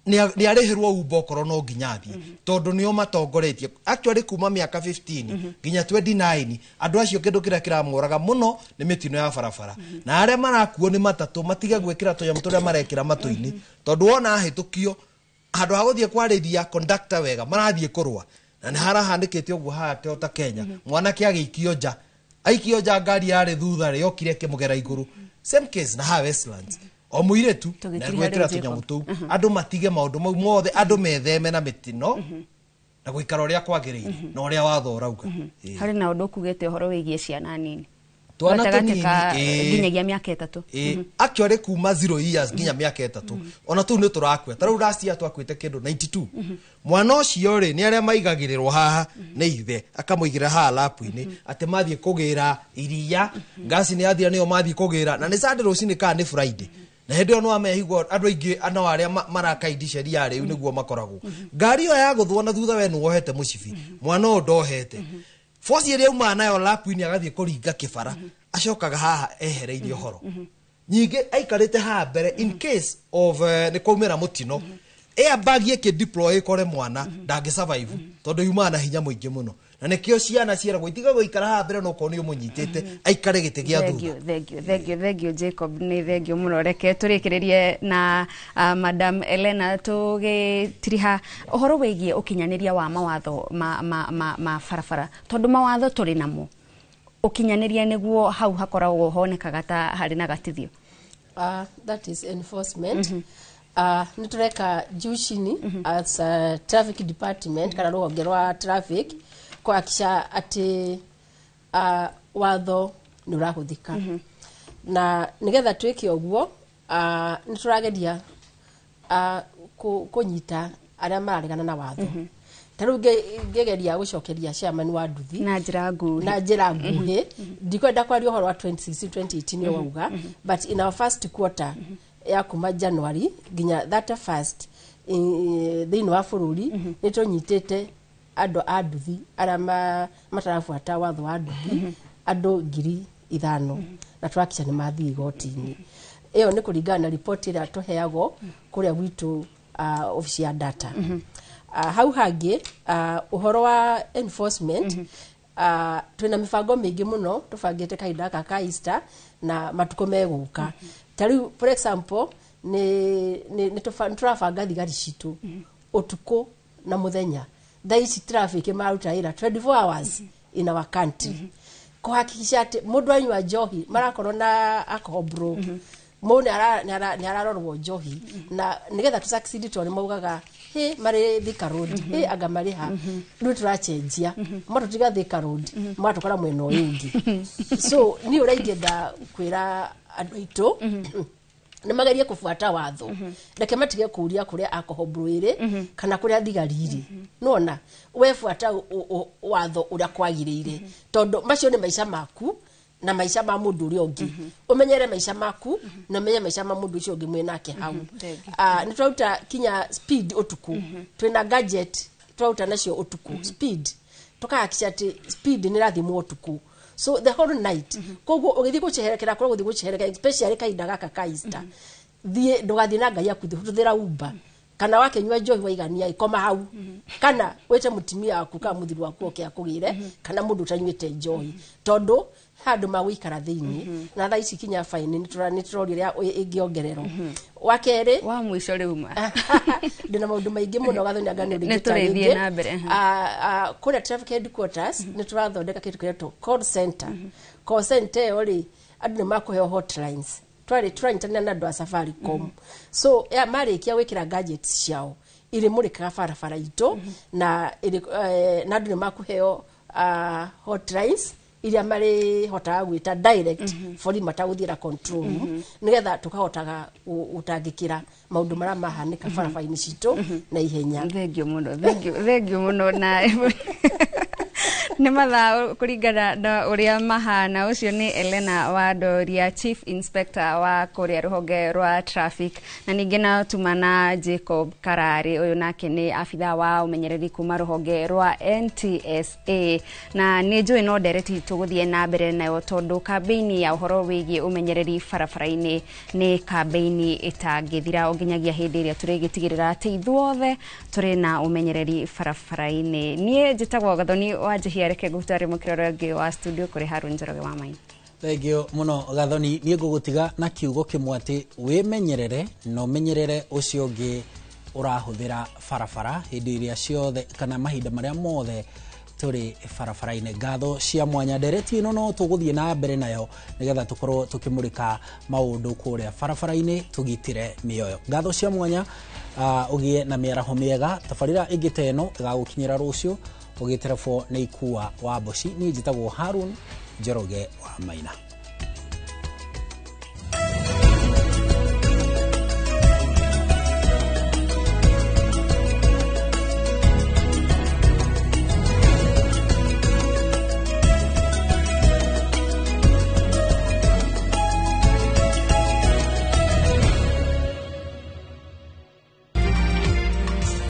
[SPEAKER 4] nĩ arĩhĩrwo umba okorwo no nginya athiĩ, tondũ nĩo matongoretie actually kuma mĩaka 15 nginya 29. Andũ acio kĩndũ kĩrĩa kĩramoraga mũno nĩ mĩtino ya barabara, na arĩa marakuo nĩ matatũ matige gwĩkĩra tũnyamũ tũrĩa marekĩra matũ-inĩ, tondũ wona ahĩtũkio, handũ ha gũthiĩ kwarĩria conductor wega marathiĩ kũrũa. Na nĩ harahanĩkĩte ũguo haha Toyota Kenya, mwanake agĩikio nja, aikio nja, ngari yarĩ thutha rĩ yokire ĩkĩmũgera igũrũ. Same case na haha Westlands, o mũirĩtu na
[SPEAKER 3] Tũgĩtiriha
[SPEAKER 4] gwĩkĩra
[SPEAKER 3] rĩu Jacob.
[SPEAKER 4] Tũnyamũ tũu. Andũ matige maũndũ mau mothe, andũ metheme na mĩtino na gũikara ũrĩa kwagĩrĩire na ũrĩa watho ũrauga. Ĩĩ.
[SPEAKER 3] Harĩ na ũndũ ũkugĩte ũhoro wĩgiĩ ciana nini.
[SPEAKER 4] Twana
[SPEAKER 3] Gatagatĩ
[SPEAKER 4] tũnini,
[SPEAKER 3] ka
[SPEAKER 4] ĩĩ.
[SPEAKER 3] nginyagia mĩaka 3.
[SPEAKER 4] Ĩĩ, actually kuma 0 years nginya mĩaka 3, ona tũu nĩ tũrakua. Ta rĩu last year twakuĩte kĩndũ 92. Mwana ũcio rĩ, nĩ arĩa maigagĩrĩrwo haha nĩ ithe, akamũigĩrĩra haha lapu-inĩ atĩ mathiĩ kũgĩra iria, ngasi nĩ yathira, nĩyo mathiĩ kũgĩra, na nĩ Sunday rũcinĩ kana nĩ Friday, na hĩndĩ ĩyo no amehigwo andũ aingĩ no arĩa marakaindi sheria rĩu nĩguo makoragwo ngari ĩyo ya gũthwo na thutha, we nĩ wohete mũcibi, mwana ũyũ ndohete. Force ĩrĩa aumaga nayo lapu-inĩ agathiĩ kũringa kĩbara, acokaga haha ehereirie ũhoro. Nyingĩ aikarĩte haha mbere in case of nĩ kwaumĩra mũtino, airbag ĩkĩ deploy ĩkore mwana ndangĩ survive, tondũ yumaga na hinya mũingĩ mũno. Na nĩkĩo ciana ciaragwo itiga gũikara haha mbere no korwo nĩ ũmũnyitĩte aikare gĩtĩ gĩa thutha.
[SPEAKER 3] Thank you, thank you, thank you, Jacob, nĩ thank you mũno. Reke tũrĩkĩrĩrie na Madam Elena, tũgĩtiriha ũhoro wĩgiĩ ũkinyanĩria wa mawatho ma barabara, tondũ mawatho tũrĩ namo, ũkinyanĩria nĩguo hau hakoragwo honekaga ta harĩ na gatithio.
[SPEAKER 5] That is enforcement. Nĩ tũreka juu chini as a traffic department kana rũhonge rwa traffic kuhakikisha atĩ watho nĩ ũrahũthĩka, na nĩgetha twĩke ũguo nĩ tũrageria kũnyita arĩa mararegana na watho. Ta rĩu ngĩgeria gũcokeria chairman wa nduthi
[SPEAKER 3] na njĩra nguhĩ,
[SPEAKER 5] na njĩra nguhĩ, ndikwenda kwaria ũhoro wa 2016 2018 nĩ wauga, but in our first quarter ya kuma January nginya 31st thĩinĩ wa bũrũri, nĩ tũnyitĩte andũ a nduthi arĩa matarabuata watho wa nduthi andũ 5,000, na tũrakica nĩ mathiĩ igoti-inĩ. Ĩyo nĩ kũringana na ripoti ĩrĩa tũheagwo kũrĩa gwitũ ofici ya data. Hau hangĩ ũhoro wa enforcement, twĩna mĩbango mĩingĩ mũno tũbangĩte kahinda gaka ka Easter na matukũ megũka. Ta rĩu for example nĩ tũrabanga thigari citũ ũtukũ na mũthenya. Thaa ici traffic maruta wĩra 24 hours in our country kũhakikisha atĩ mũndũ anyua njohi marakorwo na alcohol bro, mũndũ nĩ ararorwo njohi, na nĩgetha tũ succeed, tondũ nĩ maugaga hĩ marĩ Thika Road, hĩ anga marĩ ha. Rĩu tũracenjia matũtiga Thika Road, magatũkora mwena ũyũ ũngĩ. So niĩ ũrĩa ingĩenda kwĩra andũ aitũ nĩ magerie kũbuata watho, reke matige kũria kũrĩa alcohol brew ĩrĩ kana kũrĩa thigari irĩ. Nona we buata watho ũrĩa kwagĩrĩire, tondũ macio nĩ maica maku na maica ma mũndũ ũrĩa ũngĩ. Ũmenyere maica maku na ũmenye maica ma mũndũ ũcio ũngĩ mwĩ nake hau. Nĩ tũraruta kinya speed ũtukũ, twĩna gadget tũraruta nacio ũtukũ speed, tũkahakikisha atĩ speed nĩ ĩrathimwo ũtukũ, so the whole night. Koguo ũgĩthiĩ gũceherekera kũrĩa gũthiĩ gũceherekera, especially kahinda gaka ka Easter, thiĩ ndũgathiĩ na ngai yaku, hũthĩra Uber, kana wakĩnyua njohi waigania ikoma hau, kana wĩte mũtumia waku kana mũthuri waku oke akũgĩre, kana mũndũ ũtanyuĩte njohi, tondũ handũ ma gũikara thĩinĩ. Na thaa ici kinya fine nĩ tũroria ũrĩa ĩngĩongererwo. Wa kerĩ
[SPEAKER 3] wa mũico rĩu ma
[SPEAKER 5] ndĩna maũndũ maingĩ mũno, Gathoni, anga nĩ
[SPEAKER 3] Nĩ tũrĩthiĩ na mbere.
[SPEAKER 5] Kũrĩa traffic headquarters nĩ tũrathondeka kĩndũ kĩretwo call center. Call center ĩyo rĩ, andũ nĩ makũheo hotlines. Twarĩ tũranyitanĩra na andũ a Safaricom, so ya marĩkia gwĩkĩra gadgets ciao irĩmũrĩkaga barabara itũ, na na andũ nĩ makũheo hotlines iria marĩhotaga gwĩta direct borithi matagũthiĩra control room, nĩgetha tũkahotaga gũtangĩkĩra maũndũ marĩa mahanĩka barabara-inĩ citũ na ihenya.
[SPEAKER 3] Thank you mũno, thank you, thank you mũno. Na nĩ mathaa kũringana na ũrĩa mahana. Ũcio nĩ Elena Wandoria, Chief Inspector wa kũrĩa rũhonge rwa traffic, na ningĩ na tuma na Jacob Karari, ũyũ nake nĩ abithaa wa ũmenyereri kuma rũhonge rwa NTSA. Na nĩ njũĩ no ndereti tũgũthiĩ na mbere nayo, tondũ kambĩini ya ũhoro wĩgiĩ ũmenyereri barabara-inĩ nĩ kambĩini ĩtangĩthira o nginyagia hĩndĩ ĩrĩa tũrĩgĩtigĩrĩra atĩ ithuothe tũrĩ na ũmenyereri barabara-inĩ. Niĩ njĩtagwo Gathoni wa Njihia, reke ngũtware mũkĩrore ũngĩ wa studio kũrĩ Harun Njoroge wa Maina.
[SPEAKER 22] Thank you mũno Gathoni. Niĩ ngũgũtiga na kiugo kĩmwe, atĩ wĩmenyerere na ũmenyerere ũcio ũngĩ ũrahũthĩra barabara hĩndĩ ĩrĩa ciothe kana mahinda marĩa mothe tũrĩ barabara-inĩ. Ngatho cia mwanya. Ndereti ĩno no tũgũthiĩ na mbere nayo nĩgetha tũkorwo tũkĩmũrĩka maũndũ kũrĩa barabara-inĩ, tũgitĩre mĩoyo. Ngatho cia mwanya, ũgĩe na mĩaraho mĩega. Tabarĩra ĩngĩ ta ĩno ĩgagũkinyĩra rũciũ ũgĩterebwo nĩ Ikua wa Mboci. Niĩ njĩtagwo Harun Njoroge wa Maina.